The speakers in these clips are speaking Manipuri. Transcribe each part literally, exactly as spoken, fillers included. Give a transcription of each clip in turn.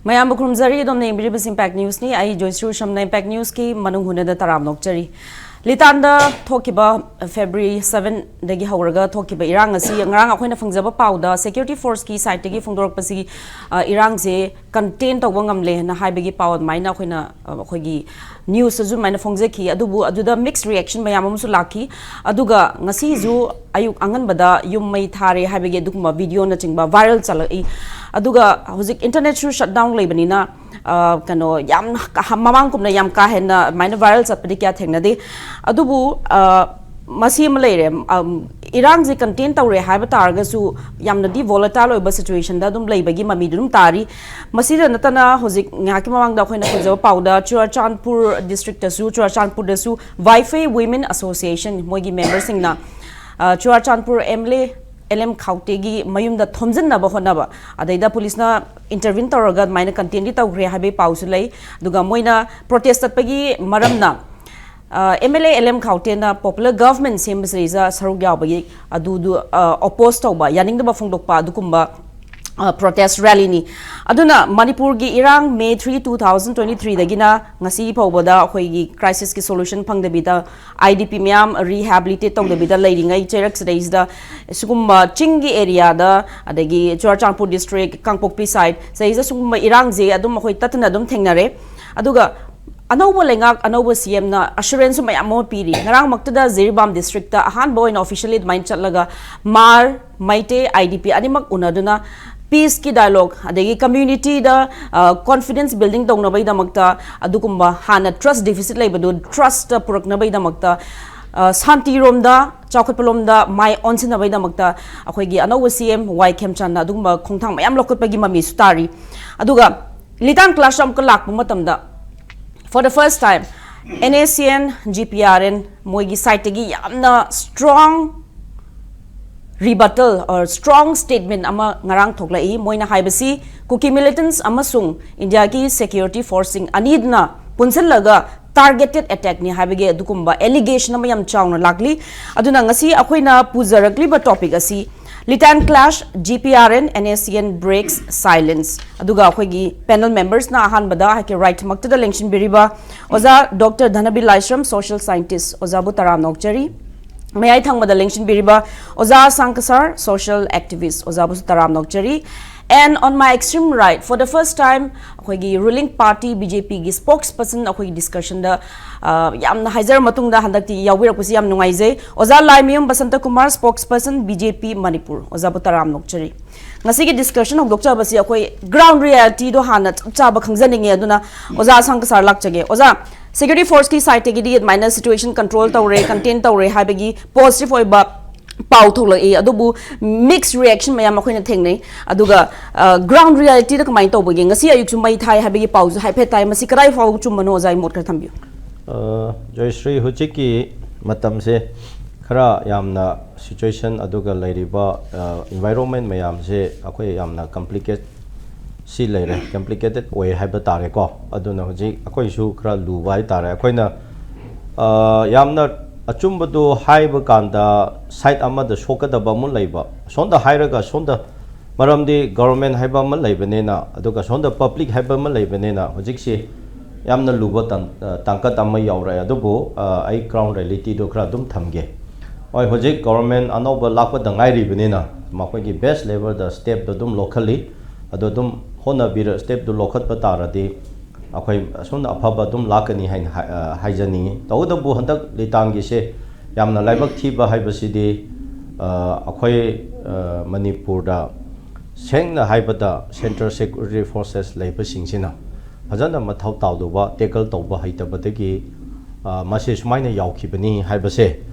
ꯃꯌꯥꯝꯕꯨ ꯈꯨꯔꯨꯝꯖꯔꯤ꯫ ꯑꯗꯣꯝꯅ ꯌꯦꯡꯕꯤꯔꯤꯕꯁꯤ Impact Newsꯅꯤ꯫ ꯑꯩ ꯖꯣꯏꯁ꯭ꯔꯤ ꯎꯁꯝꯅ Impact Newsꯀꯤ ꯃꯅꯨꯡ ꯍꯨꯠꯅꯗ ꯇꯔꯥꯝ ꯅꯣꯛꯆꯔꯤ꯫ ꯂꯤꯇꯥꯟꯗ ꯊꯣꯛꯈꯤꯕ February sevenꯗꯒꯤ ꯍꯧꯔꯒ ꯊꯣꯛꯈꯤꯕ ꯏꯔꯥꯡ ꯑꯁꯤ ꯉꯔꯥꯡ ꯑꯩꯈꯣꯏꯅ ꯐꯪꯖꯕ ꯄꯥꯎꯗ security forceꯀꯤ sideꯇꯒꯤ ꯐꯣꯡꯗꯣꯔꯛꯄꯁꯤ, ꯑ, ꯏꯔꯥꯡꯁꯦ contain ꯇꯧꯕ ꯉꯝꯂꯦꯅ ꯍꯥꯏꯕꯒꯤ ꯄꯥꯎ ꯑꯗꯨꯃꯥꯏꯅ ꯑꯩꯈꯣꯏꯅ, ꯑ, ꯑꯩꯈꯣꯏꯒꯤ newsꯇꯁꯨ ꯑꯗꯨꯃꯥꯏꯅ ꯐꯣꯡꯖꯈꯤ꯫ ꯑꯗꯨꯕꯨ ꯑꯗꯨꯗ mixed reaction ꯃꯌꯥꯝ ꯑꯃꯁꯨ ꯂꯥꯛꯈꯤ꯫ ꯑꯗꯨꯒ ꯉꯁꯤꯁꯨ ꯑꯌꯨꯛ ꯑꯉꯟꯕꯗ ꯌꯨꯝ ꯃꯩ ꯊꯥꯔꯦ ꯍꯥꯏꯕꯒꯤ ꯑꯗꯨꯒꯨꯝꯕ videoꯅꯆꯤꯡꯕ viral ꯆꯠꯂꯛꯏ꯫ ꯑꯗꯨꯒ ꯍꯧꯖꯤꯛ internetꯁꯨ shutdown ꯂꯩꯕꯅꯤꯅ, ꯑ, ꯀꯩꯅꯣ, ꯌꯥꯝ ꯀ-, ꯃꯃꯥꯡꯒꯨꯝꯅ ꯌꯥꯝ ꯀꯥ ꯍꯦꯟꯅ ꯑꯗꯨꯃꯥꯏꯅ viral ꯆꯠꯄꯗꯤ ꯀꯌꯥ ꯊꯦꯡꯅꯗꯦ꯫ ꯑꯗꯨꯕꯨ, ꯑ, ꯃꯁꯤ ꯑꯃ ꯂꯩꯔꯦ, ꯑꯝ, ꯏꯔꯥꯡꯁꯤ contain ꯇꯧꯔꯦ ꯍꯥꯏꯕ ꯇꯥꯔꯒꯁꯨ, ꯌꯥꯝꯅꯗꯤ volatile ꯑꯣꯏꯕ situationꯗ ꯑꯗꯨꯝ ꯂꯩꯕꯒꯤ ꯃꯃꯤꯗꯨ ꯑꯗꯨꯝ ꯇꯥꯔꯤ꯫ ꯃꯁꯤꯗ ꯅꯠꯇꯅ ꯍꯧꯖꯤꯛ ꯉꯥꯏꯍꯥꯛꯀꯤ ꯃꯃꯥꯡꯗ ꯑꯩꯈꯣꯏꯅ ꯐꯪꯖꯕ ꯄꯥꯎꯗ ꯆꯨꯔꯆꯥꯟꯄꯨꯔ districtꯇꯁꯨ, ꯆꯨꯔꯆꯥꯟꯄꯨꯔꯗꯁꯨ Vaiphei Women Association ꯃꯣꯏꯒꯤ memberꯁꯤꯡꯅ, ꯑ, ꯆꯨꯔꯆꯥꯟꯄꯨꯔ MLA LM ꯈꯥꯎꯇꯦꯒꯤ ꯃꯌꯨꯝꯗ ꯊꯣꯝꯖꯤꯟꯅꯕ ꯍꯣꯠꯅꯕ, ꯑꯗꯩꯗ policeꯅ intervene ꯇꯧꯔꯒ ꯑꯗꯨꯃꯥꯏꯅ containꯗꯤ ꯇꯧꯈ꯭ꯔꯦ ꯍꯥꯏꯕꯒꯤ ꯄꯥꯎꯁꯨ ꯂꯩ꯫ ꯑꯗꯨꯒ ꯃꯣꯏꯅ protest ꯆꯠꯄꯒꯤ ꯃꯔꯝꯅ, ꯑ, MLA LM ꯈꯥꯎꯇꯦꯅ popular government ꯁꯦꯝꯕꯁꯤꯗꯩꯗ ꯁꯔꯨꯛ ꯌꯥꯎꯕꯒꯤ ꯑꯗꯨꯗꯨ, ꯑ, oppose ꯇꯧꯕ, ꯌꯥꯅꯤꯡꯗꯕ ꯐꯣꯡꯗꯣꯛꯄ ꯑꯗꯨꯒꯨꯝꯕ, ꯑ, protest rallyꯅꯤ꯫ ꯑꯗꯨꯅ ꯃꯅꯤꯄꯨꯔꯒꯤ ꯏꯔꯥꯡ May three, two thousand twenty threeꯗꯒꯤꯅ ꯉꯁꯤ ꯐꯥꯎꯕꯗ ꯑꯩꯈꯣꯏꯒꯤ crisisꯀꯤ solution ꯐꯪꯗꯕꯤꯗ, IDP ꯃꯌꯥꯝ rehabilitate ꯇꯧꯗꯕꯤꯗ ꯂꯩꯔꯤꯉꯩ ꯆꯩꯔꯛꯁꯤꯗꯩꯁꯤꯗ ꯁꯤꯒꯨꯝꯕ ꯆꯤꯡꯒꯤ areaꯗ, ꯑꯗꯒꯤ ꯆꯨꯔꯆꯥꯟꯄꯨꯔ district, ꯀꯥꯡꯄꯣꯛꯄꯤ side ꯁꯤꯗꯩꯁꯤꯗ ꯁꯤꯒꯨꯝꯕ ꯏꯔꯥꯡꯁꯦ ꯑꯗꯨꯝ ꯑꯩꯈꯣꯏ ꯇꯠꯇꯅ ꯑꯗꯨꯝ ꯊꯦꯡꯅꯔꯦ꯫ ꯑꯗꯨꯒ ꯑꯅꯧꯕ ꯂꯩꯉꯥꯛ, ꯑꯅꯧꯕ CMꯅ assurance ꯃꯌꯥꯝ ꯑꯃ ꯄꯤꯔꯤ꯫ ꯉꯔꯥꯡꯃꯛꯇꯗ ꯖꯤꯔꯤꯕꯥꯝ districtꯇ ꯑꯍꯥꯟꯕ ꯑꯣꯏꯅ officially ꯑꯗꯨꯃꯥꯏꯅ ꯆꯠꯂꯒ ꯃꯥꯔ, ꯃꯩꯇꯩ, IDP ꯑꯅꯤꯃꯛ ꯎꯅꯗꯨꯅ peaceꯀꯤ dialogue, ꯑꯗꯒꯤ communityꯗ, ꯑ, confidence building ꯇꯧꯅꯕꯒꯤꯗꯃꯛꯇ, ꯑꯗꯨꯒꯨꯝꯕ ꯍꯥꯟꯅ trust deficit ꯂꯩꯕꯗꯨ trustꯇ ꯄꯨꯔꯛꯅꯕꯒꯤꯗꯃꯛꯇ, ꯑ, ꯁꯥꯟꯇꯤꯔꯣꯝꯗ, ꯆꯥꯎꯈꯠꯄꯂꯣꯝꯗ ꯃꯥꯏ ꯑꯣꯟꯁꯤꯟꯅꯕꯒꯤꯗꯃꯛꯇ ꯑꯩꯈꯣꯏꯒꯤ ꯑꯅꯧꯕ CM ꯋꯥꯏ ꯈꯦꯝꯆꯥꯟꯅ ꯑꯗꯨꯒꯨꯝꯕ ꯈꯣꯡꯊꯥꯡ ꯃꯌꯥꯝ ꯂꯧꯈꯠꯄꯒꯤ ꯃꯃꯤꯁꯨ ꯇꯥꯔꯤ꯫ ꯑꯗꯨꯒ ꯂꯤꯇꯥꯟ ꯀꯩꯂꯥꯁꯇ ꯑꯃꯨꯛꯀ ꯂꯥꯛꯄ ꯃꯇꯝꯗ, for the first time, NSCN, GPRN ꯃꯣꯏꯒꯤ sideꯇꯒꯤ ꯌꯥꯝꯅ strong rebuttal or strong statement ꯑꯃ ꯉꯔꯥꯡ ꯊꯣꯛꯂꯛꯏ꯫ ꯃꯣꯏꯅ ꯍꯥꯏꯕꯁꯤ, ꯀꯨꯀꯤ militants ꯑꯃꯁꯨꯡ ꯏꯟꯗꯤꯌꯥꯒꯤ security forceꯁꯤꯡ ꯑꯅꯤꯗꯨꯅ ꯄꯨꯟꯁꯤꯜꯂꯒ ꯇꯥꯔꯒꯦꯇꯦꯠ ꯑꯦꯇꯦꯛꯅꯤ ꯍꯥꯏꯕꯒꯤ ꯑꯗꯨꯒꯨꯝꯕ ꯑꯦꯂꯤꯒꯦꯁꯟ ꯑꯃ ꯌꯥꯝ ꯆꯥꯎꯅ ꯂꯥꯛꯂꯤ꯫ ꯑꯗꯨꯅ ꯉꯁꯤ ꯑꯩꯈꯣꯏꯅ ꯄꯨꯖꯔꯛꯂꯤꯕ ꯇꯣꯄꯤꯛ ꯑꯁꯤ Litan clash, G P R N, N S C N breaks silence꯫ ꯑꯗꯨꯒ ꯑꯩꯈꯣꯏꯒꯤ ꯄꯦꯅꯦꯜ ꯃꯦꯝꯕꯔꯁꯅ ꯑꯍꯥꯟꯕꯗ ꯑꯩꯍꯥꯛꯀꯤ ꯔꯥꯏꯠꯃꯛꯇꯗ ꯂꯦꯡꯁꯤꯟꯕꯤꯔꯤꯕ ꯑꯣꯖꯥ ꯗꯣꯛꯇꯔ ꯙꯅꯕꯤꯔ ꯂꯥꯏꯁ꯭ꯔꯝ, ꯁꯣꯁꯤꯌꯦꯜ ꯁꯥꯏꯟꯇꯤꯁ, ꯑꯣꯖꯥꯕꯨ ꯇꯔꯥꯝꯅ ꯑꯣꯛꯆꯔꯤ꯫ ꯃꯌꯥꯏ ꯊꯪꯕꯗ ꯂꯦꯡꯁꯤꯟꯕꯤꯔꯤꯕ ꯑꯣꯖꯥ ꯁꯥꯡꯀꯁꯥꯔ, ꯁꯣꯁꯤꯌꯦꯜ ꯑꯦꯛꯇꯤꯚꯤꯁ, ꯑꯣꯖꯥꯕꯨꯁꯨ ꯇꯔꯥꯝꯅ ꯑꯣꯛꯆꯔꯤ꯫ And on my extreme right, for the first time, ꯑꯩꯈꯣꯏꯒꯤ ꯔꯨꯂꯤꯡ ꯄꯥꯔꯇꯤ ꯕꯤ ꯖꯦ ꯄꯤꯒꯤ ꯁ꯭ꯄꯣꯛꯁ ꯄꯔꯁꯟ ꯑꯩꯈꯣꯏꯒꯤ ꯗꯤꯁꯀꯁꯟꯗ ꯌꯥꯝꯅ ꯍꯥꯏꯖꯔ ꯃꯇꯨꯡꯗ ꯍꯟꯗꯛꯇꯤ ꯌꯥꯎꯕꯤꯔꯛꯄꯁꯤ ꯌꯥꯝ ꯅꯨꯡꯉꯥꯏꯖꯩ꯫ ꯑꯣꯖꯥ Laimayum Basanta Kumar, spokesperson B J P Manipur, ꯑꯣꯖꯥꯕꯨ ꯇꯔꯥꯝꯅ ꯑꯣꯛꯆꯔꯤ꯫ ꯉꯁꯤꯒꯤ ꯗꯤꯁꯀꯁꯟ ꯍꯧꯗꯣꯛꯆꯕꯁꯤ ꯑꯩꯈꯣꯏ ꯒ꯭ꯔꯥꯎꯟ ꯔꯤꯌꯦꯂꯤꯇꯤꯗꯣ ꯍꯥꯟꯅ ꯆꯞ ꯆꯥꯕ ꯈꯪꯖꯅꯤꯡꯉꯦ꯫ ꯑꯗꯨꯅ ꯑꯣꯖꯥ ꯑꯁꯥꯡ ꯀꯁꯥꯔ ꯂꯥꯛꯆꯒꯦ꯫ ꯑꯣꯖꯥ, ꯁꯦꯀ꯭ꯌꯨꯔꯤꯇꯤ ꯐꯣꯔꯁꯀꯤ ꯁꯥꯏꯠꯇꯒꯤꯗꯤ ꯑꯗꯨꯃꯥꯏꯅ ꯁꯤꯆꯨꯋꯦꯁꯟ ꯀꯟꯇ꯭ꯔꯣꯜ ꯇꯧꯔꯦ, ꯀꯟꯇꯦꯟ ꯇꯧꯔꯦ ꯍꯥꯏꯕꯒꯤ ꯄꯣꯖꯤꯇꯤꯚ ꯑꯣꯏꯕ ꯄꯥꯎ ꯊꯣꯛꯂꯛꯏ, ꯑꯗꯨꯕꯨ ꯃꯤꯛꯁ ꯔꯤꯌꯦꯛꯁꯟ ꯃꯌꯥꯝ ꯑꯩꯈꯣꯏꯅ ꯊꯦꯡꯅꯩ꯫ ꯑꯗꯨꯒ ꯒ꯭ꯔꯥꯎꯟ ꯔꯤꯌꯦꯂꯤꯇꯤꯗ ꯀꯃꯥꯏꯅ ꯇꯧꯕꯒꯦ? ꯉꯁꯤ ꯑꯌꯨꯛꯁꯨ ꯃꯩ ꯊꯥꯏ ꯍꯥꯏꯕꯒꯤ ꯄꯥꯎꯁꯨ ꯍꯥꯏꯐꯦꯠ ꯇꯥꯏ꯫ ꯃꯁꯤ ꯀꯗꯥꯏ ꯐꯥꯎꯕ ꯆꯨꯝꯕꯅꯣ? ꯑꯣꯖꯥꯒꯤ ꯃꯣꯠ ꯈꯔ ꯊꯝꯕꯤꯌꯨ꯫ ꯑ, ꯖꯣꯏꯁ꯭ꯔꯤ, ꯍꯧꯖꯤꯛꯀꯤ ꯃꯇꯝꯁꯦ ꯈꯔ ꯌꯥꯝꯅ ꯁꯤꯆꯨꯋꯦꯁꯟ ꯑꯗꯨꯒ ꯂꯩꯔꯤꯕ ꯏꯟꯚꯥꯏꯔꯣꯟꯃꯦꯟ ꯃꯌꯥꯝꯁꯦ ꯑꯩꯈꯣꯏ ꯌꯥꯝꯅ ꯀꯝꯄ꯭ꯂꯤꯀꯦꯠ ꯁꯤ ꯂꯩꯔꯦ, ꯀꯝꯄ꯭ꯂꯤꯀꯦꯇꯦꯠ ꯑꯣꯏ ꯍꯥꯏꯕ ꯇꯥꯔꯦꯀꯣ꯫ ꯑꯗꯨꯅ ꯍꯧꯖꯤꯛ ꯑꯩꯈꯣꯏꯁꯨ ꯈꯔ ꯂꯨꯕ ꯍꯥꯏ ꯇꯥꯔꯦ꯫ ꯑꯩꯈꯣꯏꯅ ꯑ, ꯌꯥꯝꯅ ꯑꯆꯨꯝꯕꯗꯣ ꯍꯥꯏꯕ ꯀꯥꯟꯗ ꯁꯥꯏꯠ ꯑꯃꯗ ꯁꯣꯛꯀꯗꯕ ꯑꯃꯨꯛ ꯂꯩꯕ, ꯁꯣꯝꯗ ꯍꯥꯏꯔꯒ ꯁꯣꯝꯗ, ꯃꯔꯝꯗꯤ ꯒꯣꯚꯔꯟꯃꯦꯟ ꯍꯥꯏꯕ ꯑꯃ ꯂꯩꯕꯅꯤꯅ, ꯑꯗꯨꯒ ꯁꯣꯝꯗ ꯄꯕ꯭ꯂꯤꯛ ꯍꯥꯏꯕ ꯑꯃ ꯂꯩꯕꯅꯤꯅ, ꯍꯧꯖꯤꯛꯁꯤ ꯌꯥꯝꯅ ꯂꯨꯕ ꯇꯥꯡ-, ꯑ, ꯇꯥꯡꯀꯛ ꯑꯃ ꯌꯧꯔꯛꯑꯦ꯫ ꯑꯗꯨꯕꯨ, ꯑ, ꯑꯩ ꯒ꯭ꯔꯥꯎꯟ ꯔꯤꯌꯦꯂꯤꯇꯤꯗꯣ ꯈꯔ ꯑꯗꯨꯝ ꯊꯝꯒꯦ꯫ ꯍꯣꯏ, ꯍꯧꯖꯤꯛ ꯒꯣꯚꯔꯟꯃꯦꯟ ꯑꯅꯧꯕ ꯂꯥꯛꯄꯗ ꯉꯥꯏꯔꯤꯕꯅꯤꯅ ꯃꯈꯣꯏꯒꯤ ꯕꯦꯁ ꯂꯦꯚꯦꯜꯗ ꯁ꯭ꯇꯦꯞꯇꯣ ꯑꯗꯨꯝ ꯂꯧꯈꯠꯂꯤ꯫ ꯑꯗꯣ ꯑꯗꯨꯝ ꯍꯣꯠꯅꯕꯤꯔ ꯁ꯭ꯇꯦꯞꯇꯨ ꯂꯧꯈꯠꯄ ꯇꯥꯔꯗꯤ ꯑꯩꯈꯣꯏ ꯑꯁꯣꯝꯗ ꯑꯐꯕ ꯑꯗꯨꯝ ꯂꯥꯛꯀꯅꯤ ꯍꯥꯏꯅ ꯍꯥꯏ-, ꯑ, ꯍꯥꯏꯖꯅꯤꯡꯉꯤ꯫ ꯇꯧꯕꯇꯕꯨ ꯍꯟꯗꯛ ꯂꯤꯇꯥꯟꯒꯤꯁꯦ ꯌꯥꯝꯅ ꯂꯥꯏꯕꯛ ꯊꯤꯕ ꯍꯥꯏꯕꯁꯤꯗꯤ, ꯑ, ꯑꯩꯈꯣꯏ, ꯑ, ꯃꯅꯤꯄꯨꯔꯗ ꯁꯦꯡꯅ ꯍꯥꯏꯕꯗ ꯁꯦꯟꯇ꯭ꯔꯦꯜ ꯁꯦꯀ꯭ꯌꯨꯔꯤꯇꯤ ꯐꯣꯔꯁꯦꯁ ꯂꯩꯕꯁꯤꯡꯁꯤꯅ ꯐꯖꯅ ꯃꯊꯧ ꯇꯧꯗꯕ, ꯇꯦꯀꯜ ꯇꯧꯕ ꯍꯩꯇꯕꯗꯒꯤ, ꯑ, ꯃꯁꯤ ꯁꯨꯃꯥꯏꯅ ꯌꯥꯎꯈꯤꯕꯅꯤ ꯍꯥꯏꯕꯁꯦ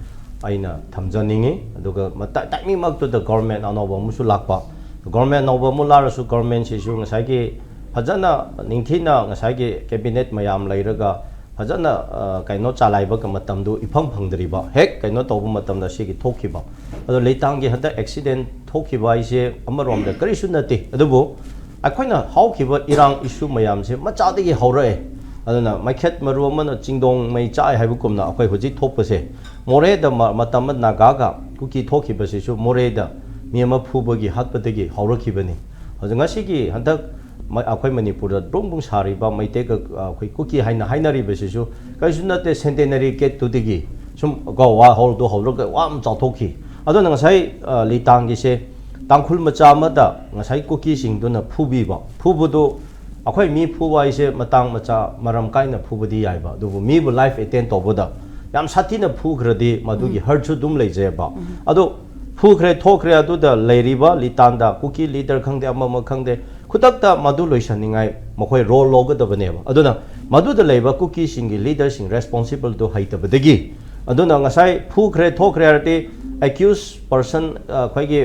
ꯑꯩꯅ ꯊꯝꯖꯅꯤꯡꯉꯤ꯫ ꯑꯗꯨꯒ ꯃꯇ-, ꯇꯥꯏꯃꯤꯡꯃꯛꯇꯨꯗ ꯒꯣꯚꯔꯟꯃꯦꯟ ꯑꯅꯧꯕ ꯑꯃꯁꯨ ꯂꯥꯛꯄ, ꯒꯣꯚꯔꯟꯃꯦꯟ ꯑꯅꯧꯕ ꯑꯃꯨꯛ ꯂꯥꯛꯂꯁꯨ ꯒꯣꯚꯔꯟꯃꯦꯟꯁꯤꯁꯨ ꯉꯁꯥꯏꯒꯤ ꯐꯖꯅ ꯅꯤꯡꯊꯤꯅ ꯉꯁꯥꯏꯒꯤ ꯀꯦꯕꯤꯅꯦꯠ ꯃꯌꯥꯝ ꯂꯩꯔꯒ ꯐꯖꯅ, ꯑ, ꯀꯩꯅꯣ ꯆꯂꯥꯏꯕ ꯃꯇꯝꯗꯨ ꯏꯐꯪ ꯐꯪꯗ꯭ꯔꯤꯕ, ꯍꯦꯛ ꯀꯩꯅꯣ ꯇꯧꯕ ꯃꯇꯝꯗ ꯁꯤꯒꯤ ꯊꯣꯛꯈꯤꯕ꯫ ꯑꯗꯣ ꯂꯩꯇꯥꯡꯒꯤ ꯍꯟꯗꯛ ꯑꯦꯛꯁꯤꯗꯦꯟ ꯊꯣꯛꯈꯤꯕ ꯍꯥꯏꯁꯦ ꯑꯃꯔꯣꯝꯗ ꯀꯔꯤꯁꯨ ꯅꯠꯇꯦ, ꯑꯗꯨꯕꯨ ꯑꯩꯈꯣꯏꯅ ꯍꯧꯈꯤꯕ ꯏꯔꯥꯡ ꯏꯁꯨ ꯃꯌꯥꯝꯁꯦ ꯃꯆꯥꯗꯒꯤ ꯍꯧꯔꯛꯑꯦ꯫ ꯑꯗꯨꯅ ꯃꯩꯈꯦꯠ ꯃꯔꯨ ꯑꯃꯅ ꯆꯤꯡꯗꯣꯡ ꯃꯩ ꯆꯥꯛꯑꯦ ꯍꯥꯏꯕꯒꯨꯝꯅ ꯑꯩꯈꯣꯏ ꯍꯧꯖꯤꯛ ꯊꯣꯛꯄꯁꯦ, ꯃꯣꯔꯦꯗ ꯃ-, ꯃꯇꯝ ꯑꯃ ꯅꯥꯒꯥꯒ ꯀꯨꯀꯤ ꯊꯣꯛꯈꯤꯕꯁꯤꯁꯨ ꯃꯣꯔꯦꯗ ꯃꯤ ꯑꯃ ꯐꯨꯕꯒꯤ ꯍꯥꯠꯄꯗꯒꯤ ꯍꯧꯔꯛꯈꯤꯕꯅꯤ꯫ ꯍꯧꯖꯤꯛ ꯉꯁꯤꯒꯤ ꯍꯟꯗꯛ ꯃ-, ꯑꯩꯈꯣꯏ ꯃꯅꯤꯄꯨꯔꯗ ꯕ꯭ꯔꯨꯡ ꯕ꯭ꯔꯨꯡ ꯁꯥꯔꯤꯕ ꯃꯩꯇꯩꯒ, ꯑ, ꯑꯩꯈꯣꯏ ꯀꯨꯀꯤ ꯍꯥꯏꯅ ꯍꯥꯏꯅꯔꯤꯕꯁꯤꯁꯨ ꯀꯔꯤꯁꯨ ꯅꯠꯇꯦ, ꯁꯦꯟꯇꯦꯅꯔꯤ ꯒꯦꯠꯇꯨꯗꯒꯤ ꯁꯨꯝ ꯀꯣ, ꯋꯥ ꯍꯧꯔꯗꯨ ꯍꯧꯔꯒ ꯋꯥ ꯑꯃ ꯆꯥꯎꯊꯣꯛꯈꯤ꯫ ꯑꯗꯨꯅ ꯉꯁꯥꯏ, ꯑ, ꯂꯤꯇꯥꯟꯒꯤꯁꯦ ꯇꯥꯡꯈꯨꯜ ꯃꯆꯥ ꯑꯃꯗ ꯉꯁꯥꯏ ꯀꯨꯀꯤꯁꯤꯡꯗꯨꯅ ꯐꯨꯕꯤꯕ, ꯐꯨꯕꯗꯨ ꯑꯩꯈꯣꯏ ꯃꯤ ꯐꯨꯕ ꯍꯥꯏꯁꯦ ꯃꯇꯥꯡ ꯃꯆꯥ ꯃꯔꯝ ꯀꯥꯏꯅ ꯐꯨꯕꯗꯤ ꯌꯥꯏꯕ, ꯑꯗꯨꯕꯨ ꯃꯤꯕꯨ ꯂꯥꯏꯐ ꯑꯦꯇꯦꯟ ꯇꯧꯕꯗ ꯌꯥꯝ ꯁꯥꯊꯤꯅ ꯐꯨꯈ꯭ꯔꯗꯤ ꯃꯗꯨꯒꯤ ꯍꯔꯠꯁꯨ ꯑꯗꯨꯝ ꯂꯩꯖꯩꯕ꯫ ꯑꯗꯣ ꯐꯨꯈ꯭ꯔꯦ ꯊꯣꯛꯈ꯭ꯔꯦ, ꯑꯗꯨꯗ ꯂꯩꯔꯤꯕ ꯂꯤꯇꯥꯟꯗ ꯀꯨꯀꯤ ꯂꯤꯗꯔ ꯈꯪꯗꯦ, ꯑꯃ ꯑꯃ ꯈꯪꯗꯦ, ꯈꯨꯗꯛꯇ ꯃꯗꯨ ꯂꯣꯏꯁꯟꯅꯤꯡꯉꯥꯏ ꯃꯈꯣꯏ ꯔꯣꯜ ꯂꯧꯒꯗꯕꯅꯦꯕ꯫ ꯑꯗꯨꯅ ꯃꯗꯨꯗ ꯂꯩꯕ ꯀꯨꯀꯤꯁꯤꯡꯒꯤ ꯂꯤꯗꯔꯁꯤꯡ ꯔꯦꯁꯄꯣꯟꯁꯤꯕꯜꯗꯨ ꯍꯩꯇꯕꯗꯒꯤ, ꯑꯗꯨꯅ ꯉꯁꯥꯏ ꯐꯨꯈ꯭ꯔꯦ ꯊꯣꯛꯈ꯭ꯔꯦ ꯍꯥꯏꯔꯗꯤ ꯑꯦꯀ꯭ꯌꯨꯁ ꯄꯔꯁꯟ, ꯑꯩꯈꯣꯏꯒꯤ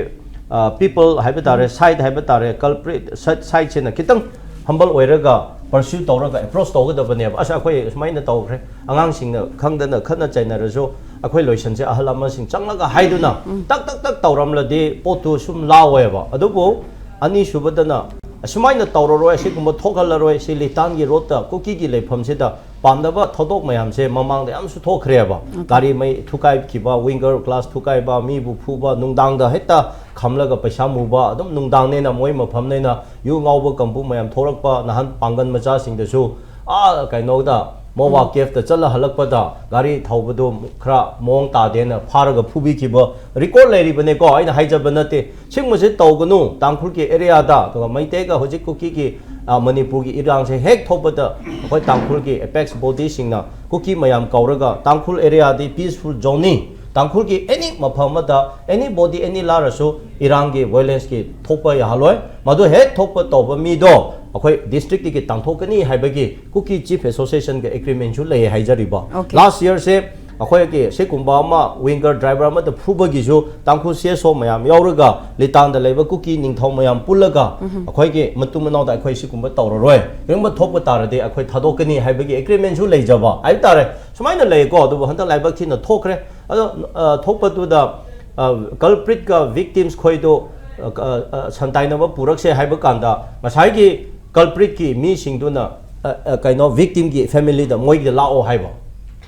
ꯄꯤꯄꯜ ꯍꯥꯏꯕ ꯇꯥꯔꯦ, ꯁꯥꯏꯠ ꯍꯥꯏꯕ ꯇꯥꯔꯦ, ꯀꯜꯄ꯭ꯔꯤꯠ ꯁꯥꯏꯠꯁꯤꯅ ꯈꯤꯇꯪ ꯍꯝꯕꯜ ꯑꯣꯏꯔꯒ ꯄꯔꯁ꯭ꯌꯨ ꯇꯧꯔꯒ ꯑꯦꯄ꯭ꯔꯣꯁ ꯇꯧꯒꯗꯕꯅꯦꯕ꯫ "ꯑꯁ, ꯑꯩꯈꯣꯏ ꯁꯨꯃꯥꯏꯅ ꯇꯧꯈ꯭ꯔꯦ, ꯑꯉꯥꯡꯁꯤꯡꯅ ꯈꯪꯗꯅ ꯈꯠꯅ ꯆꯩꯅꯔꯁꯨ ꯑꯩꯈꯣꯏ ꯂꯣꯏꯁꯟꯁꯦ, ꯑꯍꯜ ꯂꯃꯟꯁꯤꯡ ꯆꯪꯂꯒ" ꯍꯥꯏꯗꯨꯅ ꯇꯛ ꯇꯛ ꯇꯛ ꯇꯧꯔꯝꯂꯗꯤ ꯄꯣꯠꯇꯨ ꯁꯨꯝ ꯂꯥꯎꯋꯦꯕ꯫ ꯑꯗꯨꯕꯨ ꯑꯅꯤꯁꯨꯕꯗꯅ ꯑꯁꯨꯃꯥꯏꯅ ꯇꯧꯔꯔꯣꯏ, ꯑꯁꯤꯒꯨꯝꯕ ꯊꯣꯛꯍꯜꯂꯔꯣꯏ, ꯁꯤ ꯂꯤꯇꯥꯟꯒꯤ ꯔꯣꯠꯇ ꯀꯨꯀꯤꯒꯤ ꯂꯩꯐꯝꯁꯤꯗ ꯄꯥꯝꯗꯕ ꯊꯧꯗꯣꯛ ꯃꯌꯥꯝꯁꯦ ꯃꯃꯥꯡꯗ ꯌꯥꯝꯁꯨ ꯊꯣꯛꯈ꯭ꯔꯦꯕ꯫ ꯒꯥꯔꯤ ꯃꯩ ꯊꯨꯒꯥꯏꯈꯤꯕ, ꯋꯤꯡꯒꯔ ꯒ꯭ꯂꯥꯁ ꯊꯨꯒꯥꯏꯕ, ꯃꯤꯕꯨ ꯐꯨꯕ, ꯅꯨꯡꯗꯥꯡꯗ ꯍꯦꯛꯇ ꯈꯝꯂꯒ ꯄꯩꯁꯥ ꯃꯨꯕ, ꯑꯗꯨꯝ ꯅꯨꯡꯗꯥꯡꯅꯦꯅ ꯃꯣꯏ ꯃꯐꯝꯅꯦꯅ ꯌꯨ ꯉꯥꯎꯕ ꯀꯥꯡꯕꯨ ꯃꯌꯥꯝ ꯊꯣꯛꯂꯛꯄ, ꯅꯍꯥꯟ ꯄꯥꯡꯒꯟ ꯃꯆꯥꯁꯤꯡꯗꯁꯨ ꯑꯥ ꯀꯩꯅꯣꯗ ꯃꯣꯋꯥ ꯀꯦꯐꯇ ꯆꯠꯂ ꯍꯜꯂꯛꯄꯗ ꯒꯥꯔꯤ ꯊꯧꯕꯗꯨ ꯈꯔ ꯃꯑꯣꯡ ꯇꯥꯗꯦꯅ ꯐꯥꯔꯒ ꯐꯨꯕꯤꯈꯤꯕ ꯔꯦꯀꯣꯔꯗ ꯂꯩꯔꯤꯕꯅꯦꯀꯣ꯫ ꯑꯩꯅ ꯍꯥꯏꯖꯕ ꯅꯠꯇꯦ꯫ ꯁꯤꯒꯨꯝꯕꯁꯦ ꯇꯧꯒꯅꯨ꯫ ꯇꯥꯡꯈꯨꯜꯒꯤ ꯑꯦꯔꯤꯌꯥꯗ, ꯑꯗꯨꯒ ꯃꯩꯇꯩꯒ ꯍꯧꯖꯤꯛ ꯀꯨꯀꯤꯒꯤ, ꯑ, ꯃꯅꯤꯄꯨꯔꯒꯤ ꯏꯔꯥꯡꯁꯦ ꯍꯦꯛ ꯊꯣꯛꯄꯗ ꯑꯩꯈꯣꯏ ꯇꯥꯡꯈꯨꯜꯒꯤ ꯑꯦꯄꯦꯛꯁ ꯕꯣꯗꯤꯁꯤꯡꯅ ꯀꯨꯀꯤ ꯃꯌꯥꯝ ꯀꯧꯔꯒ ꯇꯥꯡꯈꯨꯜ ꯑꯦꯔꯤꯌꯥꯗꯤ ꯄꯤꯁꯐꯨꯜ ꯖꯣꯟꯅꯤ, ꯇꯥꯡꯈꯨꯜꯒꯤ ꯑꯦꯅꯤ ꯃꯐꯝ ꯑꯃꯗ ꯑꯦꯅꯤ ꯕꯣꯗꯤ ꯑꯦꯅꯤ ꯂꯥꯔꯁꯨ ꯏꯔꯥꯡꯒꯤ ꯚꯥꯏꯑꯣꯂꯦꯟꯁꯀꯤ ꯊꯣꯛꯄ ꯌꯥꯍꯜꯂꯣꯏ꯫ ꯃꯗꯨ ꯍꯦꯛ ꯊꯣꯛꯄ ꯇꯧꯕ ꯃꯤꯗꯣ ꯑꯩꯈꯣꯏ ꯗꯤꯁꯇ꯭ꯔꯤꯛꯇꯒꯤ ꯇꯥꯟꯊꯣꯛꯀꯅꯤ ꯍꯥꯏꯕꯒꯤ ꯀꯨꯀꯤ ꯆꯤꯐ ꯑꯦꯁꯣꯁꯤꯌꯦꯁꯟꯒ ꯑꯦꯒ꯭ꯔꯤꯃꯦꯟꯁꯨ ꯂꯩ ꯍꯥꯏꯖꯔꯤꯕ꯫ Okay. ꯂꯥꯁ ꯌꯔꯁꯦ ꯑꯩꯈꯣꯏꯒꯤ ꯁꯤꯒꯨꯝꯕ ꯑꯃ ꯋꯤꯡꯒꯔ ꯗ꯭ꯔꯥꯏꯚꯔ ꯑꯃꯗ ꯐꯨꯕꯒꯤꯁꯨ ꯇꯥꯡꯈꯨꯜ ꯁꯤ ꯑꯦꯁ ꯑꯣ ꯃꯌꯥꯝ ꯌꯥꯎꯔꯒ ꯂꯤꯇꯥꯟꯗ ꯂꯩꯕ ꯀꯨꯀꯤ ꯅꯤꯡꯊꯧ ꯃꯌꯥꯝ ꯄꯨꯜꯂꯒ ꯑꯩꯈꯣꯏꯒꯤ ꯃꯇꯨꯡ ꯃꯅꯥꯎꯗ ꯑꯩꯈꯣꯏ ꯁꯤꯒꯨꯝꯕ ꯇꯧꯔꯔꯣꯏ, ꯀꯔꯤꯒꯨꯝꯕ ꯊꯣꯛꯄ ꯇꯥꯔꯗꯤ ꯑꯩꯈꯣꯏ ꯊꯥꯗꯣꯛꯀꯅꯤ ꯍꯥꯏꯕꯒꯤ ꯑꯦꯒ꯭ꯔꯤꯃꯦꯟꯁꯨ ꯂꯩꯖꯕ ꯍꯥꯏꯕ ꯇꯥꯔꯦ꯫ ꯁꯨꯃꯥꯏꯅ ꯂꯩꯀꯣ꯫ ꯑꯗꯨꯕꯨ ꯍꯟꯗꯛ ꯂꯥꯏꯕꯛ ꯊꯤꯅ ꯊꯣꯛꯈ꯭ꯔꯦ꯫ ꯑꯗꯣ, ꯑ, ꯊꯣꯛꯄꯗꯨꯗ, ꯑ, ꯀꯜꯄ꯭ꯔꯤꯠꯀ ꯚꯤꯛꯇꯤꯝꯁ ꯈꯣꯏꯗꯣ, ꯑ, ꯑ, ꯁꯟꯇꯥꯏꯅꯕ ꯄꯨꯔꯛꯁꯦ ꯍꯥꯏꯕ ꯀꯥꯟꯗ ꯉꯁꯥꯏꯒꯤ ꯀꯜꯄ꯭ꯔꯤꯠꯀꯤ ꯃꯤꯁꯤꯡꯗꯨꯅ ꯑ, ꯑ, ꯀꯩꯅꯣ, victimꯒꯤ familyꯗ ꯃꯣꯏꯒꯤꯗ ꯂꯥꯛꯑꯣ ꯍꯥꯏꯕ꯫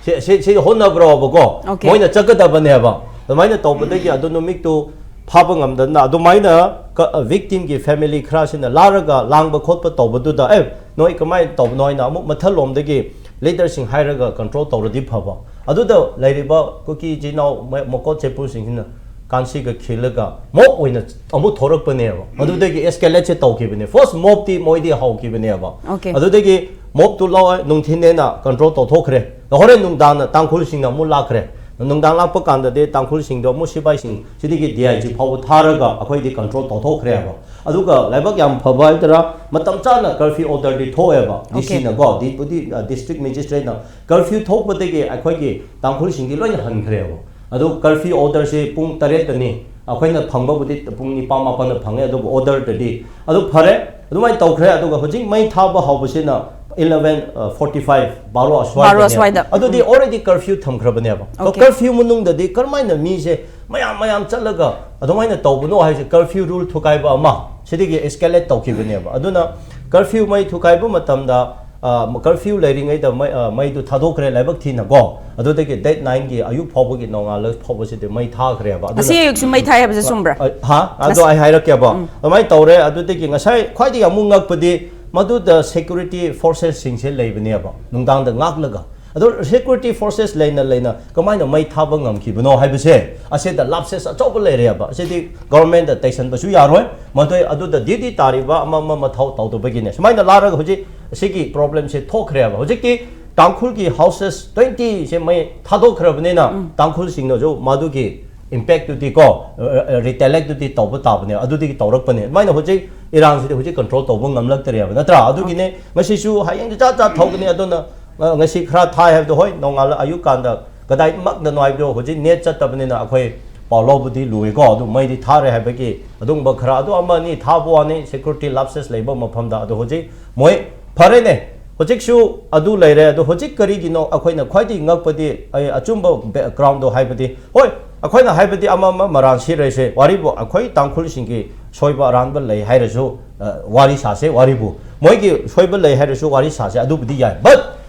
ꯁꯤ, ꯁꯤ, ꯁꯤ ꯍꯣꯠꯅꯕ꯭ꯔꯣꯕꯀꯣ? Okay. ꯃꯣꯏꯅ ꯆꯠꯀꯗꯕꯅꯦꯕ꯫ ꯑꯗꯨꯃꯥꯏꯅ ꯇꯧꯕꯗꯒꯤ ꯑꯗꯨ ꯅꯨꯃꯤꯠꯇꯨ ꯐꯥꯕ ꯉꯝꯗꯅ ꯑꯗꯨꯃꯥꯏꯅ ꯀ-, ꯑ, victimꯒꯤ family ꯈꯔꯁꯤꯅ ꯂꯥꯛꯂꯒ ꯂꯥꯡꯕ ꯈꯣꯠꯄ ꯇꯧꯕꯗꯨꯗ, "ꯑꯦ, ꯅꯣꯏ ꯀꯃꯥꯏꯅ ꯇꯧꯕꯅꯣ?" ꯍꯥꯏꯅ ꯑꯃꯨꯛ ꯃꯊꯛꯂꯣꯝꯗꯒꯤ leaderꯁꯤꯡ ꯍꯥꯏꯔꯒ control ꯇꯧꯔꯗꯤ ꯐꯕ꯫ ꯑꯗꯨꯗ ꯂꯩꯔꯤꯕ ꯀꯨꯀꯤ ꯏꯆꯤꯟ ꯏꯅꯥꯎ ꯃ-, ꯃꯀꯣꯠ ꯆꯦꯄꯨꯁꯤꯡꯁꯤꯅ ꯀꯥꯟꯁꯤꯒ ꯈꯤꯜꯂꯒ mob ꯑꯣꯏꯅ ꯑꯃꯨꯛ ꯊꯣꯔꯛꯄꯅꯦꯕ꯫ ꯑꯗꯨꯗꯒꯤ escalateꯁꯦ ꯇꯧꯈꯤꯕꯅꯦ꯫ First mobꯇꯤ ꯃꯣꯏꯗꯤ ꯍꯧꯈꯤꯕꯅꯦꯕ꯫ Okay. ꯑꯗꯨꯗꯒꯤ mobꯇꯨ ꯂꯧꯔꯦ, ꯅꯨꯡꯊꯤꯟꯅꯦꯅ control ꯇꯧꯊꯣꯛꯈ꯭ꯔꯦ꯫ ꯍꯣꯔꯦꯟ ꯅꯨꯡꯗꯥꯡꯅ ꯇꯥꯡꯈꯨꯜꯁꯤꯡꯅ ꯑꯃꯨꯛ ꯂꯥꯛꯈ꯭ꯔꯦ꯫ ꯅꯨꯡꯗꯥꯡ ꯂꯥꯛꯄ ꯀꯥꯟꯗꯗꯤ ꯇꯥꯡꯈꯨꯜꯁꯤꯡꯗꯣ ꯑꯃꯨꯛ ꯁꯤꯐꯥꯏꯁꯤꯡ ꯁꯤꯗꯒꯤ D I G ꯐꯥꯎꯕ ꯊꯥꯔꯒ ꯑꯩꯈꯣꯏꯗꯤ control ꯇꯧꯊꯣꯛꯈ꯭ꯔꯦꯕ꯫ ꯑꯗꯨꯒ ꯂꯥꯏꯕꯛ ꯌꯥꯝ ꯐꯕ ꯍꯥꯏꯗꯣꯏꯔꯥ, ꯃꯇꯝ ꯆꯥꯅ curfew orderꯗꯤ ꯊꯣꯛꯑꯦꯕ꯫ Okay. DCꯅꯀꯣ, ꯗꯤꯄꯨꯇꯤ, ꯑ, district magistrateꯅ curfew ꯊꯣꯛꯄꯗꯒꯤ ꯑꯩꯈꯣꯏꯒꯤ ꯇꯥꯡꯈꯨꯜꯁꯤꯡꯗꯤ ꯂꯣꯏꯅ ꯍꯟꯈ꯭ꯔꯦꯕ꯫ ꯑꯗꯨ curfew orderꯁꯦ ꯄꯨꯡ ꯇꯔꯦꯠꯇꯅꯤ, ꯑꯩꯈꯣꯏꯅ ꯐꯪꯕꯕꯨꯗꯤ ꯄꯨꯡ ꯅꯤꯄꯥꯟ ꯃꯥꯄꯟꯗ ꯐꯪꯉꯦ, ꯑꯗꯨꯕꯨ orderꯗꯗꯤ꯫ ꯑꯗꯨ ꯐꯔꯦ, ꯑꯗꯨꯃꯥꯏꯅ ꯇꯧꯈ꯭ꯔꯦ꯫ ꯑꯗꯨꯒ ꯍꯧꯖꯤꯛ ꯃꯩ ꯊꯥꯕ ꯍꯧꯕꯁꯤꯅ eleven forty five, ꯕꯥꯔꯣ ꯑꯁ꯭ꯋꯥꯏꯗꯅꯦ꯫ ꯕꯥꯔꯣ ꯑꯁ꯭ꯋꯥꯏꯗ꯫ ꯑꯗꯨꯗꯤ already curfew ꯊꯝꯈ꯭ꯔꯕꯅꯦꯕ꯫ ꯑꯗꯣ Okay. Curfewꯃꯅꯨꯡꯗꯗꯤ ꯀꯔꯝꯍꯥꯏꯅ ꯃꯤꯁꯦ ꯃꯌꯥꯝ ꯃꯌꯥꯝ ꯆꯠꯂꯒ ꯑꯗꯨꯃꯥꯏꯅ ꯇꯧꯕꯅꯣ ꯍꯥꯏꯁꯦ curfew rule ꯊꯨꯒꯥꯏꯕ ꯑꯃ ꯁꯤꯗꯒꯤ escalate ꯇꯧꯈꯤꯕꯅꯦꯕ꯫ ꯑꯗꯨꯅ curfew ꯃꯩ ꯊꯨꯒꯥꯏꯕ ꯃꯇꯝꯗ, ꯑ, curfew ꯂꯩꯔꯤꯉꯩꯗ ꯃꯩ, ꯑ, ꯃꯩꯗꯨ ꯊꯥꯗꯣꯛꯈ꯭ꯔꯦ ꯂꯥꯏꯕꯛ ꯊꯤꯅꯀꯣ꯫ ꯑꯗꯨꯗꯒꯤ date nineꯒꯤ ꯑꯌꯨꯛ ꯐꯥꯎꯕꯒꯤ, ꯅꯣꯡꯉꯥꯜꯂ ꯐꯥꯎꯕꯁꯤꯗꯤ ꯃꯩ ꯊꯥꯈ꯭ꯔꯦꯕ꯫ ꯑꯗꯨꯅ ꯉꯁꯤ ꯑꯌꯨꯛꯁꯨ ꯃꯩ ꯊꯥꯏ ꯍꯥꯏꯕꯁꯦ ꯆꯨꯝꯕ꯭ꯔꯥ? ꯑ, ꯍꯥ? ꯑꯗꯣ ꯑꯩ ꯍꯥꯏꯔꯛꯀꯦꯕ꯫ ꯑꯗꯨꯃꯥꯏꯅ ꯇꯧꯔꯦ꯫ ꯑꯗꯨꯗꯒꯤ ꯉꯁꯥꯏ ꯈ꯭ꯋꯥꯏꯗꯒꯤ ꯑꯃꯨꯛ ꯉꯛꯄꯗꯤ ꯃꯗꯨꯗ security forcesꯁꯤꯡꯁꯦ ꯂꯩꯕꯅꯦꯕ, ꯅꯨꯡꯗꯥꯡꯗ ꯉꯥꯛꯂꯒ꯫ ꯑꯗꯣ security forces ꯂꯩꯅ ꯂꯩꯅ ꯀꯃꯥꯏꯅ ꯃꯩ ꯊꯥꯕ ꯉꯝꯈꯤꯕꯅꯣ ꯍꯥꯏꯕꯁꯦ, ꯑꯁꯤꯗ lapses ꯑꯆꯧꯕ ꯂꯩꯔꯦꯕ꯫ ꯑꯁꯤꯗꯤ governmentꯗ ꯇꯩꯁꯟꯕꯁꯨ ꯌꯥꯔꯣꯏ꯫ ꯃꯗꯨ, ꯑꯗꯨꯗ duty ꯇꯥꯔꯤꯕ ꯑꯃ ꯑꯃ ꯃꯊꯧ ꯇꯧꯗꯕꯒꯤꯅꯦ꯫ ꯁꯨꯃꯥꯏꯅ ꯂꯥꯛꯂꯒ ꯍꯧꯖꯤꯛ ꯑꯁꯤꯒꯤ problemꯁꯦ ꯊꯣꯛꯈ꯭ꯔꯦꯕ꯫ ꯍꯧꯖꯤꯛꯇꯤ ꯇꯥꯡꯈꯨꯜꯒꯤ houses twentyꯁꯦ ꯃꯩ ꯊꯥꯗꯣꯛꯈ꯭ꯔꯕꯅꯤꯅ ꯇꯥꯡꯈꯨꯜꯁꯤꯡꯅꯁꯨ ꯃꯗꯨꯒꯤ impactꯇꯨꯗꯤ ꯀꯣ, ꯑ, ꯑ, retaliateꯇꯨꯗꯤ ꯇꯧꯕ ꯇꯥꯕꯅꯦ꯫ ꯑꯗꯨꯗꯒꯤ ꯇꯧꯔꯛꯄꯅꯦ꯫ ꯑꯗꯨꯃꯥꯏꯅ ꯍꯧꯖꯤꯛ ꯏꯔꯥꯡꯁꯤꯗꯤ ꯍꯧꯖꯤꯛ control ꯇꯧꯕ ꯉꯝꯂꯛꯇ꯭ꯔꯦꯕ, ꯅꯠꯇ꯭ꯔꯥ? ꯑꯗꯨꯒꯤꯅꯦ ꯉꯁꯤꯁꯨ ꯍꯌꯦꯡꯗꯤ ꯆꯥ ꯆꯥ ꯊꯧꯒꯅꯤ꯫ ꯑꯗꯨꯅ, ꯑ, ꯉꯁꯤ ꯈꯔ ꯊꯥꯏ ꯍꯥꯏꯕꯗꯣ, ꯍꯣꯏ, ꯅꯣꯡꯉꯥꯜꯂ ꯑꯌꯨꯛ ꯀꯥꯟꯗ ꯀꯗꯥꯏꯃꯛꯇꯅꯣ ꯍꯥꯏꯕꯗꯣ ꯍꯧꯖꯤꯛ net ꯆꯠꯇꯕꯅꯤꯅ ꯑꯩꯈꯣꯏ ꯄꯥꯎ ꯂꯧꯕꯗꯤ ꯂꯨꯏꯀꯣ꯫ ꯑꯗꯨ ꯃꯩꯗꯤ ꯊꯥꯔꯦ ꯍꯥꯏꯕꯒꯤ ꯑꯗꯨꯒꯨꯝꯕ ꯈꯔ, ꯑꯗꯨ ꯑꯃ ꯑꯅꯤ ꯊꯥꯕ ꯋꯥꯅꯤ, security lapses ꯂꯩꯕ ꯃꯐꯝꯗ꯫ ꯑꯗꯣ ꯍꯧꯖꯤꯛ ꯃꯣꯏ ꯐꯔꯦꯅꯦ, ꯍꯧꯖꯤꯛꯁꯨ ꯑꯗꯨ ꯂꯩꯔꯦ꯫ ꯑꯗꯣ ꯍꯧꯖꯤꯛ ꯀꯔꯤꯒꯤꯅꯣ ꯑꯩꯈꯣꯏꯅ ꯈ꯭ꯋꯥꯏꯗꯒꯤ ꯉꯛꯄꯗꯤ, ꯑꯩ ꯑꯆꯨꯝꯕ backgroundꯗꯣ ꯍꯥꯏꯕꯗꯤ, ꯍꯣꯏ, ꯑꯩꯈꯣꯏꯅ ꯍꯥꯏꯕꯗꯤ ꯑꯃ ꯑꯃ ꯃꯔꯥꯟ ꯁꯤꯔꯣꯏꯁꯦ, ꯋꯥꯔꯤꯕꯨ ꯑꯩꯈꯣꯏ ꯇꯥꯡꯈꯨꯜꯁꯤꯡꯒꯤ ꯁꯣꯏꯕ ꯑꯔꯥꯟꯕ ꯂꯩ ꯍꯥꯏꯔꯁꯨ, ꯑ, ꯋꯥꯔꯤ ꯁꯥꯁꯦ, ꯋꯥꯔꯤꯕꯨ꯫ ꯃꯣꯏꯒꯤ ꯁꯣꯏꯕ ꯂꯩ ꯍꯥꯏꯔꯁꯨ ꯋꯥꯔꯤ ꯁꯥꯁꯦ, ꯑꯗꯨꯕꯨꯗꯤ ꯌꯥꯏ꯫ But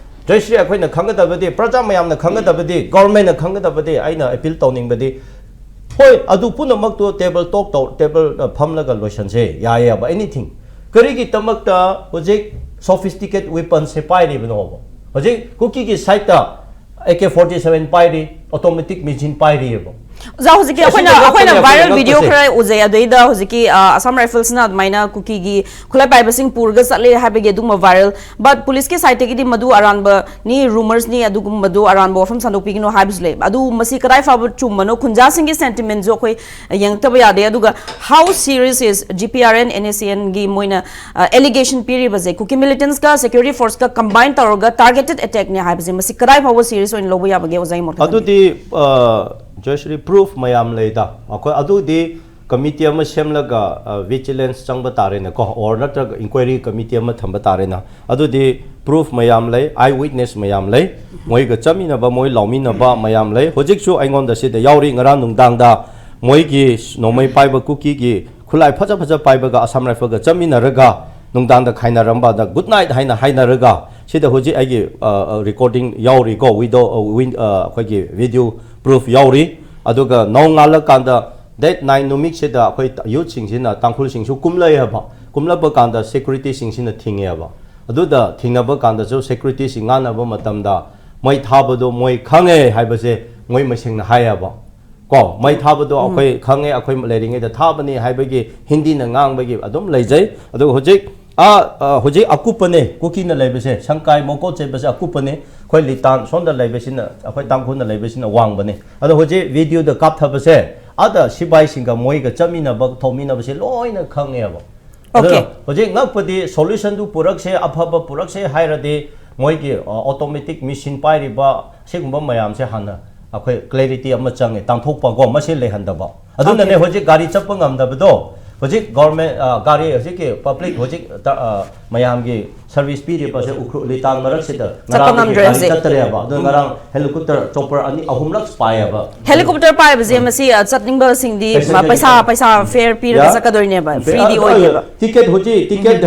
ꯖꯌꯁ꯭ꯔꯤ, ꯑꯩꯈꯣꯏꯅ ꯈꯪꯒꯗꯕꯗꯤ, ꯄ꯭ꯔꯖꯥ ꯃꯌꯥꯝꯅ ꯈꯪꯒꯗꯕꯗꯤ, ꯒꯣꯔꯃꯦꯟꯅ ꯈꯪꯒꯗꯕꯗꯤ, ꯑꯩꯅ ꯑꯦꯄꯤꯜ ꯇꯧꯅꯤꯡꯕꯗꯤ, ꯍꯣꯏ, ꯑꯗꯨ ꯄꯨꯝꯅꯃꯛꯇꯨ ꯇꯦꯕꯜ ꯇꯣꯛ ꯇꯧ, ꯇꯦꯕꯜ ꯐꯝꯂꯒ ꯂꯣꯏꯁꯟꯁꯦ, ꯌꯥꯏꯌꯦꯕ, ꯑꯦꯅꯤꯊꯤꯡ꯫ ꯀꯔꯤꯒꯤꯗꯃꯛꯇ ꯍꯧꯖꯤꯛ ꯁꯣꯐꯤꯁꯇꯤꯀꯦꯠ ꯋꯦꯄꯟꯁꯦ ꯄꯥꯏꯔꯤꯕꯅꯣꯕ? ꯍꯧꯖꯤꯛ ꯀꯨꯀꯤꯒꯤ ꯁꯥꯏꯠꯇ ꯑꯦ ꯀꯦ ꯐꯣꯔꯇꯤ ꯁꯚꯦꯟ ꯄꯥꯏꯔꯤ, ꯑꯣꯇꯣꯃꯦꯇꯤꯛ ꯃꯦꯆꯤꯟ ꯄꯥꯏꯔꯤꯑꯕ꯫ ꯑꯣꯖꯥ, ꯍꯧꯖꯤꯛꯀꯤ ꯑꯩꯈꯣꯏꯅ ꯑꯩꯈꯣꯏꯅ ꯚꯥꯏꯔꯦꯜ ꯚꯤꯗꯤꯑꯣ ꯈꯔ ꯎꯖꯩ, ꯑꯗꯩꯗ ꯍꯧꯖꯤꯛꯀꯤ ꯑ, ꯑꯁꯥꯝ ꯔꯥꯏꯐꯜꯁꯅ ꯑꯗꯨꯃꯥꯏꯅ ꯀꯨꯀꯤꯒꯤ ꯈꯨꯠꯂꯥꯏ ꯄꯥꯏꯕꯁꯤꯡ ꯄꯨꯔꯒ ꯆꯠꯂꯦ ꯍꯥꯏꯕꯒꯤ ꯑꯗꯨꯒꯨꯝꯕ ꯚꯥꯏꯔꯦꯜ꯫ ꯕꯠ ꯄꯨꯂꯤꯁꯀꯤ ꯁꯥꯏꯠꯇꯒꯤꯗꯤ ꯃꯗꯨ ꯑꯔꯥꯟꯕꯅꯤ, ꯔꯨꯃꯔꯁꯅꯤ, ꯑꯗꯨꯒꯨꯝꯕꯗꯣ ꯑꯔꯥꯟꯕ ꯋꯥꯐꯝ ꯁꯟꯗꯣꯛꯄꯤꯒꯅꯨ ꯍꯥꯏꯕꯁꯨ ꯂꯩ꯫ ꯑꯗꯨ ꯃꯁꯤ ꯀꯗꯥꯏ ꯐꯥꯎꯕ ꯆꯨꯝꯕꯅꯣ, ꯈꯨꯟꯖꯥꯁꯤꯡꯒꯤ ꯁꯦꯟꯇꯤꯃꯦꯟꯁꯨ ꯑꯩꯈꯣꯏ ꯌꯦꯡꯉꯛꯇꯕ ꯌꯥꯗꯦ꯫ ꯑꯗꯨꯒ how serious is G P R N, N S C N ꯒꯤ ꯃꯣꯏꯅ ꯑꯦꯂꯤꯒꯦꯁꯟ ꯄꯤꯔꯤꯕꯁꯦ, ꯀꯨꯀꯤ ꯃꯤꯂꯤꯇꯦꯟꯁꯀ ꯁꯦꯀ꯭ꯌꯨꯔꯤꯇꯤ ꯐꯣꯔꯁꯀ ꯀꯝꯕꯥꯏꯟ ꯇꯧꯔꯒ ꯇꯥꯔꯒꯦꯇꯦꯠ ꯑꯦꯇꯦꯛꯅꯦ ꯍꯥꯏꯕꯁꯦ, ꯃꯁꯤ ꯀꯗꯥꯏ ꯐꯥꯎꯕ ꯁꯤꯔꯤꯌꯁ ꯑꯣꯏꯅ ꯂꯧꯕ ꯌꯥꯕꯒꯦ, ꯑꯣꯖꯥꯒꯤ ꯃꯣꯠꯇ ꯊꯝꯕꯤꯌꯨ꯫ ꯑꯗꯨꯗꯤ, ꯑ, ꯖꯌꯁ꯭ꯔꯤ, ꯄ꯭ꯔꯨꯐ ꯃꯌꯥꯝ ꯂꯩꯗ꯫ ꯑꯩꯈꯣꯏ ꯑꯗꯨꯗꯤ ꯀꯃꯤꯇꯤ ꯑꯃ ꯁꯦꯝꯂꯒ, ꯑ, ꯚꯤꯖꯤꯂꯦꯟꯁ ꯆꯪꯕ ꯇꯥꯔꯦꯅꯦꯀꯣ, ꯑꯣꯔ ꯅꯠꯇ꯭ꯔꯒ ꯏꯟꯀ꯭ꯋꯥꯏꯔꯤ ꯀꯃꯤꯇꯤ ꯑꯃ ꯊꯝꯕ ꯇꯥꯔꯦꯅ꯫ ꯑꯗꯨꯗꯤ ꯄ꯭ꯔꯨꯐ ꯃꯌꯥꯝ ꯂꯩ, ꯑꯥꯏ ꯋꯤꯠꯅꯦꯁ ꯃꯌꯥꯝ ꯂꯩ, ꯃꯣꯏꯒ ꯆꯠꯃꯤꯟꯅꯕ, ꯃꯣꯏ ꯂꯥꯎꯃꯤꯟꯅꯕ ꯃꯌꯥꯝ ꯂꯩ꯫ ꯍꯧꯖꯤꯛꯁꯨ ꯑꯩꯉꯣꯟꯗ ꯁꯤꯗ ꯌꯥꯎꯔꯤ꯫ ꯉꯔꯥꯡ ꯅꯨꯡꯗꯥꯡꯗ ꯃꯣꯏꯒꯤ ꯅꯣꯡꯃꯩ ꯄꯥꯏꯕ ꯀꯨꯀꯤꯒꯤ ꯈꯨꯠꯂꯥꯏ ꯐꯖ ꯐꯖ ꯄꯥꯏꯕꯒ ꯑꯁꯥꯝ ꯔꯥꯏꯐꯜꯒ ꯆꯠꯃꯤꯟꯅꯔꯒ ꯅꯨꯡꯗꯥꯡꯗ ꯈꯥꯏꯅꯔꯝꯕꯗ, ꯒꯨꯗ ꯅꯥꯏꯠ ꯍꯥꯏꯅ ꯍꯥꯏꯅꯔꯒ, ꯁꯤꯗ ꯍꯧꯖꯤꯛ ꯑꯩꯒꯤ, ꯑ, ꯑ, ꯔꯦꯀꯣꯔꯗꯤꯡ ꯌꯥꯎꯔꯤꯀꯣ, ꯋꯤꯗꯤꯑꯣ, ꯑ, ꯋꯤꯟ-, ꯑ, ꯑꯩꯈꯣꯏꯒꯤ ꯚꯤꯗꯤꯑꯣ ꯄ꯭ꯔꯨꯐ ꯌꯥꯎꯔꯤ꯫ ꯑꯗꯨꯒ ꯅꯣꯡꯉꯥꯜꯂꯀꯥꯟꯗ, ꯗꯦꯠ ꯅꯥꯏꯟ ꯅꯨꯃꯤꯠꯁꯤꯗ ꯑꯩꯈꯣꯏ ꯌꯨꯠꯁꯤꯡꯁꯤꯅ, ꯇꯥꯡꯈꯨꯜꯁꯤꯡꯁꯨ ꯀꯨꯝꯂꯛꯑꯦꯕ꯫ ꯀꯨꯝꯂꯛꯄ ꯀꯥꯟꯗ ꯁꯦꯀ꯭ꯌꯨꯔꯤꯇꯤꯁꯤꯡꯁꯤꯅ ꯊꯤꯡꯉꯦꯕ꯫ ꯑꯗꯨꯗ ꯊꯤꯡꯅꯕ ꯀꯥꯟꯗꯁꯨ ꯁꯦꯀ꯭ꯌꯨꯔꯤꯇꯤꯁꯤꯡ ꯉꯥꯡꯅꯕ ꯃꯇꯝꯗ, ꯃꯩ ꯊꯥꯕꯗꯣ ꯃꯣꯏ ꯈꯪꯉꯦ ꯍꯥꯏꯕꯁꯦ ꯃꯣꯏ ꯃꯁꯦꯡꯅ ꯍꯥꯏꯌꯦꯕ꯫ ꯀꯣ, ꯃꯩ ꯊꯥꯕꯗꯣ ꯑꯩꯈꯣꯏ ꯈꯪꯉꯦ, ꯑꯩꯈꯣꯏ ꯂꯩꯔꯤꯉꯩꯗ ꯊꯥꯕꯅꯤ ꯍꯥꯏꯕꯒꯤ ꯍꯤꯟꯗꯤꯅ ꯉꯥꯡꯕꯒꯤ ꯑꯗꯨꯝ ꯂꯩꯖꯩ꯫ ꯑꯗꯨꯒ ꯍꯧꯖꯤꯛ, ꯑ, ꯑ, ꯍꯧꯖꯤꯛ ꯑꯀꯨꯞꯄꯅꯦ, ꯀꯨꯀꯤꯅ ꯂꯩꯕꯁꯦ, ꯁꯪꯀꯥꯏ, ꯃꯣꯀꯣꯠ ꯆꯦꯠꯄꯁꯦ ꯑꯀꯨꯞꯄꯅꯦ꯫ ꯑꯩꯈꯣꯏ ꯂꯤꯇꯥꯟ ꯁꯣꯝꯗ ꯂꯩꯕꯁꯤꯅ, ꯑꯩꯈꯣꯏ ꯇꯥꯡꯈꯨꯜꯅ ꯂꯩꯕꯁꯤꯅ ꯋꯥꯡꯕꯅꯦ꯫ ꯑꯗꯣ ꯍꯧꯖꯤꯛ ꯚꯤꯗꯤꯑꯣꯗ ꯀꯥꯞꯊꯕꯁꯦ, ꯑꯗ ꯁꯤꯕꯥꯏꯁꯤꯡꯒ ꯃꯣꯏꯒ ꯆꯠꯃꯤꯟꯅꯕ, ꯊꯧꯃꯤꯟꯅꯕꯁꯦ ꯂꯣꯏꯅ ꯈꯪꯉꯦꯕ꯫ ꯑꯗꯨꯅ ꯑꯣꯀꯦ꯫ ꯍꯧꯖꯤꯛ ꯉꯛꯄꯗꯤ, ꯁꯣꯂꯨꯁꯟꯗꯨ ꯄꯨꯔꯛꯁꯦ, ꯑꯐꯕ ꯄꯨꯔꯛꯁꯦ ꯍꯥꯏꯔꯗꯤ, ꯃꯣꯏꯒꯤ, ꯑ, ꯑꯣꯇꯣꯃꯦꯇꯤꯛ ꯃꯦꯆꯤꯟ ꯄꯥꯏꯔꯤꯕ, ꯁꯤꯒꯨꯝꯕ ꯃꯌꯥꯝꯁꯦ ꯍꯥꯟꯅ ꯑꯩꯈꯣꯏ ꯀ꯭ꯂꯦꯔꯤꯇꯤ ꯑꯃ ꯆꯪꯉꯦ, ꯇꯥꯟꯊꯣꯛꯄꯀꯣ, ꯃꯁꯤ ꯂꯩꯍꯟꯗꯕ꯫ ꯑꯗꯨꯅꯅꯦ ꯑꯣꯀꯦ꯫ ꯍꯧꯖꯤꯛ ꯒꯥꯔꯤ ꯆꯠꯄ ꯉꯝꯗꯕꯗꯣ꯫ ꯍꯧꯖꯤꯛ ꯒꯣꯔꯃꯦꯟ, ꯑ, ꯒꯥꯔꯤ, ꯍꯧꯖꯤꯛꯀꯤ ꯄꯕ꯭ꯂꯤꯛ, ꯍꯧꯖꯤꯛ ꯇ-, ꯑ, ꯃꯌꯥꯝꯒꯤ ꯁꯔꯚꯤꯁ ꯄꯤꯔꯤꯕꯁꯦ ꯎꯈ꯭ꯔꯨꯜ ꯂꯤꯇꯥꯟ ꯃꯔꯛꯁꯤꯗ ꯆꯠꯄ ꯉꯔꯥꯡꯗꯒꯤ ꯉꯝꯗ꯭ꯔꯦ ꯒꯥꯔꯤ ꯍꯧꯖꯤꯛ꯫ ꯆꯠꯇ꯭ꯔꯦꯕ꯫ ꯑꯗꯨ ꯉꯔꯥꯡ ꯍꯦꯂꯤꯀꯣꯞꯇꯔ ꯆꯣꯄꯔ ꯑꯅꯤ ꯑꯍꯨꯝꯂꯛ ꯄꯥꯏꯌꯦꯕ꯫ ꯍꯦꯂꯤꯀꯣꯞꯇꯔ ꯄꯥꯏꯕꯁꯦ ꯃꯁꯤ, ꯑ, ꯆꯠꯅꯤꯡꯕꯁꯤꯡꯗꯤ Passenger ꯄꯩꯁꯥ, ꯀꯩꯀꯥ꯫ ꯄꯩꯁꯥ ꯐꯦꯌꯔ ꯄꯤꯔꯒ ꯌꯥ? ꯆꯠꯀꯗꯣꯏꯅꯦꯕ, ꯑ, ꯐ꯭ꯔꯤꯗꯤ ꯑ, ꯑꯣꯏꯗꯦꯕ꯫ ꯇꯤꯀꯦꯠ ꯍꯧꯖꯤꯛ, ꯇꯤꯀꯦꯠ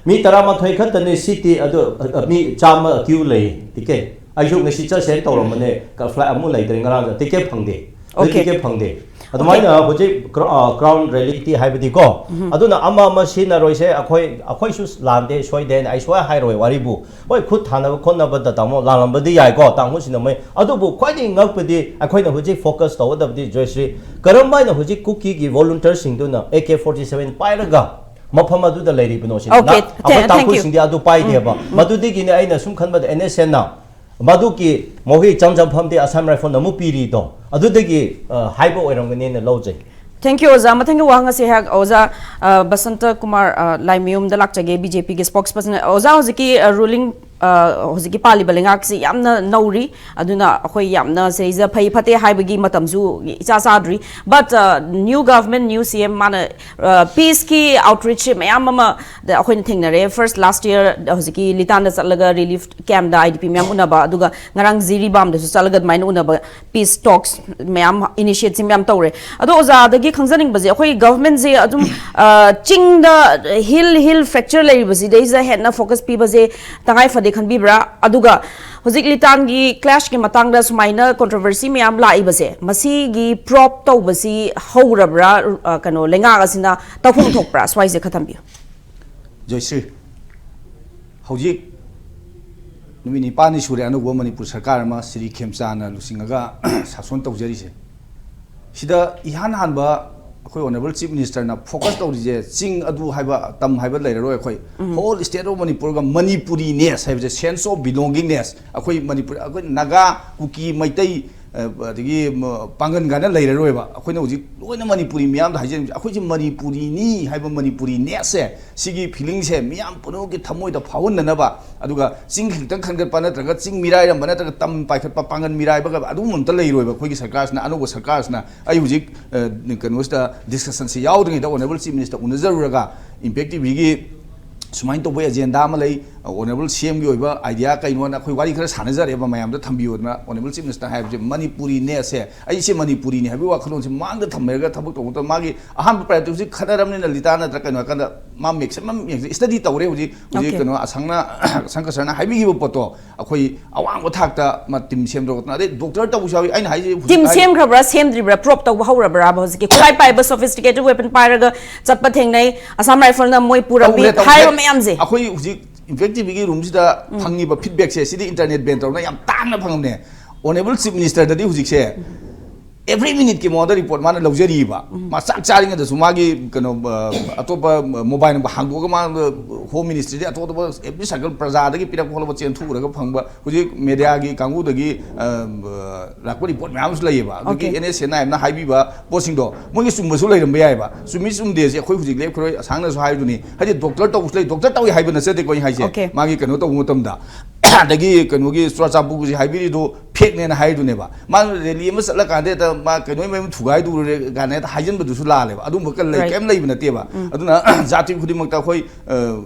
ꯃꯤ ꯇꯔꯥꯃꯥꯊꯣꯏ ꯈꯛꯇꯅꯤ ꯁꯤꯠꯇꯤ, ꯑꯗꯨ ꯑ, ꯃꯤ ꯆꯥꯝꯃ ꯀ꯭ꯌꯨ ꯂꯩ ꯇꯤꯀꯦꯠ꯫ ꯑꯩꯁꯨ ꯉꯁꯤ ꯆꯠꯁꯦꯅ ꯇꯧꯔꯝꯕꯅꯦ, ꯀ-, ꯐ꯭ꯂꯥꯏꯠ ꯑꯃꯨꯛ ꯂꯩꯇ꯭ꯔꯦ, ꯉꯔꯥꯡꯗ ꯇꯤꯀꯦꯠ ꯐꯪꯗꯦ꯫ ꯑꯗꯨ Okay. ꯇꯤꯀꯦꯠ ꯐꯪꯗꯦ꯫ ꯑꯗꯨꯃꯥꯏꯅ ꯍꯧꯖꯤꯛ ꯀ꯭ꯔꯥ-, ꯑ, ꯀ꯭ꯔꯥꯎꯟ ꯔꯤꯌꯦꯂꯤꯇꯤ ꯍꯥꯏꯕꯗꯤꯀꯣ, ꯑꯗꯨꯅ ꯑꯃ ꯑꯃ ꯁꯤꯖꯤꯟꯅꯔꯣꯏꯁꯦ, ꯑꯩꯈꯣꯏ, ꯑꯩꯈꯣꯏꯁꯨ ꯂꯥꯟꯗꯦ, ꯁꯣꯏꯗꯦꯅ ꯑꯩ ꯁꯨꯡꯍꯥꯏ ꯍꯥꯏꯔꯣꯏ ꯋꯥꯔꯤꯕꯨ꯫ ꯍꯣꯏ, ꯈꯨꯠ ꯊꯥꯅꯕ ꯈꯣꯠꯅꯕꯗ ꯇꯥꯃꯣ ꯂꯥꯜꯂꯝꯕꯗꯤ ꯌꯥꯏꯀꯣ, ꯇꯥꯡꯈꯨꯜꯁꯤꯡꯅ ꯃꯣꯏ꯫ ꯑꯗꯨꯕꯨ ꯈ꯭ꯋꯥꯏꯗꯒꯤ ꯉꯛꯄꯗꯤ ꯑꯩꯈꯣꯏꯅ ꯍꯧꯖꯤꯛ ꯐꯣꯀꯁ ꯇꯧꯒꯗꯕꯗꯤ, ꯖꯣꯏꯁ꯭ꯔꯤ, ꯀꯔꯝ ꯍꯥꯏꯅ ꯍꯧꯖꯤꯛ ꯀꯨꯀꯤꯒꯤ ꯚꯣꯂꯨꯟꯇꯤꯌꯔꯁꯤꯡꯗꯨꯅ ꯑꯦ ꯀꯦ ꯐꯣꯔꯇꯤ ꯁꯚꯦꯟ ꯄꯥꯏꯔꯒ ꯃꯐꯝ ꯑꯗꯨꯗ ꯂꯩꯔꯤꯕꯅꯣ ꯁꯤꯅꯤ꯫ Okay, ꯅ-, ꯑꯩꯈꯣꯏ th-, thank you. ꯇꯥꯡꯈꯨꯜꯁꯤꯡꯗꯤ ꯑꯗꯨ ꯄꯥꯏꯗꯦꯕ꯫ ꯃꯗꯨꯗꯒꯤꯅꯤ ꯑꯩꯅ ꯁꯨꯝ ꯈꯟꯕꯗ ꯑꯦꯟ ꯑꯦꯁ ꯑꯦꯟꯅ ꯃꯗꯨꯒꯤ ꯃꯣꯏꯒꯤ ꯏꯆꯝ ꯆꯝꯐꯝꯗꯤ ꯑꯁꯥꯝ ꯔꯥꯏꯐꯜꯅ ꯑꯃꯨꯛ ꯄꯤꯔꯤꯗꯣ, ꯑꯗꯨꯗꯒꯤ, ꯑ, ꯍꯥꯏꯕ ꯑꯣꯏꯔꯝꯒꯅꯤꯅ ꯂꯧꯖꯩ꯫ Thank you, ꯑꯣꯖꯥ꯫ ꯃꯊꯪꯒꯤ ꯋꯥꯍꯪ ꯑꯁꯤ ꯑꯩꯍꯥꯛ ꯑꯣꯖꯥ, ꯑ, ꯕꯁꯟꯇ ꯀꯨꯃꯥꯔ, ꯑ, ꯂꯥꯏꯃꯌꯨꯝꯗ ꯂꯥꯛꯆꯒꯦ, ꯕꯤ ꯖꯦ ꯄꯤꯒꯤ spokesperson꯫ ꯑꯣꯖꯥ, ꯍꯧꯖꯤꯛꯀꯤ, ꯑ, ruling, ꯑ, ꯍꯧꯖꯤꯛꯀꯤ ꯄꯥꯜꯂꯤꯕ ꯂꯩꯉꯥꯛꯁꯤ ꯌꯥꯝꯅ ꯅꯧꯔꯤ, ꯑꯗꯨꯅ ꯑꯩꯈꯣꯏ ꯌꯥꯝꯅ ꯁꯤꯗꯩꯁꯤꯗ ꯐꯩ ꯐꯠꯇꯦ ꯍꯥꯏꯕꯒꯤ ꯃꯇꯝꯁꯨ ꯏꯆꯥ ꯆꯥꯗ꯭ꯔꯤ꯫ But, ꯑ, new government, new C M, ꯃꯥꯅ, ꯑ, peace ꯀꯤ outreach ꯁꯦ ꯃꯌꯥꯝ ꯑꯃ ꯗ ꯑꯩꯈꯣꯏꯅ ꯊꯦꯡꯅꯔꯦ꯫ First, last year ꯍꯧꯖꯤꯛꯀꯤ ꯂꯤꯇꯥꯟꯗ ꯆꯠꯂꯒ relief camp the I D P ꯃꯌꯥꯝ ꯎꯅꯕ, ꯑꯗꯨꯒ ꯉꯔꯥꯡ ꯖꯤꯔꯤꯕꯥꯝꯗꯁꯨ ꯆꯠꯂꯒ ꯑꯗꯨꯃꯥꯏꯅ ꯎꯅꯕ, peace talks ꯃꯌꯥꯝ, initiative ꯃꯌꯥꯝ ꯇꯧꯔꯦ꯫ ꯑꯗꯣ ꯑꯣꯖꯥꯗꯒꯤ ꯈꯪꯖꯅꯤꯡꯕꯁꯦ, ꯑꯩꯈꯣꯏ government ꯁꯦ ꯑꯗꯨꯝ, ꯑ, ꯆꯤꯡꯗ hill, hill fracture ꯂꯩꯔꯤꯕꯁꯤꯗꯩꯁꯤꯗ ꯍꯦꯟꯅ focus ꯄꯤꯕꯁꯦ ꯇꯉꯥꯏ ꯐꯗꯦ ꯈꯟꯕꯤꯕ꯭ꯔꯥ? ꯑꯗꯨꯒ ꯍꯧꯖꯤꯛ ꯂꯤꯇꯥꯟꯒꯤ clash ꯀꯤ ꯃꯇꯥꯡꯗ ꯁꯨꯃꯥꯏꯅ controversy ꯃꯌꯥꯝ ꯂꯥꯛꯏꯕꯁꯦ, ꯃꯁꯤꯒꯤ probe ꯇꯧꯕꯁꯤ ꯍꯧꯔꯕ꯭ꯔꯥ? ꯑ, ꯀꯩꯅꯣ, ꯂꯩꯉꯥꯛ ꯑꯁꯤꯅ ꯇꯧꯐꯝ ꯊꯣꯛꯄ꯭ꯔꯥ? ꯁ꯭ꯋꯥꯏꯁꯦ ꯈꯔ ꯊꯝꯕꯤꯌꯨ꯫ ꯖꯣꯏꯁ꯭ꯔꯤ, ꯍꯧꯖꯤꯛ ꯅꯨꯃꯤꯠ ꯅꯤꯄꯥꯜꯅꯤ ꯁꯨꯔꯦ ꯑꯅꯧꯕ ꯃꯅꯤꯄꯨꯔ ꯁꯔꯀꯥꯔ ꯑꯃ ꯁ꯭ꯔꯤ ꯈꯦꯝꯆꯥꯟꯅ ꯂꯨꯆꯤꯡꯉꯒ ꯁꯥꯁꯣꯟ ꯇꯧꯖꯔꯤꯁꯦ꯫ ꯁꯤꯗ ꯏꯍꯥꯟ ꯍꯥꯟꯕ ꯑꯩꯈꯣꯏ Honourable Chief Minister ꯅ focus ꯇꯧꯔꯤꯁꯦ ꯆꯤꯡ ꯑꯗꯨ ꯍꯥꯏꯕ, ꯇꯝ ꯍꯥꯏꯕ ꯂꯩꯔꯔꯣꯏ꯫ ꯑꯩꯈꯣꯏ whole state of Manipur ꯒ Manipuriness ꯍꯥꯏꯕꯁꯦ, sense of belongingness, ꯑꯩꯈꯣꯏ ꯃꯅꯤꯄꯨꯔ, ꯑꯩꯈꯣꯏ ꯅꯥꯒꯥ, ꯀꯨꯀꯤ, ꯃꯩꯇꯩ, ꯑ, ꯑꯗꯒꯤ, ꯃ-, ꯄꯥꯡꯒꯟ ꯀꯥꯏꯅ ꯂꯩꯔꯔꯣꯏꯕ꯫ ꯑꯩꯈꯣꯏꯅ ꯍꯧꯖꯤꯛ ꯂꯣꯏꯅ ꯃꯅꯤꯄꯨꯔꯤ ꯃꯤꯌꯥꯝꯗ ꯍꯥꯏꯖꯔꯤꯕꯁꯦ, ꯑꯩꯈꯣꯏꯁꯦ ꯃꯅꯤꯄꯨꯔꯤꯅꯤ ꯍꯥꯏꯕ Manipuriness ꯁꯦ, ꯁꯤꯒꯤ feeling ꯁꯦ ꯃꯤꯌꯥꯝ ꯄꯨꯝꯅꯃꯛꯀꯤ ꯊꯃꯣꯏꯗ ꯐꯥꯎꯍꯟꯅꯅꯕ, ꯑꯗꯨꯒ ꯆꯤꯡ ꯈꯛꯇꯪ ꯈꯟꯒꯠꯄ ꯅꯠꯇ꯭ꯔꯒ ꯆꯤꯡ ꯃꯤꯔꯥꯏꯔꯝꯕ ꯅꯠꯇ꯭ꯔꯒ ꯇꯝ ꯄꯥꯏꯈꯠꯄ, ꯄꯥꯡꯒꯟ ꯃꯤꯔꯥꯏꯕꯒ ꯑꯗꯨꯒꯨꯝꯕ ꯑꯝꯇ ꯂꯩꯔꯣꯏꯕ ꯑꯩꯈꯣꯏꯒꯤ ꯁꯔꯀꯥꯔꯁꯤꯅ, ꯑꯅꯧꯕ ꯁꯔꯀꯥꯔꯁꯤꯅ꯫ ꯑꯩ ꯍꯧꯖꯤꯛ, ꯑ, ꯀꯩꯅꯣꯁꯤꯗ discussion ꯁꯤ ꯌꯥꯎꯗ꯭ꯔꯤꯉꯩꯗ Honourable Chief Minister ꯎꯅꯖꯔꯨꯔꯒ, Impact T V ꯒꯤ ꯁꯨꯃꯥꯏꯅ ꯇꯧꯕꯒꯤ agenda ꯑꯃ ꯂꯩ, ꯑꯣꯅꯔꯦꯕꯜ ꯁꯤ ꯑꯦꯝꯒꯤ ꯑꯣꯏꯕ ꯑꯥꯏꯗꯤꯌꯥ ꯀꯩꯅꯣꯅ ꯑꯩꯈꯣꯏ ꯋꯥꯔꯤ ꯈꯔ ꯁꯥꯟꯅꯖꯔꯦꯕ ꯃꯌꯥꯝꯗ ꯊꯝꯕꯤꯌꯨꯗꯅ꯫ ꯑꯣꯅꯔꯦꯕꯜ ꯆꯤꯐ ꯃꯤꯅꯤꯁꯇꯔ ꯍꯥꯏꯕꯁꯦ ꯃꯅꯤꯄꯨꯔꯤꯅꯦꯁꯦ, ꯑꯩꯁꯦ ꯃꯅꯤꯄꯨꯔꯤꯅꯤ ꯍꯥꯏꯕꯒꯤ ꯋꯥꯈꯜꯂꯣꯟꯁꯦ ꯃꯥꯡꯗ ꯊꯝꯃꯔꯒ ꯊꯕꯛ ꯇꯧꯕ ꯃꯇꯝꯗ ꯃꯥꯒꯤ ꯑꯍꯥꯟꯕ ꯄ꯭ꯔꯥꯏꯌꯣꯔꯤꯇꯤ ꯍꯧꯖꯤꯛ ꯈꯠꯅꯔꯕꯅꯤꯅ ꯂꯤꯇꯥ ꯅꯠꯇ꯭ꯔ ꯀꯩꯅꯣ ꯍꯥꯏ ꯀꯥꯟꯗ ꯃꯥ ꯃꯦꯛꯁꯤꯃꯝ ꯁ꯭ꯇꯗꯤ ꯇꯧꯔꯦ ꯍꯧꯖꯤꯛ꯫ ꯍꯧꯖꯤꯛ Okay. ꯀꯩꯅꯣ ꯑꯁꯪꯅ ꯁꯪꯀ ꯁꯔꯅ ꯍꯥꯏꯕꯤꯈꯤꯕ ꯄꯣꯠꯇꯣ ꯑꯩꯈꯣꯏ ꯑꯋꯥꯡꯕ ꯊꯥꯛꯇ ꯃ-, ꯇꯤꯝ ꯁꯦꯝꯗꯣꯔꯛꯇꯅ ꯑꯗꯩ ꯗꯣꯛꯇꯔ ꯇꯧꯕꯁꯨ ꯌꯥꯎꯏ꯫ ꯑꯩꯅ ꯍꯥꯏꯁꯦ ꯍꯧꯖꯤꯛ ꯇꯤꯝ ꯍꯥꯏ- ꯁꯦꯝꯈ꯭ꯔꯕ꯭ꯔꯥ ꯁꯦꯝꯗ꯭ꯔꯤꯕ꯭ꯔꯥ? ꯄ꯭ꯔꯣꯞ ꯇꯧꯕ ꯍꯧꯔꯕ꯭ꯔꯥ? ꯍꯧꯖꯤꯛꯀꯤ ꯈꯨꯠꯂꯥꯏ ꯄꯥꯏꯕ, ꯁꯣꯐꯤꯁꯇꯤꯀꯦꯇꯦꯠ ꯋꯦꯄꯟ ꯄꯥꯏꯔꯒ ꯆꯠꯄ ꯊꯦꯡꯅꯩ, ꯑꯁꯥꯝ ꯔꯥꯏꯐꯜꯅ ꯃꯣꯏ ꯄꯨꯔꯝꯃꯤ ꯇꯧꯔꯦ, ꯇꯧꯔꯦ꯫ ꯍꯥꯏꯔꯤꯕ ꯃꯌꯥꯝꯁꯦ꯫ ꯑꯩꯈꯣꯏ ꯍꯧꯖꯤꯛ ꯏꯝꯄꯦꯛ ꯇꯤꯚꯤꯒꯤ ꯔꯨꯝꯁꯤꯗ ꯎꯝ꯫ ꯐꯪꯉꯤꯕ ꯐꯤꯗꯕꯦꯛꯁꯦ ꯁꯤꯗꯤ ꯏꯟꯇꯔꯅꯦꯠ ꯕꯦꯟ ꯇꯧꯔꯒ ꯌꯥꯝ ꯇꯥꯡꯅ ꯐꯪꯉꯕꯅꯦ꯫ ꯑꯣꯅꯦꯕꯜ ꯆꯤꯐ ꯃꯤꯅꯤꯁꯇꯔꯗꯗꯤ ꯍꯧꯖꯤꯛꯁꯦ ꯑꯦꯚ꯭ꯔꯤ ꯃꯤꯅꯤꯠꯀꯤ ꯃꯉꯣꯟꯗ ꯔꯤꯄꯣꯔꯠ ꯃꯥꯅ ꯂꯧꯖꯔꯤꯕ꯫ ꯎꯝ꯫ ꯃꯥ ꯆꯥꯛ ꯆꯥꯔꯤꯉꯩꯗꯁꯨ ꯃꯥꯒꯤ ꯀꯩꯅꯣ, ꯑ, ꯑꯇꯣꯞꯄ ꯃꯣꯕꯥꯏꯜ ꯅꯝꯕꯔ ꯍꯥꯡꯗꯣꯛꯑꯒ ꯃꯥ ꯍꯣꯝ ꯃꯤꯅꯤꯁꯇ꯭ꯔꯤꯗꯤ ꯑꯇꯣꯞ ꯑꯇꯣꯞꯄ ꯑꯦꯚ꯭ꯔꯤ ꯁꯥꯔꯀꯜ ꯄ꯭ꯔꯖꯥꯗꯒꯤ ꯄꯤꯔꯛꯄ ꯈꯣꯠꯂꯛꯄ ꯆꯦꯟꯊꯣꯛꯎꯔꯒ ꯐꯪꯕ ꯍꯧꯖꯤꯛ ꯃꯦꯗꯤꯌꯥꯒꯤ ꯀꯥꯡꯕꯨꯗꯒꯤ, ꯑ, ꯂꯥꯛꯄ ꯔꯤꯄꯣꯔꯠ ꯃꯌꯥꯝ ꯑꯃꯁꯨ ꯂꯩꯌꯦꯕ꯫ ꯑꯗꯨꯒꯤ Okay. ꯑꯦꯟ ꯑꯦꯁ ꯑꯦꯟ ꯑꯥꯏ ꯑꯦꯝꯅ ꯍꯥꯏꯕꯤꯕ ꯄꯣꯠꯁꯤꯡꯗꯣ ꯃꯣꯏꯒꯤ ꯆꯨꯝꯕꯁꯨ ꯂꯩꯔꯝꯕ ꯌꯥꯏꯑꯕ꯫ ꯆꯨꯝꯃꯤ ꯆꯨꯝꯗꯦꯁꯦ ꯑꯩꯈꯣꯏ ꯍꯧꯖꯤꯛ ꯂꯦꯞꯈꯤꯔꯣꯏ꯫ ꯑꯁꯥꯡꯅꯁꯨ ꯍꯥꯏꯗꯨꯅꯤ, ꯍꯥꯏꯗꯤ ꯗꯣꯛꯇꯔ ꯇꯧꯕꯁꯨ ꯂꯩ, ꯗꯣꯛꯇꯔ ꯇꯧꯏ ꯍꯥꯏꯕ ꯅꯠꯆꯗꯦꯀꯣ ꯑꯩꯅ ꯍꯥꯏꯁꯦ꯫ Okay. ꯃꯥꯒꯤ ꯀꯩꯅꯣ ꯇꯧꯕ ꯃꯇꯝꯗ ꯑꯗꯒꯤ ꯀꯩꯅꯣꯒꯤ ꯆꯨꯔꯥꯆꯥꯟꯄꯨꯔꯒꯤꯁꯦ ꯍꯥꯏꯕꯤꯔꯤꯗꯣ ꯐꯦꯛꯅꯦꯅ ꯍꯥꯏꯗꯨꯅꯦꯕ꯫ ꯃꯥꯅ ꯔꯦꯂꯤ ꯑꯃ ꯆꯠꯂꯀꯥꯟꯗ ꯍꯦꯛꯇ ꯃꯥ ꯀꯩꯅꯣ ꯃꯌꯥꯝ ꯊꯨꯒꯥꯏꯗꯨꯔꯦ ꯀꯥꯏꯅ ꯍꯦꯛꯇ ꯍꯥꯏꯖꯟꯕꯗꯨꯁꯨ ꯂꯥꯜꯂꯦꯕ꯫ ꯑꯗꯨꯝꯕ ꯀ-, ꯂꯩ-, Right. ꯀꯩꯝ ꯂꯩꯕ ꯅꯠꯇꯦꯕ꯫ ꯎꯝ꯫ ꯑꯗꯨꯅ ꯖꯥꯇꯤ ꯈꯨꯗꯤꯡꯃꯛꯇ ꯑꯩꯈꯣꯏ, ꯑ,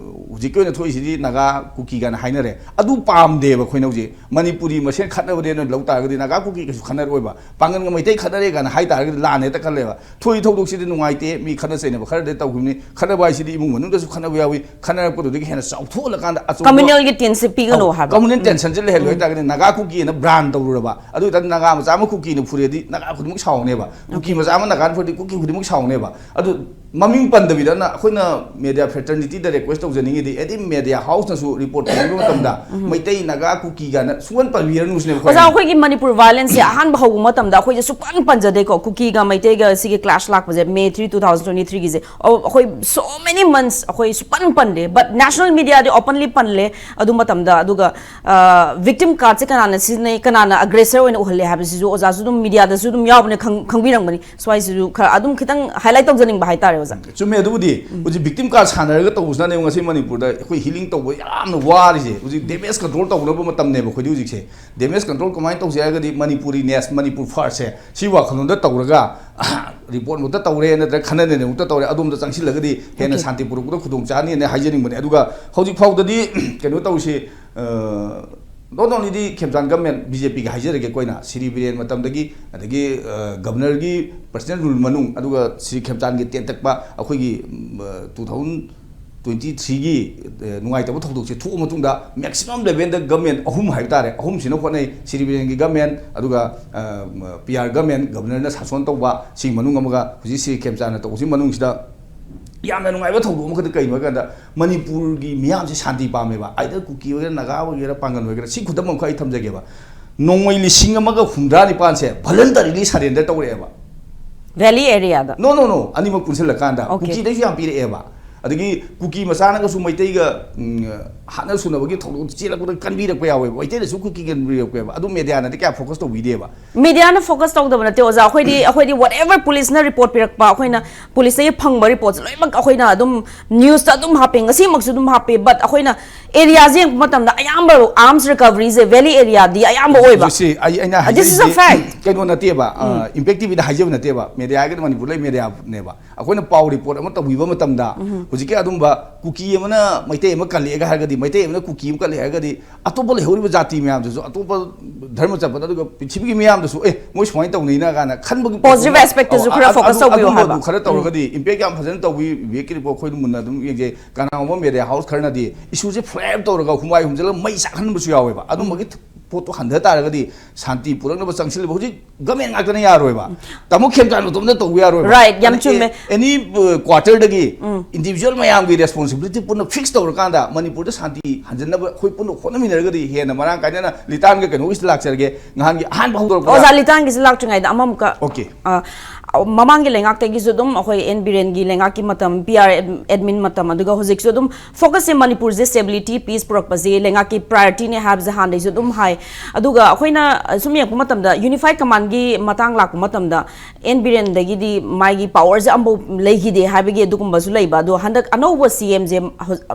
ꯍꯧꯖꯤꯛꯀꯤ ꯑꯣꯏꯅ ꯊꯣꯛꯏꯁꯤꯗꯤ ꯅꯥꯒꯥ ꯀꯨꯀꯤ ꯀꯥꯏꯅ ꯍꯥꯏꯅꯔꯦ꯫ ꯑꯗꯨ ꯄꯥꯝꯗꯦꯕ ꯑꯩꯈꯣꯏꯅ ꯍꯧꯖꯤꯛ꯫ ꯃꯅꯤꯄꯨꯔꯤ ꯃꯁꯦꯟ ꯈꯠꯅꯕꯅꯦꯅ ꯂꯧ ꯇꯥꯔꯒꯗꯤ ꯅꯥꯒꯥ ꯀꯨꯀꯤ ꯀꯩꯁꯨ ꯈꯠꯅꯔꯣꯏꯕ꯫ ꯄꯥꯡꯒꯟꯒ ꯃꯩꯇꯩ ꯈꯠꯅꯔꯦ ꯀꯥꯏꯅ ꯍꯥꯏ ꯇꯥꯔꯒꯗꯤ ꯂꯥꯟꯅ ꯍꯦꯛꯇ ꯈꯜꯂꯦꯕ꯫ ꯊꯣꯛꯏ ꯊꯧꯗꯣꯛꯁꯤꯗꯤ ꯅꯨꯡꯉꯥꯏꯇꯦ, ꯃꯤ ꯈꯠꯅ ꯆꯩꯅꯕ ꯈꯔꯗꯤ ꯇꯧꯈꯤꯕꯅꯤ꯫ ꯈꯠꯅꯕ ꯍꯥꯏꯁꯤꯗꯤ ꯏꯃꯨꯡ ꯃꯅꯨꯡꯗꯁꯨ ꯈꯠꯅꯕ ꯌꯥꯎꯏ꯫ ꯈꯠꯅꯔꯛꯄꯗꯨꯗꯒꯤ ꯍꯦꯟꯅ ꯆꯥꯎꯊꯣꯛꯍꯜꯂꯀꯥꯟꯗ ꯑꯆꯧꯕ Communalꯒꯤ tension ꯄꯤꯒꯅꯣ ꯍꯥꯏꯕ꯫ Communal tension ꯁꯤ ꯂꯩꯍꯜꯂꯣꯏ ꯎꯝ꯫ ꯍꯥꯏꯇꯥꯔꯒꯗꯤ ꯅꯥꯒꯥ ꯀꯨꯀꯤ ꯑꯅ brand ꯇꯧꯔꯨꯔꯕ꯫ ꯑꯗꯨ ꯑꯣꯏꯇꯥꯔꯗꯤ ꯅꯥꯒꯥ ꯃꯆꯥ ꯑꯃ ꯀꯨꯀꯤꯅ ꯐꯨꯔꯦꯗꯤ ꯅꯥꯒꯥ ꯈꯨꯗꯤꯡꯃꯛ ꯁꯥꯎꯅꯦꯕ꯫ ꯀꯨꯀꯤ Okay. ꯃꯆꯥ ꯑꯃ ꯅꯥꯒꯥꯅ ꯐꯨꯔꯗꯤ ꯀꯨꯀꯤ ꯈꯨꯗꯤꯡꯃꯛ ꯁꯥꯎꯅꯦꯕ꯫ ꯑꯗꯨ ꯃꯃꯤꯡ ꯄꯟꯗꯕꯤꯗ ꯑꯩꯈꯣꯏꯅ media fraternityꯗ request ꯇꯧꯖꯅꯤꯡꯉꯤꯗꯤ, ꯑꯦꯅꯤ media houseꯅꯁꯨ report ꯇꯧꯕꯤꯕ ꯃꯇꯝꯗ ꯎꯝ꯫ ꯃꯩꯇꯩ, ꯅꯥꯒꯥ, ꯀꯨꯀꯤ ꯀꯥꯏꯅ ꯁꯨꯡꯄꯟ ꯄꯟꯕꯤꯔꯅꯨ ꯁꯤꯅꯦꯕ ꯑꯩꯈꯣꯏ ꯑꯣꯖꯥ, ꯍꯥꯏꯅꯤꯡꯉꯤ꯫ ꯑꯩꯈꯣꯏꯒꯤ ꯃꯅꯤꯄꯨꯔ violenceꯁꯦ ꯑꯍꯥꯟꯕ ꯍꯧꯕ ꯃꯇꯝꯗ ꯑꯩꯈꯣꯏꯁꯦ ꯁꯨꯛꯄꯟ ꯄꯟꯖꯗꯦꯀꯣ꯫ ꯀꯨꯀꯤꯒ ꯃꯩꯇꯩꯒ ꯁꯤꯒꯤ clash ꯂꯥꯛꯄꯁꯦ May three two thousand twenty threeꯒꯤꯁꯦ꯫ ꯑꯣ, ꯑꯩꯈꯣꯏ so many months ꯑꯩꯈꯣꯏ ꯁꯨꯛꯄꯟ ꯄꯟꯗꯦ, but national mediaꯗꯤ openly ꯄꯜꯂꯦ꯫ ꯑꯗꯨ ꯃꯇꯝꯗ, ꯑꯗꯨꯒ, ꯑ, victim cardꯁꯦ ꯀꯅꯥꯅ ꯁꯤꯖꯤꯟꯅꯩ, ꯀꯅꯥꯅ aggressor ꯑꯣꯏꯅ ꯎꯍꯜꯂꯦ ꯍꯥꯏꯕꯁꯤꯁꯨ ꯑꯣꯖꯥꯁꯨ ꯑꯗꯨꯝ mediaꯗꯁꯨ ꯑꯗꯨꯝ ꯌꯥꯎꯕꯅꯦ, ꯈꯪ-, ꯈꯪꯕꯤꯔꯝꯒꯅꯤ꯫ ꯁ꯭ꯋꯥꯏꯁꯤꯁꯨ ꯈꯔ ꯑꯗꯨꯝ ꯈꯤꯇꯪ highlight ꯇꯧꯖꯅꯤꯡꯕ ꯍꯥꯏꯇꯥꯔꯦ, ꯑꯣꯖꯥ꯫ ꯆꯨꯝꯃꯦ꯫ ꯑꯗꯨꯕꯨꯗꯤ ꯎꯝ꯫ ꯍꯧꯖꯤꯛ victim card ꯁꯥꯟꯅꯔꯒ ꯇꯧꯕꯁꯤꯅꯅꯦꯕ ꯉꯁꯤ ꯃꯅꯤꯄꯨꯔꯗ ꯑꯩꯈꯣꯏ healing ꯇꯧꯕ ꯌꯥꯝꯅ ꯋꯥꯔꯤꯁꯦ꯫ ꯍꯧꯖꯤꯛ damage control ꯇꯧꯅꯕ ꯃꯇꯝꯅꯦꯕ ꯑꯩꯈꯣꯏꯗꯤ ꯍꯧꯖꯤꯛꯁꯦ꯫ Damage control ꯀꯃꯥꯏꯅ ꯇꯧꯁꯦ ꯍꯥꯏꯔꯒꯗꯤ ꯃꯅꯤꯄꯨꯔꯤꯅꯦꯁ, ꯃꯅꯤꯄꯨꯔ firstꯁꯦ ꯁꯤ ꯋꯥꯈꯜꯂꯣꯟꯗ ꯇꯧꯔꯒ ꯔꯤꯄꯣꯔꯠꯃꯨꯛꯇ ꯇꯧꯔꯦ, ꯅꯠꯇ꯭ꯔꯒ ꯈꯟꯅ ꯅꯩꯅꯕꯃꯨꯛꯇ ꯇꯧꯔꯦ, ꯑꯗꯣꯝꯗ ꯆꯪꯁꯤꯜꯂꯒꯗꯤ ꯍꯦꯟꯅ Okay. ꯁꯥꯟꯇꯤ ꯄꯨꯔꯛꯄꯗ ꯈꯨꯗꯣꯡ ꯆꯥꯅꯤꯅ ꯍꯥꯏꯖꯅꯤꯡꯕꯅꯦ꯫ ꯑꯗꯨꯒ ꯍꯧꯖꯤꯛ ꯐꯥꯎꯗꯗꯤ ꯀꯩꯅꯣ ꯇꯧꯔꯤꯁꯤ, not only the ꯈꯦꯝꯆꯥꯟ government, B J ꯄꯤꯒꯤ ꯍꯥꯏꯖꯔꯒꯦ ꯑꯩꯈꯣꯏꯅ, ꯁ꯭ꯔꯤ ꯕꯤꯔꯦꯟ ꯃꯇꯝꯗꯒꯤ, ꯑꯗꯒꯤ ꯒꯕꯅꯔꯒꯤ personal rule ꯃꯅꯨꯡ, ꯑꯗꯨꯒ ꯁ꯭ꯔꯤ ꯈꯦꯝꯆꯥꯟꯒꯤ ꯇꯦꯟꯇꯛꯄ ꯑꯩꯈꯣꯏꯒꯤ ꯇꯨ ꯊꯥꯎꯖꯟ ꯇ꯭ꯋꯦꯟꯇꯤ ꯊ꯭ꯔꯤꯒꯤ ꯅꯨꯡꯉꯥꯏꯇꯕ ꯊꯧꯗꯣꯛꯁꯦ ꯊꯣꯛꯑ ꯃꯇꯨꯡꯗ maximum levelꯗ government ꯑꯍꯨꯝ ꯍꯥꯏꯕ ꯇꯥꯔꯦ, ꯑꯍꯨꯝꯁꯤꯅ ꯍꯣꯠꯅꯩ: ꯁ꯭ꯔꯤ ꯕꯤꯔꯦꯟꯒꯤ government, ꯑꯗꯨꯒ ꯄꯤ ꯑꯥꯔ government, ꯒꯕꯅꯔꯅ ꯁꯥꯁꯣꯟ ꯇꯧꯕ, ꯁꯤꯒꯤ ꯃꯅꯨꯡ ꯑꯃꯒ ꯍꯧꯖꯤꯛ ꯁ꯭ꯔꯤ ꯈꯦꯝꯆꯥꯟꯅ ꯇꯧꯕꯁꯤꯒꯤ ꯃꯅꯨꯡꯁꯤꯗ ꯌꯥꯝꯅ ꯅꯨꯡꯉꯥꯏꯕ ꯊꯧꯗꯣꯛ ꯑꯃꯈꯛꯇ ꯀꯩꯅꯣ ꯍꯥꯏ ꯀꯥꯟꯗ, ꯃꯅꯤꯄꯨꯔꯒꯤ ꯃꯤꯌꯥꯝꯁꯦ ꯁꯥꯟꯇꯤ ꯄꯥꯝꯃꯦꯕ꯫ Either ꯀꯨꯀꯤ ꯑꯣꯏꯒꯦꯔꯥ, ꯅꯥꯒꯥ ꯑꯣꯏꯒꯦꯔꯥ, ꯄꯥꯡꯒꯜ ꯑꯣꯏꯒꯦꯔꯥ, ꯁꯤ ꯈꯨꯗꯝ ꯑꯃꯈꯛ ꯑꯩ ꯊꯝꯖꯒꯦꯕ꯫ ꯅꯣꯡꯃꯩ ꯂꯤꯁꯤꯡ ꯑꯃꯒ ꯍꯨꯝꯗ꯭ꯔꯥ ꯅꯤꯄꯥꯟꯁꯦ voluntarily surrender ꯇꯧꯔꯛꯑꯦꯕ꯫ Valley areaꯗ? No, no, no, ꯑꯅꯤꯃꯛ ꯄꯨꯟꯁꯤꯜꯂꯀꯥꯟꯗ Okay. ꯀꯨꯀꯤꯗꯩꯁꯨ ꯌꯥꯝ ꯄꯤꯔꯛꯑꯦꯕ꯫ ꯑꯗꯒꯤ ꯀꯨꯀꯤ ꯃꯆꯥꯅꯒꯁꯨ ꯃꯩꯇꯩꯒ ꯎꯝ, ꯍꯥꯠꯅ ꯁꯨꯅꯕꯒꯤ ꯊꯧꯗꯣꯛ ꯆꯦꯜꯂꯛꯄꯗ ꯀꯟꯕꯤꯔꯛꯄ ꯌꯥꯎꯋꯦꯕ, ꯃꯩꯇꯩꯗꯁꯨ ꯀꯨꯀꯤ ꯀꯟꯕꯤꯔꯛꯄ ꯌꯥꯎꯋꯦꯕ꯫ ꯑꯗꯨ ꯃꯦꯗꯤꯌꯥꯅꯗꯤ ꯀꯌꯥ focus ꯇꯧꯕꯤꯗꯦꯕ꯫ ꯃꯦꯗꯤꯌꯥꯅ focus ꯇꯧꯗꯕ ꯅꯠꯇꯦ ꯑꯣꯖꯥ, ꯑꯩꯈꯣꯏꯗꯤ ꯑꯩꯈꯣꯏꯗꯤ whatever policeꯅ report ꯄꯤꯔꯛꯄ, ꯑꯩꯈꯣꯏꯅ policeꯇꯒꯤ ꯐꯪꯕ reportꯁꯦ ꯂꯣꯏꯅꯃꯛ ꯑꯩꯈꯣꯏꯅ ꯑꯗꯨꯝ newsꯇ ꯑꯗꯨꯝ ꯍꯥꯞꯄꯦ, ꯉꯁꯤꯃꯛꯁꯨ ꯑꯗꯨꯝ ꯍꯥꯞꯄꯦ꯫ But ꯑꯩꯈꯣꯏꯅ areaꯁꯦ ꯌꯦꯡꯕ ꯃꯇꯝꯗ ꯑꯌꯥꯝꯕ arms recoveryꯁꯦ valley areaꯗꯤ ꯑꯌꯥꯝꯕ ꯑꯣꯏꯕ꯫ ꯍꯧꯖꯤꯛꯁꯦ ꯑꯩ ꯑꯩꯅ This is a ꯍꯥꯏꯖꯔꯤꯁꯦ fact. ꯀꯩꯅꯣ ꯅꯠꯇꯦꯕ, ꯏꯝꯄꯦꯛ ꯇꯤꯚꯤꯗ ꯍꯥꯏꯖꯕ ꯅꯠꯇꯦꯕ, ꯃꯦꯗꯤꯌꯥꯒꯤꯗꯤ ꯃꯅꯤꯄꯨꯔ ꯂꯩ ꯃꯦꯗꯤꯌꯥꯅꯦꯕ꯫ ꯑꯩꯈꯣꯏꯅ ꯄꯥꯎ report ꯑꯃ ꯇꯧꯕꯤꯕ ꯃꯇꯝꯗ ꯍꯧꯖꯤꯛꯀꯤ ꯑꯗꯨꯝꯕ ꯀꯨꯀꯤ ꯑꯃꯅ ꯃꯩꯇꯩ ꯑꯃ ꯀꯜꯂꯛꯑꯦꯒ ꯍꯥꯏꯔꯒꯗꯤ, ꯃꯩꯇꯩ ꯑꯃꯅ ꯀꯨꯀꯤ ꯑꯃ ꯀꯜꯂꯛꯑꯦ ꯍꯥꯏꯔꯒꯗꯤ, ꯑꯇꯣꯞꯄ ꯂꯩꯍꯧꯔꯤꯕ ꯖꯥꯇꯤ ꯃꯌꯥꯝꯗꯨꯁꯨ, ꯑꯇꯣꯞꯄ ꯙꯔꯃ ꯆꯠꯄꯗ, ꯑꯗꯨꯒ ꯄ꯭ꯔꯤꯊꯤꯕꯤꯒꯤ ꯃꯤꯌꯥꯝꯗꯁꯨ, "ꯑꯦ, ꯃꯣꯏ ꯁꯨꯃꯥꯏꯅ ꯇꯧꯅꯩꯅ" ꯀꯥꯏꯅ ꯈꯟꯕꯒꯤ ꯄꯣꯠꯇꯨꯃ, Positive aspectꯇꯁꯨ ꯑ, ꯈꯔ focus ꯑꯗꯨꯝ-, ꯇꯧꯕꯤꯌꯨ ꯑꯗꯨꯝꯕꯗꯨ ꯍꯥꯏꯕ꯫ ꯈꯔ ꯇꯧꯔꯒꯗꯤ, ꯏꯝꯄꯦꯛ ꯌꯥꯝ ꯐꯖꯅ ꯇꯧꯕꯤ, ꯕꯤꯕꯦꯛꯀꯤ report ꯑꯩꯈꯣꯏ ꯃꯨꯟꯅ ꯑꯗꯨꯝ ꯌꯦꯡꯖꯩ꯫ ꯀꯅꯥꯒꯨꯝꯕ ꯃꯦꯗꯤꯌꯥ ꯍꯥꯎꯁ ꯈꯔꯅꯗꯤ ꯏꯁꯨꯁꯦ flare ꯇꯧꯔꯒ ꯍꯨꯃꯥꯏ ꯍꯨꯝꯖꯤꯜꯂꯒ ꯃꯩ ꯆꯥꯛꯍꯟꯕꯁꯨ ꯌꯥꯎꯋꯦꯕ꯫ ꯑꯗꯨꯝꯕꯒꯤ ꯄꯣꯠꯇꯣ ꯍꯟꯊ ꯇꯥꯔꯒꯗꯤ ꯁꯥꯟꯇꯤ ꯄꯨꯔꯛꯅꯕ ꯆꯪꯁꯤꯜꯂꯤꯕ ꯍꯧꯖꯤꯛ ꯒꯃꯦꯟ ꯉꯥꯛꯇꯅ ꯌꯥꯔꯣꯏꯕ꯫ ꯇꯥꯃꯣ ꯈꯦꯝꯆꯥꯟ ꯃꯇꯣꯝꯗ ꯇꯧꯕ ꯌꯥꯔꯣꯏꯕ꯫ Right, ꯌꯥꯝ ꯑꯗ ꯆꯨꯝꯃꯦ꯫ ꯑꯦ-, any, ꯑ, quarterꯗꯒꯤ individual ꯃꯌꯥꯝꯒꯤ responsibility ꯄꯨꯟꯅ fix ꯇꯧꯔꯀꯥꯟꯗ ꯃꯅꯤꯄꯨꯔꯗ ꯁꯥꯟꯇꯤ ꯍꯟꯖꯤꯟꯅꯕ ꯑꯩꯈꯣꯏ ꯄꯨꯟꯅ ꯍꯣꯠꯅꯃꯤꯟꯅꯔꯒꯗꯤ ꯍꯦꯟꯅ ꯃꯔꯥꯡ ꯀꯥꯏꯅ꯫ ꯂꯤꯇꯥꯟꯒ ꯀꯩꯅꯣꯒꯤꯁꯤꯗ ꯂꯥꯛꯆꯔꯒꯦ꯫ ꯅꯍꯥꯟꯒꯤ ꯑꯍꯥꯟꯕ ꯍꯧꯗꯣꯔꯛꯄꯗ ꯑꯣꯖꯥ ꯂꯤꯇꯥꯟꯒꯤꯁꯤ ꯂꯥꯛꯇ꯭ꯔꯤꯉꯩꯗ ꯑꯃꯃꯨꯛꯀ Okay. ꯑ, ꯃꯃꯥꯡꯒꯤ ꯂꯩꯉꯥꯛꯇꯒꯤꯁꯨ ꯑꯗꯨꯝ ꯑꯩꯈꯣꯏ ꯑꯦꯟ ꯕꯤꯔꯦꯟꯒꯤ ꯂꯩꯉꯥꯛꯀꯤ ꯃꯇꯝ, ꯄꯤ ꯑꯥꯔ ꯑꯦꯗꯃꯤꯟ ꯃꯇꯝ, ꯑꯗꯨꯒ ꯍꯧꯖꯤꯛꯁꯨ ꯑꯗꯨꯝ focusꯁꯦ ꯃꯅꯤꯄꯨꯔꯁꯦ stability, peace ꯄꯨꯔꯛꯄꯁꯦ ꯂꯩꯉꯥꯛꯀꯤ priorityꯅꯦ ꯍꯥꯏꯕꯁꯦ ꯍꯥꯟꯅꯗꯩꯁꯨ ꯑꯗꯨꯝ ꯍꯥꯏ꯫ ꯑꯗꯨꯒ ꯑꯩꯈꯣꯏꯅ ꯁꯨꯝ ꯌꯦꯡꯉꯛꯄ ꯃꯇꯝꯗ unified commandꯒꯤ ꯃꯇꯥꯡ ꯂꯥꯛꯄ ꯃꯇꯝꯗ ꯑꯦꯟ ꯕꯤꯔꯦꯟꯗꯒꯤꯗꯤ ꯃꯥꯒꯤ powerꯁꯦ ꯑꯃꯐꯥꯎ ꯂꯩꯈꯤꯗꯦ ꯍꯥꯏꯕꯒꯤ ꯑꯗꯨꯒꯨꯝꯕꯁꯨ ꯂꯩꯕ꯫ ꯑꯗꯣ ꯍꯟꯗꯛ ꯑꯅꯧꯕ ꯁꯤ ꯑꯦꯝꯁꯦ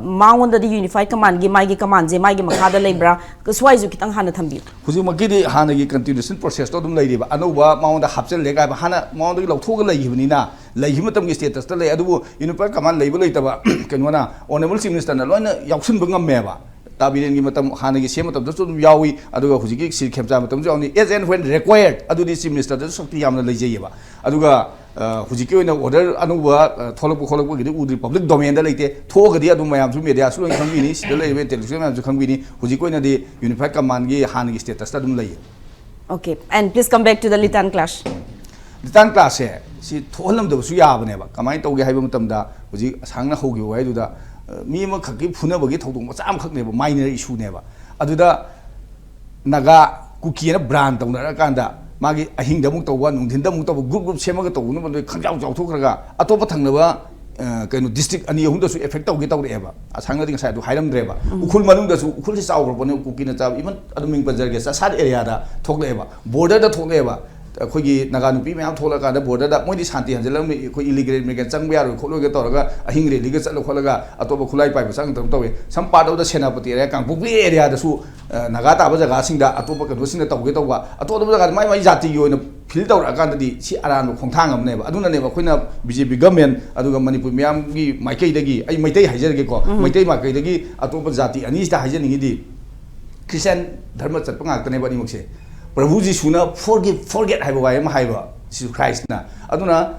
ꯃꯉꯣꯟꯗꯗꯤ unified commandꯒꯤ ꯃꯥꯒꯤ commandꯁꯦ ꯃꯥꯒꯤ ꯃꯈꯥꯗ ꯂꯩꯕ꯭ꯔꯥ? ꯁ꯭ꯋꯥꯏꯁꯨ ꯈꯤꯇꯪ ꯍꯥꯟꯅ ꯊꯝꯕꯤꯌꯨ꯫ ꯍꯧꯖꯤꯛꯃꯛꯀꯤꯗꯤ ꯍꯥꯟꯅꯒꯤ continuation processꯇꯣ ꯑꯗꯨꯝ ꯂꯩꯔꯤꯕ꯫ ꯑꯅꯧꯕ ꯃꯉꯣꯟꯗ ꯍꯥꯞꯆꯤꯜꯂꯦ ꯀꯥꯏꯕ, ꯍꯥꯟꯅ ꯃꯉꯣꯟꯗꯒꯤ ꯂꯧꯊꯣꯛꯑꯒ ꯂꯩꯈꯤꯕꯅꯤꯅ, ꯂꯩꯈꯤꯕ ꯃꯇꯝꯒꯤ status ꯇ ꯂꯩ꯫ ꯑꯗꯨꯕꯨ Unified Command ꯂꯩꯕ ꯂꯩꯇꯕ ꯀꯩꯅꯣꯅ Honourable Chief Minister ꯅ ꯂꯣꯏꯅ ꯌꯥꯎꯁꯤꯟꯕ ꯉꯝꯃꯦꯕ꯫ ꯇꯥ ꯕꯤꯔꯦꯟꯒꯤ ꯃꯇꯝ, ꯍꯥꯟꯅꯒꯤ ꯁꯤ ꯑꯦꯝ ꯃꯇꯝꯗꯁꯨ ꯑꯗꯨꯝ ꯌꯥꯎꯏ, ꯑꯗꯨꯒ ꯍꯧꯖꯤꯛꯀꯤ ꯁ꯭ꯔꯤ ꯈꯦꯝꯆꯥꯟ ꯃꯇꯝꯗꯁꯨ ꯌꯥꯎꯅꯤ꯫ As and when required, ꯑꯗꯨꯗꯤ Chief Minister ꯗꯁꯨ ꯁꯛꯇꯤ ꯌꯥꯝꯅ ꯂꯩꯖꯩꯌꯦꯕ꯫ ꯑꯗꯨꯒ, ꯑ, ꯍꯧꯖꯤꯛꯀꯤ ꯑꯣꯏꯅ order ꯑꯅꯧꯕ, ꯑ, ꯊꯣꯛꯂꯛꯄ ꯈꯣꯠꯂꯛꯄꯒꯤꯗꯤ ꯎꯗ꯭ꯔꯤ, public domain ꯗ ꯂꯩꯇꯦ꯫ ꯊꯣꯛꯑꯒꯗꯤ ꯑꯗꯨꯝ ꯃꯌꯥꯝꯁꯨ, media ꯁꯨ ꯂꯣꯏꯅ ꯈꯪꯕꯤꯅꯤ, ꯁꯤꯗ ꯂꯩꯔꯤꯕ intellectual ꯃꯌꯥꯝꯁꯨ ꯈꯪꯕꯤꯅꯤ꯫ ꯍꯧꯖꯤꯛꯀꯤ ꯑꯣꯏꯅꯗꯤ Unified Command ꯒꯤ ꯍꯥꯟꯅꯒꯤ status ꯇ ꯑꯗꯨꯝ ꯂꯩꯌꯦ꯫ Okay, and please come back to the Litan clash. Litan clash ꯁꯦ ꯁꯤ ꯊꯣꯛꯍꯜꯂꯝꯗꯕꯁꯨ ꯌꯥꯕꯅꯦꯕ꯫ ꯀꯃꯥꯏꯅ ꯇꯧꯒꯦ ꯍꯥꯏꯕ ꯃꯇꯝꯗ, ꯍꯧꯖꯤꯛ ꯑꯁꯥꯡꯅ ꯍꯧꯈꯤꯕ ꯋꯥꯍꯩꯗꯨꯗ, ꯑ, ꯃꯤ ꯑꯃꯈꯛꯀꯤ ꯐꯨꯅꯕꯒꯤ ꯊꯧꯗꯣꯛ ꯃꯆꯥ ꯑꯃꯈꯛꯅꯦꯕ, minor issue ꯅꯦꯕ꯫ ꯑꯗꯨꯗ ꯅꯥꯒꯥ, ꯀꯨꯀꯤꯅ brand ꯇꯧꯅꯔꯀꯥꯟꯗ, ꯃꯥꯒꯤ ꯑꯍꯤꯡꯗ ꯑꯃꯨꯛ ꯇꯧꯕ, ꯅꯨꯡꯊꯤꯟꯗ ꯑꯃꯨꯛ ꯇꯧꯕ, group group ꯁꯦꯝꯃꯒ ꯇꯧꯕꯅ ꯃꯗꯨ ꯈꯪꯖꯥꯎ ꯆꯥꯎꯊꯣꯛꯈ꯭ꯔꯒ, ꯑꯇꯣꯞꯄ ꯊꯪꯅꯕ, ꯑ, ꯀꯩꯅꯣ, district ꯑꯅꯤ ꯑꯍꯨꯝꯗꯁꯨ effect ꯇꯧꯒꯦ ꯇꯧꯔꯛꯑꯦꯕ꯫ ꯑꯁꯥꯡꯅꯗꯤ ꯉꯁꯥꯏ ꯑꯗꯨ ꯍꯥꯏꯔꯝꯗ꯭ꯔꯦꯕ꯫ ꯎꯈ꯭ꯔꯨꯜ ꯃꯅꯨꯡꯗꯁꯨ, ꯎꯈ꯭ꯔꯨꯜꯁꯤ ꯆꯥꯎꯈ꯭ꯔꯕꯅꯦ, ꯀꯨꯀꯤꯅ ꯆꯥꯕ, even ꯑꯗꯨꯝ ꯃꯤꯡ ꯄꯟꯖꯔꯒꯦ, ꯆꯥꯁꯥꯠ area ꯗ ꯊꯣꯛꯂꯛꯑꯦꯕ, border ꯗ ꯊꯣꯛꯂꯛꯑꯦꯕ꯫ ꯑꯩꯈꯣꯏꯒꯤ ꯅꯥꯒꯥ ꯅꯨꯄꯤ ꯃꯌꯥꯝ ꯊꯣꯛꯂꯛꯑꯀꯥꯟꯗ border ꯗ ꯃꯣꯏꯗꯤ ꯁꯥꯟꯇꯤ ꯍꯟꯖꯤꯜꯂꯝꯃꯤ, ꯑꯩꯈꯣꯏ illegal immigrant ꯆꯪꯕ ꯌꯥꯔꯣꯏ ꯈꯣꯠꯂꯣꯏꯒ ꯇꯧꯔꯒ ꯑꯍꯤꯡ rally ꯒ ꯆꯠꯂ ꯈꯣꯠꯂꯒ ꯑꯇꯣꯞꯄ ꯈꯨꯠꯂꯥꯏ ꯄꯥꯏꯕ ꯆꯪꯗꯅ ꯇꯧꯋꯦ꯫ Some part of the Senapati area, Kangpokpi area ꯗꯁꯨ, ꯑ, ꯅꯥꯒꯥ ꯇꯥꯕ ꯖꯒꯥꯁꯤꯡꯗ ꯑꯇꯣꯞꯄ ꯀꯩꯅꯣꯁꯤꯡꯅ ꯇꯧꯒꯦ ꯇꯧꯕ, ꯑꯇꯣꯞ ꯑꯇꯣꯞꯄ ꯖꯒꯥꯗ ꯃꯥꯏ ꯃꯥꯏ ꯖꯥꯇꯤꯒꯤ ꯑꯣꯏꯅ feel ꯇꯧꯔꯛꯑꯀꯥꯟꯗꯗꯤ ꯁꯤ ꯑꯔꯥꯟꯕ ꯈꯣꯡꯊꯥꯡ ꯑꯃꯅꯦꯕ꯫ ꯑꯗꯨꯅꯅꯦꯕ ꯑꯩꯈꯣꯏꯅ B J P government ꯑꯗꯨꯒ ꯃꯅꯤꯄꯨꯔ ꯃꯤꯌꯥꯝꯒꯤ ꯃꯥꯏꯀꯩꯗꯒꯤ, ꯑꯩ ꯃꯩꯇꯩ ꯍꯥꯏꯖꯔꯒꯦꯀꯣ, ꯃꯩꯇꯩ ꯃꯥꯏꯀꯩꯗꯒꯤ ꯑꯇꯣꯞꯄ ꯖꯥꯇꯤ ꯑꯅꯤꯁꯤꯗ ꯍꯥꯏꯖꯅꯤꯡꯉꯤꯗꯤ, Christian ꯙꯔꯃ ꯆꯠꯄ ꯉꯥꯛꯇꯅꯦꯕ ꯑꯅꯤꯃꯛꯁꯦ꯫ ꯄ꯭ꯔꯚꯨ ꯖꯤꯁꯨꯅ forgive, forget ꯍꯥꯏꯕ ꯋꯥꯍꯩ ꯑꯃ ꯍꯥꯏꯕ, ꯖꯤꯁꯨ ꯈ꯭ꯔꯥꯏꯁꯅ꯫ ꯑꯗꯨꯅ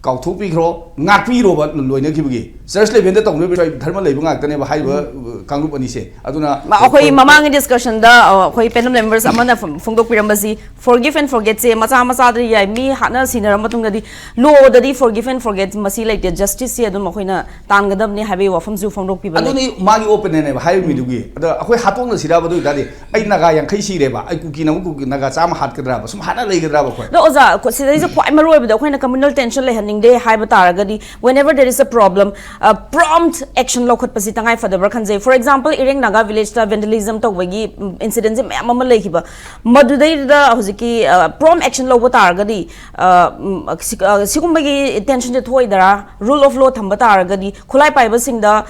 ꯀꯥꯎꯊꯣꯛꯄꯤꯈ꯭ꯔꯣ, ꯉꯥꯛꯄꯤꯔꯣꯕ ꯂꯣꯏꯅꯈꯤꯕꯒꯤ꯫ Church level ꯗ ꯇꯧꯅꯔꯤꯕ ꯙꯔꯃ ꯂꯩꯕ ꯉꯥꯛꯇꯅꯦꯕ ꯍꯥꯏꯔꯤꯕ, ꯑ, ꯀꯥꯡꯂꯨꯞ ꯑꯅꯤꯁꯦ꯫ ꯑꯗꯨꯅ ꯃꯥ-, ꯑꯩꯈꯣꯏ ꯃꯃꯥꯡꯒꯤ discussion ꯗ, ꯑ, ꯑꯩꯈꯣꯏ panel members ꯑꯃꯅ ꯐꯣꯡ-, ꯐꯣꯡꯗꯣꯛꯄꯤꯔꯝꯕꯁꯤ, forgive and forget ꯁꯦ ꯃꯆꯥ ꯃꯆꯥꯗ ꯌꯥꯏ, ꯃꯤ ꯍꯥꯠꯅ ꯁꯤꯅꯔ ꯃꯇꯨꯡꯗꯗꯤ law ꯗꯗꯤ forgive and forget ꯃꯁꯤ ꯂꯩꯇꯦ, justice ꯁꯦ ꯑꯗꯨꯝ ꯑꯩꯈꯣꯏꯅ ꯇꯥꯟꯒꯗꯕꯅꯤ ꯍꯥꯏꯕꯒꯤ ꯋꯥꯐꯝꯁꯨ ꯐꯣꯡꯗꯣꯛꯄꯤꯕꯅꯤ꯫ ꯑꯗꯨꯅꯤ ꯃꯥꯒꯤ opinion ꯅꯦꯕ ꯍꯥꯏꯔꯤꯕ ꯃꯤꯗꯨꯒꯤ꯫ ꯑꯗ ꯑꯩꯈꯣꯏ ꯍꯥꯠꯇꯣꯛꯅꯁꯤꯔꯕ ꯑꯗꯨ ꯑꯣꯏꯇꯥꯔꯗꯤ? ꯑꯩ ꯅꯥꯒꯥ ꯌꯥꯡꯈꯩ ꯁꯤꯔꯦꯕ, ꯑꯩ ꯀꯨꯀꯤꯅ ꯑꯃꯨꯛ ꯀꯨꯀꯤ, ꯅꯥꯒꯥ ꯆꯥꯝꯃ ꯍꯥꯠꯀꯗ꯭ꯔꯕ? ꯁꯨꯝ ꯍꯥꯠꯅ ꯂꯩꯒꯗ꯭ꯔꯕ ꯑꯩꯈꯣꯏ? ꯑꯗꯣ ꯑꯣꯖꯥ, ꯀꯣ-, ꯁꯤꯗꯩꯁꯤꯗ ꯈ꯭ꯋꯥꯏ ꯃꯔꯨ ꯑꯣꯏꯕꯗ ꯑꯩꯈꯣꯏꯅ communal tension ꯂꯩꯍꯟꯅꯤꯡꯗꯦ ꯍꯥꯏꯕ ꯇꯥꯔꯒꯗꯤ, whenever there is a problem, uh, prompt action ꯂꯧꯈꯠꯄꯁꯤ ꯇꯉꯥꯏ ꯐꯗꯕ꯭ꯔꯥ ꯈꯟꯖꯩ꯫ For example, ꯏꯔꯦꯡ ꯅꯥꯒꯥ village ꯇ vandalism ꯇꯧꯕꯒꯤ, ꯎꯝ, incident ꯁꯦ ꯃꯌꯥꯝ ꯑꯃ ꯂꯩꯈꯤꯕ꯫ ꯃꯗꯨꯗꯩꯗꯨꯗ ꯍꯧꯖꯤꯛꯀꯤ, uh, prompt action ꯂꯧꯕ ꯇꯥꯔꯒꯗꯤ, uh, ꯎꯝ, ꯁꯤ-, uh, ꯁꯤꯒꯨꯝꯕꯒꯤ tension say ꯊꯣꯛꯑꯣꯏꯗꯔꯥ? Rule of law ꯊꯝꯕ ꯇꯥꯔꯒꯗꯤ, ꯈꯨꯠꯂꯥꯏ ꯄꯥꯏꯕꯁꯤꯡꯗ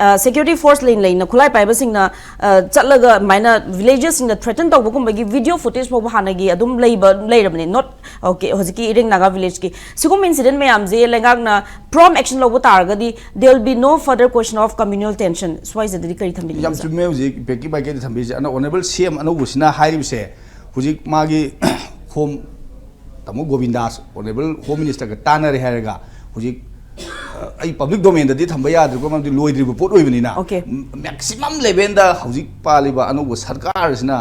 ꯁꯦꯀ꯭ꯌꯨꯔꯤꯇꯤ ꯐꯣꯔꯁ ꯂꯩꯅ ꯂꯩꯅ ꯈꯨꯠꯂꯥꯏ ꯄꯥꯏꯕꯁꯤꯡꯅ ꯑ, ꯆꯠꯂꯒ ꯑꯗꯨꯃꯥꯏꯅ ꯚꯤꯂꯦꯖꯦꯁꯁꯤꯡꯗ ꯊ꯭ꯔꯦꯇꯟ ꯇꯧꯕꯒꯨꯝꯕꯒꯤ ꯚꯤꯗꯤꯑꯣ ꯐꯨꯇꯦꯖ ꯐꯥꯎꯕ ꯍꯥꯟꯅꯒꯤ ꯑꯗꯨꯝ ꯂꯩꯕ ꯂꯩꯔꯕꯅꯦ, ꯅꯣꯠ ꯑꯣꯀꯦ ꯍꯧꯖꯤꯛꯀꯤ ꯏꯔꯦꯡ ꯅꯥꯒꯥ ꯚꯤꯂꯦꯖꯀꯤ꯫ ꯁꯤꯒꯨꯝꯕ ꯏꯟꯁꯤꯗꯦꯟ ꯃꯌꯥꯝꯁꯦ ꯂꯩꯉꯥꯛꯅ ꯄ꯭ꯔꯣꯝ ꯑꯦꯛꯁꯟ ꯂꯧꯕ ꯇꯥꯔꯒꯗꯤ there will be no further question of communal tension꯫ ꯁ꯭ꯋꯥꯏꯁꯤꯗꯗꯤ ꯀꯔꯤ ꯊꯝꯕꯤꯅꯤꯡꯉꯤ? ꯌꯥꯝ ꯆꯨꯝꯃꯦ꯫ ꯍꯧꯖꯤꯛ ꯕꯦꯛꯀꯤ ꯕꯥꯏꯀꯦꯠꯇ ꯊꯝꯕꯤꯔꯤꯁꯦ ꯑꯅ ꯑꯣꯅꯔꯦꯕꯜ ꯁꯤ ꯑꯦꯝ ꯑꯅꯧꯕꯁꯤꯅ ꯍꯥꯏꯔꯤꯕꯁꯦ, ꯍꯧꯖꯤꯛ ꯃꯥꯒꯤ ꯍꯣꯝ ꯇꯥꯃꯣ ꯒꯣꯕꯤꯟꯗꯥꯁ ꯑꯣꯅꯔꯦꯕꯜ ꯍꯣꯝ ꯃꯤꯅꯤꯁꯇꯔꯒ ꯇꯥꯟꯅꯔꯦ ꯍꯥꯏꯔꯒ ꯍꯧꯖꯤꯛ ꯑꯩ ꯄꯕ꯭ꯂꯤꯛ ꯗꯣꯃꯦꯟꯗꯗꯤ ꯊꯝꯕ ꯌꯥꯗ꯭ꯔꯦꯀꯣ, ꯃꯔꯝꯗꯤ ꯂꯣꯏꯗ꯭ꯔꯤꯕ ꯄꯣꯠ ꯑꯣꯏꯕꯅꯤꯅ꯫ Okay. ꯃꯦꯛꯁꯤꯃꯝ ꯂꯦꯚꯦꯜꯗ ꯍꯧꯖꯤꯛ ꯄꯥꯜꯂꯤꯕ ꯑꯅꯧꯕ ꯁꯔꯀꯥꯔꯁꯤꯅ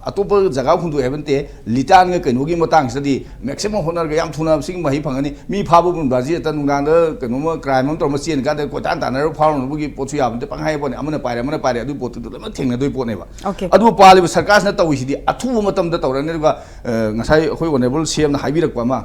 ꯑꯇꯣꯞꯄ ꯖꯒꯥ ꯍꯨꯟꯗꯣꯛꯑꯦ ꯍꯥꯏꯕ ꯅꯠꯇꯦ, ꯂꯤꯇꯥꯟꯒ ꯀꯩꯅꯣꯒꯤ ꯃꯇꯥꯡꯁꯤꯗꯗꯤ ꯃꯦꯛꯁꯤꯃꯝ ꯍꯣꯠꯅꯔꯒ ꯌꯥꯝ ꯊꯨꯅ ꯁꯤꯒꯤ ꯃꯍꯩ ꯐꯪꯒꯅꯤ꯫ ꯃꯤ ꯐꯥꯕ ꯄꯨꯝꯕ ꯑꯁꯤ ꯍꯦꯛꯇ ꯅꯨꯡꯗꯥꯡꯗ ꯀꯩꯅꯣꯝꯃ ꯀ꯭ꯔꯥꯏꯝ ꯑꯃ ꯇꯧꯔꯝꯕ ꯆꯦꯟ ꯀꯥꯟꯗ ꯀꯣꯏꯇꯥꯟ ꯇꯥꯟꯅꯔꯒ ꯐꯥꯎꯅꯕꯒꯤ ꯄꯣꯠꯁꯨ ꯌꯥꯕ ꯅꯠꯇꯦ꯫ ꯄꯪꯍꯥꯏ ꯍꯥꯏ ꯄꯣꯠꯅꯤ, ꯑꯃꯅ ꯄꯥꯏꯔꯦ ꯑꯃꯅ ꯄꯥꯏꯔꯦ ꯑꯗꯨꯒꯤ ꯄꯣꯠꯇꯨꯗ ꯂꯣꯏꯅꯃꯛ ꯊꯦꯡꯅꯗꯣꯏ ꯄꯣꯠꯅꯦꯕ꯫ Okay. ꯑꯗꯨ ꯄꯥꯜꯂꯤꯕ ꯁꯔꯀꯥꯔꯁꯤꯅ ꯇꯧꯔꯤꯁꯤꯗꯤ ꯑꯊꯨꯕ ꯃꯇꯝꯗ ꯇꯧꯔꯅꯤ꯫ ꯑꯗꯨꯒ ꯑ, ꯉꯁꯥꯏ ꯑꯩꯈꯣꯏ ꯑꯣꯅꯔꯦꯕꯜ ꯁꯤ ꯑꯦꯝꯅ ꯍꯥꯏꯕꯤꯔꯛꯄ ꯑꯃ,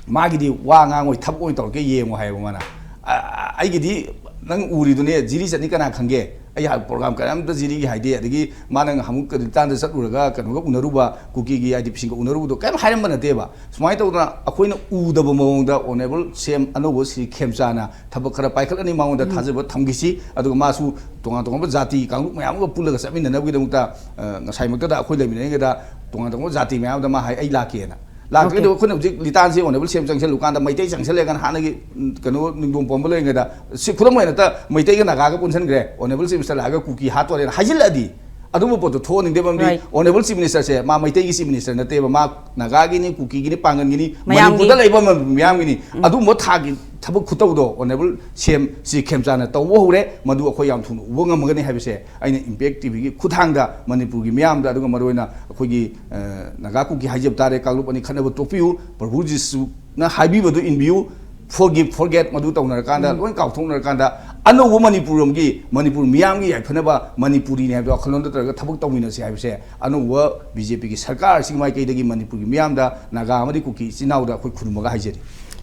ꯃꯥꯒꯤꯗꯤ ꯋꯥ ꯉꯥꯡꯉꯣꯏ, ꯊꯕꯛ ꯑꯣꯏꯅ ꯇꯧꯔꯛꯀꯦ ꯌꯦꯡꯉꯣ ꯍꯥꯏꯌꯦꯕ ꯃꯥꯅ꯫ ꯑ, ꯑꯩꯒꯤꯗꯤ ꯅꯪ ꯎꯔꯤꯗꯨꯅꯦ, ꯖꯤꯔꯤ ꯆꯠꯅꯤ ꯀꯅꯥ ꯈꯪꯒꯦ? ꯑꯩ ꯄ꯭ꯔꯣꯒ꯭ꯔꯥꯝ ꯀꯔꯤꯝꯇ ꯖꯤꯔꯤꯒꯤ ꯍꯥꯏꯗꯦ꯫ ꯑꯗꯒꯤ ꯃꯥꯅ ꯉꯍꯥꯟꯃꯨꯛ ꯀꯔꯤꯇꯥꯟꯗ ꯆꯠꯂꯨꯔꯒ ꯀꯩꯅꯣꯒ ꯎꯅꯔꯨꯕ, ꯀꯨꯀꯤꯒꯤ ꯑꯥꯏ ꯗꯤ ꯄꯤꯁꯤꯡꯒ ꯎꯅꯔꯨꯕꯗꯣ ꯀꯔꯤꯝ ꯍꯥꯏꯔꯝꯕ ꯅꯠꯇꯦꯕ꯫ ꯁꯨꯃꯥꯏꯅ ꯇꯧꯗꯅ ꯑꯩꯈꯣꯏꯅ ꯎꯗꯕ ꯃꯑꯣꯡꯗ ꯑꯣꯅꯔꯦꯕꯜ ꯁꯤ ꯑꯦꯝ ꯑꯅꯧꯕ ꯁ꯭ꯔꯤ ꯈꯦꯝꯆꯥꯅ ꯊꯕꯛ ꯈꯔ ꯄꯥꯏꯈꯠꯂꯅꯤ, ꯃꯉꯣꯟꯗ ꯊꯥꯖꯕ ꯊꯝꯈꯤꯁꯤ꯫ ꯑꯗꯨꯒ ꯃꯥꯁꯨ ꯇꯣꯉꯥꯟ ꯇꯣꯉꯥꯟꯕ ꯖꯥꯇꯤ ꯀꯥꯡꯂꯨꯞ ꯃꯌꯥꯝ ꯑꯃꯒ ꯄꯨꯜꯂꯒ ꯆꯠꯃꯤꯟꯅꯅꯕꯒꯤꯗꯃꯛꯇ, ꯑ, ꯉꯁꯥꯏꯃꯛꯇꯗ ꯑꯩꯈꯣꯏ ꯂꯩꯃꯤꯟꯅꯔꯤꯉꯩꯗ ꯇꯣꯉꯥꯟ ꯇꯣꯉꯥꯟꯕ ꯖꯥꯇꯤ ꯃꯌꯥꯝꯗ ꯃꯥ ꯍꯥꯏ, "ꯑꯩ ꯂꯥꯛꯀꯦꯅ"꯫ ꯂꯥꯛꯇ꯭ꯔꯒꯗꯤ Okay. ꯑꯩꯈꯣꯏꯅ ꯍꯧꯖꯤꯛ ꯂꯤꯇꯥꯟꯁꯤ ꯑꯣꯅꯔꯦꯕꯜ ꯁꯤ ꯑꯦꯝ ꯆꯪꯁꯤꯜꯂꯨꯀꯥꯟꯗ ꯃꯩꯇꯩ ꯆꯪꯁꯤꯜꯂꯦ ꯀꯥꯏꯅ ꯍꯥꯟꯅꯒꯤ, ꯎꯝ, ꯀꯩꯅꯣ ꯅꯤꯡꯗꯣꯡ ꯄꯣꯝꯕ ꯂꯩꯔꯤꯉꯩꯗ, ꯁꯤ ꯈꯨꯗꯝ ꯑꯣꯏꯅ ꯍꯦꯛꯇ ꯃꯩꯇꯩꯒ ꯅꯥꯒꯥꯒ ꯄꯨꯟꯁꯤꯟꯈ꯭ꯔꯦ, ꯑꯣꯅꯔꯦꯕꯜ ꯆꯤꯐ ꯃꯤꯅꯤꯁꯇꯔ ꯂꯥꯛꯑꯒ ꯀꯨꯀꯤ ꯍꯥꯠꯇꯣꯔꯦꯅ ꯍꯥꯏꯖꯤꯜꯂꯛꯑꯗꯤ ꯑꯗꯨꯝꯕ ꯄꯣꯠꯇꯣ ꯊꯣꯛꯍꯟꯅꯤꯡꯗꯦ꯫ ꯃꯔꯝꯗꯤ Right. ꯑꯣꯅꯔꯦꯕꯜ ꯆꯤꯐ ꯃꯤꯅꯤꯁꯇꯔꯁꯦ ꯃꯥ ꯃꯩꯇꯩꯒꯤ ꯆꯤꯐ ꯃꯤꯅꯤꯁꯇꯔ ꯅꯠꯇꯦꯕ, ꯃꯥ ꯅꯥꯒꯥꯒꯤꯅꯤ, ꯀꯨꯀꯤꯒꯤꯅꯤ, ꯄꯥꯡꯒꯟꯒꯤꯅꯤ, ꯃꯌꯥꯝꯒꯤ꯫ ꯃꯅꯤꯄꯨꯔꯗ ꯂꯩꯕ ꯃ-, ꯃꯤꯌꯥꯝꯒꯤꯅꯤ꯫ ꯑꯗꯨꯝꯕ ꯊꯥꯒꯤ ꯊꯕꯛ ꯈꯨꯇꯧꯗꯣ ꯑꯣꯅꯔꯦꯕꯜ ꯁꯤ ꯑꯦꯝ ꯁ꯭ꯔꯤ ꯈꯦꯝꯆꯥꯅ ꯇꯧꯕ ꯍꯧꯔꯦ꯫ ꯃꯗꯨ ꯑꯩꯈꯣꯏ ꯌꯥꯝ ꯊꯨꯅ ꯎꯕ ꯉꯝꯒꯅꯤ ꯍꯥꯏꯕꯁꯦ ꯑꯩꯅ ꯏꯝꯄꯦꯛ ꯇꯤꯚꯤꯒꯤ ꯈꯨꯠꯊꯥꯡꯗ ꯃꯅꯤꯄꯨꯔꯒꯤ ꯃꯤꯌꯥꯝꯗ, ꯑꯗꯨꯒ ꯃꯔꯨꯑꯣꯏꯅ ꯑꯩꯈꯣꯏꯒꯤ, ꯑ, ꯅꯥꯒꯥ ꯀꯨꯀꯤ ꯍꯥꯏꯖꯕ ꯇꯥꯔꯦ, ꯀꯥꯡꯂꯨꯞ ꯑꯅꯤ ꯈꯠꯅꯕ ꯇꯣꯛꯄꯤꯌꯨ, ꯄ꯭ꯔꯚꯨ ꯖꯤꯁꯨꯅ ꯍꯥꯏꯕꯤꯕꯗꯨ ꯏꯟꯕꯤꯌꯨ, forgive forget ꯃꯗꯨ ꯇꯧꯅꯔꯀꯥꯟꯗ, ꯂꯣꯏ ꯀꯥꯎꯊꯣꯛꯅꯔꯀꯥꯟꯗ ꯑꯅꯧꯕ ꯃꯅꯤꯄꯨꯔ ꯑꯃꯒꯤ, ꯃꯅꯤꯄꯨꯔ ꯃꯤꯌꯥꯝꯒꯤ ꯌꯥꯏꯐꯅꯕ ꯃꯅꯤꯄꯨꯔꯤꯅꯤ ꯍꯥꯏꯕꯗꯣ ꯋꯥꯈꯜꯂꯣꯟꯗ ꯇꯧꯔꯒ ꯊꯕꯛ ꯇꯧꯃꯤꯟꯅꯁꯤ ꯍꯥꯏꯕꯁꯦ ꯑꯅꯧꯕ ꯕꯤ ꯖꯦ ꯄꯤꯒꯤ ꯁꯔꯀꯥꯔ ꯑꯁꯤꯒꯤ ꯃꯥꯏꯀꯩꯗꯒꯤ ꯃꯅꯤꯄꯨꯔꯒꯤ ꯃꯤꯌꯥꯝꯗ, ꯅꯥꯒꯥ ꯑꯃꯗꯤ ꯀꯨꯀꯤ ꯏꯆꯤꯟ ꯏꯅꯥꯎꯗ ꯑꯩꯈꯣꯏ ꯈꯨꯔꯨꯝꯃꯒ ꯍꯥꯏꯖꯔꯤ꯫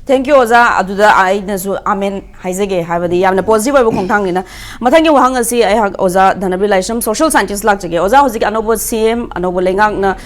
Thank you ꯑꯣꯖꯥ꯫ ꯑꯗꯨꯗ ꯑꯩꯅꯁꯨ ꯑꯃꯦꯟ ꯍꯥꯏꯖꯒꯦ, ꯍꯥꯏꯕꯗꯤ ꯌꯥꯝꯅ ꯄꯣꯖꯤꯇꯤꯚ ꯑꯣꯏꯕ ꯈꯣꯡꯊꯥꯡꯅꯤꯅ꯫ ꯃꯊꯪꯒꯤ ꯋꯥꯍꯪ ꯑꯁꯤ ꯑꯩꯍꯥꯛ ꯑꯣꯖꯥ ꯙꯅꯕꯤꯔ ꯂꯥꯏꯁ꯭ꯔꯝ, ꯁꯣꯁꯤꯌꯦꯜ ꯁꯥꯏꯟꯇꯤꯁ, ꯂꯥꯛꯆꯒꯦ꯫ ꯑꯣꯖꯥ, ꯍꯧꯖꯤꯛ ꯑꯅꯧꯕ ꯁꯤ ꯑꯦꯝ, ꯑꯅꯧꯕ ꯂꯩꯉꯥꯛꯅ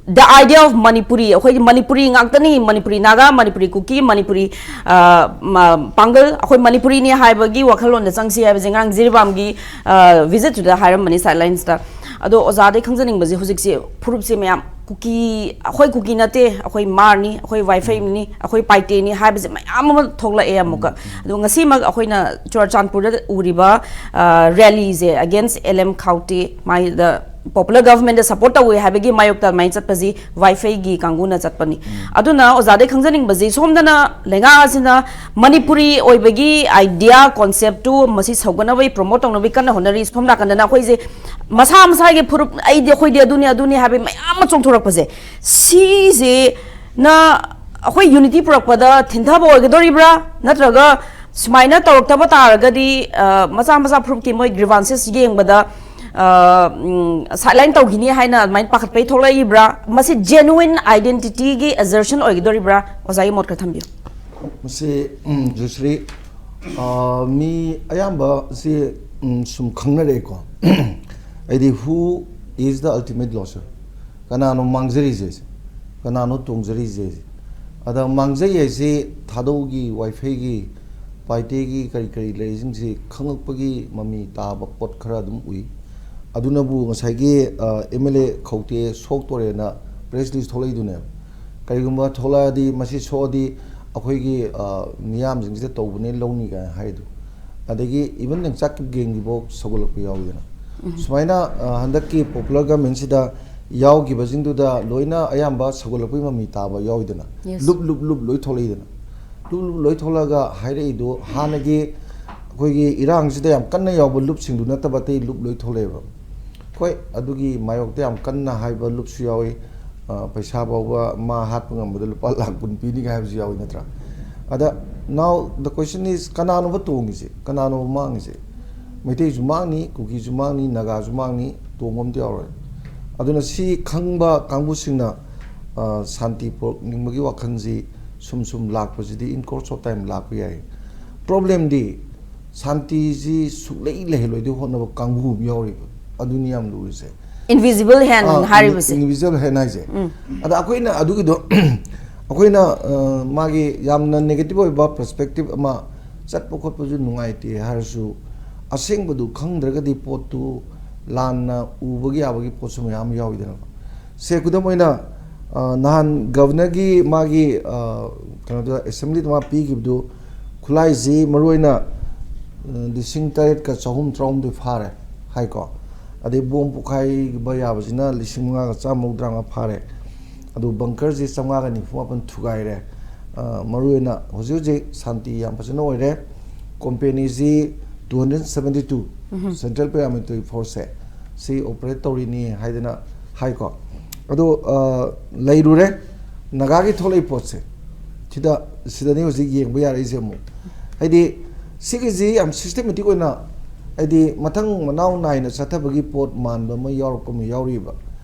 The idea of Manipuri, ꯑꯩꯈꯣꯏꯒꯤ ꯃꯅꯤꯄꯨꯔꯤ ꯉꯥꯛꯇꯅꯤ, ꯃꯅꯤꯄꯨꯔꯤ ꯅꯥꯒꯥ, ꯃꯅꯤꯄꯨꯔꯤ ꯀꯨꯀꯤ, ꯃꯅꯤꯄꯨꯔꯤ, ꯑ, ꯃ-, ꯄꯥꯡꯒꯜ, ꯑꯩꯈꯣꯏ ꯃꯅꯤꯄꯨꯔꯤꯅꯤ ꯍꯥꯏꯕꯒꯤ ꯋꯥꯈꯜꯂꯣꯟꯗ ꯆꯪꯁꯤ ꯍꯥꯏꯕꯁꯦ ꯉꯔꯥꯡ ꯖꯤꯔꯤꯕꯥꯝꯒꯤ, ꯑ, ꯚꯤꯖꯤꯠꯇꯨꯗ ꯍꯥꯏꯔꯝꯕꯅꯤ, ꯁꯥꯏꯠꯂꯥꯏꯟꯁꯇ꯫ ꯑꯗꯣ ꯑꯣꯖꯥꯗꯩ ꯈꯪꯖꯅꯤꯡꯕꯁꯦ, ꯍꯧꯖꯤꯛꯁꯦ ꯐꯨꯔꯨꯞꯁꯦ ꯃꯌꯥꯝ, ꯀꯨꯀꯤ, ꯑꯩꯈꯣꯏ ꯀꯨꯀꯤ ꯅꯠꯇꯦ, ꯑꯩꯈꯣꯏ ꯃꯥꯔꯅꯤ, ꯑꯩꯈꯣꯏ ꯋꯥꯏꯐꯩꯅꯤ, ꯑꯩꯈꯣꯏ ꯄꯥꯏꯇꯦꯅꯤ ꯍꯥꯏꯕꯁꯦ ꯃꯌꯥꯝ ꯑꯃ ꯊꯣꯛꯂꯛꯑꯦ ꯑꯃꯨꯛꯀ꯫ ꯑꯗꯣ ꯉꯁꯤꯃꯛ ꯑꯩꯈꯣꯏꯅ ꯆꯨꯔꯆꯥꯟꯄꯨꯔꯗ ꯎꯔꯤꯕ, ꯑ, ꯔꯦꯂꯤꯁꯦ against L M Khaute, ꯃꯥꯏꯗ popular government ꯗ support ꯇꯧꯋꯦ ꯍꯥꯏꯕꯒꯤ ꯃꯥꯌꯣꯛꯇ ꯑꯗꯨꯃꯥꯏꯅ ꯆꯠꯄꯁꯤ ꯋꯥꯏꯐꯩꯒꯤ ꯀꯥꯡꯕꯨꯅ ꯆꯠꯄꯅꯤ꯫ ꯑꯗꯨꯅ ꯑꯣꯖꯥꯗꯩ ꯈꯪꯖꯅꯤꯡꯕꯁꯤ, ꯁꯣꯝꯗꯅ ꯂꯩꯉꯥꯛ ꯑꯁꯤꯅ ꯃꯅꯤꯄꯨꯔꯤ ꯑꯣꯏꯕꯒꯤ idea, concept ꯇꯨ ꯃꯁꯤ ꯁꯧꯒꯠꯅꯕꯒꯤ, promote ꯇꯧꯅꯕꯒꯤ ꯀꯟꯅ ꯍꯣꯠꯅꯔꯤ, ꯁꯣꯝ ꯅꯥꯀꯟꯗꯅ ꯑꯩꯈꯣꯏꯁꯦ ꯃꯁꯥ ꯃꯁꯥꯒꯤ ꯐꯨꯔꯨꯞ, "ꯑꯩꯗꯤ, ꯑꯩꯈꯣꯏꯗꯤ ꯑꯗꯨꯅꯤ, ꯑꯗꯨꯅꯤ" ꯍꯥꯏꯕ ꯃꯌꯥꯝ ꯑꯃ ꯆꯣꯡꯊꯣꯔꯛꯄꯁꯦ, ꯁꯤꯁꯦ ꯅ ꯑꯩꯈꯣꯏ unity ꯄꯨꯔꯛꯄꯗ ꯊꯤꯟꯊꯕ ꯑꯣꯏꯒꯗꯧꯔꯤꯕ꯭ꯔꯥ, ꯅꯠꯇ꯭ꯔꯒ ꯁꯨꯃꯥꯏꯅ ꯇꯧꯔꯛꯇꯕ ꯇꯥꯔꯒꯗꯤ, ꯑ, ꯃꯆꯥ ꯃꯆꯥ ꯐꯨꯔꯨꯞꯀꯤ ꯃꯣꯏ grievances ꯌꯦꯡꯕꯗ, ꯑ, ꯎꯝ, sideline ꯇꯧꯈꯤꯅꯤ ꯍꯥꯏꯅ ꯑꯗꯨꯃꯥꯏꯅ ꯄꯥꯈꯠꯄꯩ ꯊꯣꯛꯂꯛꯏꯕ꯭ꯔꯥ? ꯃꯁꯤ genuine identity ꯒꯤ assertion ꯑꯣꯏꯒꯗꯧꯔꯤꯕ꯭ꯔꯥ? ꯑꯣꯖꯥꯒꯤ ꯃꯣꯠ ꯈꯔ ꯊꯝꯕꯤꯌꯨ꯫ ꯃꯁꯤ, ꯎꯝ, ꯖꯨꯁ꯭ꯔꯤ, ꯑ, ꯃꯤ ꯑꯌꯥꯝꯕ ꯁꯤ, ꯎꯝ, ꯁꯨꯝ ꯈꯪꯅꯔꯛꯑꯦꯀꯣ꯫ ꯍꯥꯏꯗꯤ, who is the ultimate loser? ꯀꯅꯥꯅꯣ ꯃꯥꯡꯖꯔꯤꯁꯦ? ꯀꯅꯥꯅꯣ ꯇꯣꯡꯖꯔꯤꯁꯦ? ꯑꯗ ꯃꯥꯡꯖꯩ ꯍꯥꯏꯁꯤ ꯊꯥꯗꯧꯒꯤ, ꯋꯥꯏꯐꯩꯒꯤ, ꯄꯥꯏꯇꯦꯒꯤ ꯀꯔꯤ ꯀꯔꯤ ꯂꯩꯔꯤꯁꯤꯡꯁꯤ ꯈꯪꯉꯛꯄꯒꯤ ꯃꯃꯤ ꯇꯥꯕ ꯄꯣꯠ ꯈꯔ ꯑꯗꯨꯝ ꯎꯏ꯫ ꯑꯗꯨꯅꯕꯨ ꯉꯁꯥꯏꯒꯤ, ꯑ, M L A ꯈꯧꯇꯦ ꯁꯣꯛꯇꯣꯔꯦꯅ press release ꯊꯣꯛꯂꯛꯏꯗꯨꯅꯦꯕ꯫ ꯀꯔꯤꯒꯨꯝꯕ ꯊꯣꯛꯂꯛꯑꯗꯤ, ꯃꯁꯤ ꯁꯣꯛꯑꯗꯤ ꯑꯩꯈꯣꯏꯒꯤ, ꯑ, ꯃꯤꯌꯥꯝꯁꯤꯡꯁꯤꯗ ꯇꯧꯕꯅꯦ ꯂꯧꯅꯤ ꯀꯥꯏꯅ ꯍꯥꯏꯗꯣ꯫ ꯑꯗꯒꯤ even ꯂꯪꯆꯥꯛꯀꯤ gang ꯒꯤꯐꯥꯎ ꯁꯧꯒꯠꯂꯛꯄ ꯌꯥꯎꯏꯗꯅ꯫ ꯁꯨꯃꯥꯏꯅ, ꯑ, ꯍꯟꯗꯛꯀꯤ popular government ꯁꯤꯗ ꯌꯥꯎꯈꯤꯕꯁꯤꯡꯗꯨꯗ ꯂꯣꯏꯅ ꯑꯌꯥꯝꯕ ꯁꯧꯒꯠꯂꯛꯄꯒꯤ ꯃꯃꯤ ꯇꯥꯕ ꯌꯥꯎꯏꯗꯅ꯫ Yes. ꯂꯨꯞ ꯂꯨꯞ ꯂꯨꯞ ꯂꯣꯏ ꯊꯣꯛꯂꯛꯏꯗꯅ꯫ ꯂꯨꯞ ꯂꯨꯞ ꯂꯣꯏ ꯊꯣꯛꯂꯛꯑꯒ ꯍꯥꯏꯔꯛꯏꯗꯣ ꯍꯥꯟꯅꯒꯤ ꯑꯩꯈꯣꯏꯒꯤ ꯏꯔꯥꯡꯁꯤꯗ ꯌꯥꯝ ꯀꯟꯅ ꯌꯥꯎꯕ ꯂꯨꯞꯁꯤꯡꯗꯨ ꯅꯠꯇꯕ ꯑꯇꯩ ꯂꯨꯞ ꯂꯣꯏ ꯊꯣꯛꯂꯛꯑꯦꯕ꯫ ꯍꯣꯏ, ꯑꯗꯨꯒꯤ ꯃꯥꯌꯣꯛꯇ ꯌꯥꯝ ꯀꯟꯅ ꯍꯥꯏꯕ ꯂꯨꯞꯁꯨ ꯌꯥꯎꯏ꯫ ꯑ, ꯄꯩꯁꯥ ꯐꯥꯎꯕ ꯃꯥ ꯍꯥꯠꯄ ꯉꯝꯕꯗ ꯂꯨꯄꯥ ꯂꯥꯈ ꯀꯨꯟ ꯄꯤꯅꯤꯒ ꯍꯥꯏꯕꯁꯨ ꯌꯥꯎꯏ ꯅꯠꯇ꯭ꯔꯥ? ꯑꯗ now the question is, ꯀꯅꯥꯅꯣꯕ ꯇꯣꯡꯉꯤꯁꯦ? ꯀꯅꯥꯅꯣꯕ ꯃꯥꯡꯉꯤꯁꯦ? ꯃꯩꯇꯩꯁꯨ ꯃꯥꯡꯅꯤ, ꯀꯨꯀꯤꯁꯨ ꯃꯥꯡꯅꯤ, ꯅꯥꯒꯥꯁꯨ ꯃꯥꯡꯅꯤ, ꯇꯣꯡꯕ ꯑꯝꯇ ꯌꯥꯎꯔꯣꯏ꯫ ꯑꯗꯨꯅ ꯁꯤ ꯈꯪꯕ ꯀꯥꯡꯕꯨꯁꯤꯡꯅ, ꯑ, ꯁꯥꯟꯇꯤ ꯄꯨꯔꯛꯅꯤꯡꯕꯒꯤ ꯋꯥꯈꯜꯁꯤ ꯁꯨꯝ ꯁꯨꯝ ꯂꯥꯛꯄꯁꯤꯗꯤ in course of time ꯂꯥꯛꯄ ꯌꯥꯏ꯫ Problem ꯗꯤ ꯁꯥꯟꯇꯤꯁꯤ ꯁꯨꯛꯂꯩ ꯂꯩꯍꯜꯂꯣꯏꯗꯣꯏ ꯍꯣꯠꯅꯕ ꯀꯥꯡꯕꯨ ꯑꯃ ꯌꯥꯎꯔꯤꯕ, ꯑꯗꯨꯅꯤ ꯌꯥꯝ ꯂꯨꯔꯤꯁꯦ꯫ Invisible hand ꯑꯥ, ꯍꯥꯏꯔꯤꯕꯁꯦ꯫ Invisible hand ꯍꯥꯏꯁꯦ꯫ ꯑꯗ ꯑꯩꯈꯣꯏꯅ ꯑꯗꯨꯒꯤꯗꯣ ꯑꯩꯈꯣꯏꯅ ꯑ, ꯃꯥꯒꯤ ꯌꯥꯝꯅ negative ꯑꯣꯏꯕ perspective ꯑꯃ, ꯆꯠꯄ ꯈꯣꯠꯄꯁꯨ ꯅꯨꯡꯉꯥꯏꯇꯦ ꯍꯥꯏꯔꯁꯨ, ꯑꯁꯦꯡꯕꯗꯨ ꯈꯪꯗ꯭ꯔꯒꯗꯤ ꯄꯣꯠꯇꯨ ꯂꯥꯟꯅ ꯎꯕꯒꯤ ꯌꯥꯕꯒꯤ ꯄꯣꯠꯁꯨ ꯃꯌꯥꯝ ꯌꯥꯎꯋꯤꯗꯅꯀꯣ꯫ ꯁꯦ, ꯈꯨꯗꯝ ꯑꯣꯏꯅ, ꯑ, ꯅꯍꯥꯟ ꯒꯕꯔꯅꯔꯒꯤ ꯃꯥꯒꯤ, ꯑ, ꯀꯩꯅꯣꯗ, ꯑꯦꯁꯦꯝꯕ꯭ꯂꯤꯗ ꯃꯥ ꯄꯤꯈꯤꯕꯗꯨ, ꯈꯨꯠꯂꯥꯏꯁꯤ ꯃꯔꯨꯑꯣꯏꯅ, ꯑ, ꯂꯤꯁꯤꯡ ꯇꯔꯦꯠꯀ ꯆꯍꯨꯝ ꯇꯔꯥꯍꯨꯝꯗꯣꯏ ꯐꯥꯔꯦ ꯍꯥꯏꯀꯣ꯫ ꯑꯗꯩ ꯕꯣꯝ ꯄꯣꯈꯥꯏꯕ ꯌꯥꯕꯁꯤꯅ ꯂꯤꯁꯤꯡ ꯃꯉꯥꯒ ꯆꯥꯝꯃ ꯃꯧꯗ꯭ꯔꯥ ꯃꯉꯥ ꯐꯥꯔꯦ꯫ ꯑꯗꯨ ꯕꯪꯀꯔꯁꯤ ꯆꯥꯝꯃꯉꯥꯒ ꯅꯤꯐꯨ ꯃꯥꯄꯟ ꯊꯨꯒꯥꯏꯔꯦ꯫ ꯑ, ꯃꯔꯨꯑꯣꯏꯅ ꯍꯧꯖꯤꯛ ꯍꯧꯖꯤꯛ ꯁꯥꯟꯇꯤ ꯌꯥꯝ ꯐꯖꯅ ꯑꯣꯏꯔꯦ꯫ ꯀꯣꯝꯄꯦꯅꯤꯁꯤ two hundred seventy two, Central Paramilitary Force ꯁꯦ, ꯁꯤ operate ꯇꯧꯔꯤꯅꯤ ꯍꯥꯏꯗꯅ ꯍꯥꯏꯀꯣ꯫ ꯑꯗꯣ, ꯑ, ꯂꯩꯔꯨꯔꯦ, ꯅꯥꯒꯥꯒꯤ ꯊꯣꯛꯂꯛꯏ ꯄꯣꯠꯁꯦ, ꯁꯤꯗ, ꯁꯤꯗꯅꯤ ꯍꯧꯖꯤꯛ ꯌꯦꯡꯕ ꯌꯥꯔꯛꯏꯁꯦ ꯑꯃꯨꯛ꯫ ꯍꯥꯏꯗꯤ, ꯁꯤꯒꯤꯁꯤ ꯌꯥꯝ systematic ꯑꯣꯏꯅ, ꯍꯥꯏꯗꯤ, ꯃꯊꯪ ꯃꯅꯥꯎ ꯅꯥꯏꯅ ꯆꯠꯊꯕꯒꯤ ꯄꯣꯠ ꯃꯥꯟꯕ ꯑꯃ ꯌꯥꯎꯔꯛꯄ ꯑꯃ ꯌꯥꯎꯔꯤꯕ꯫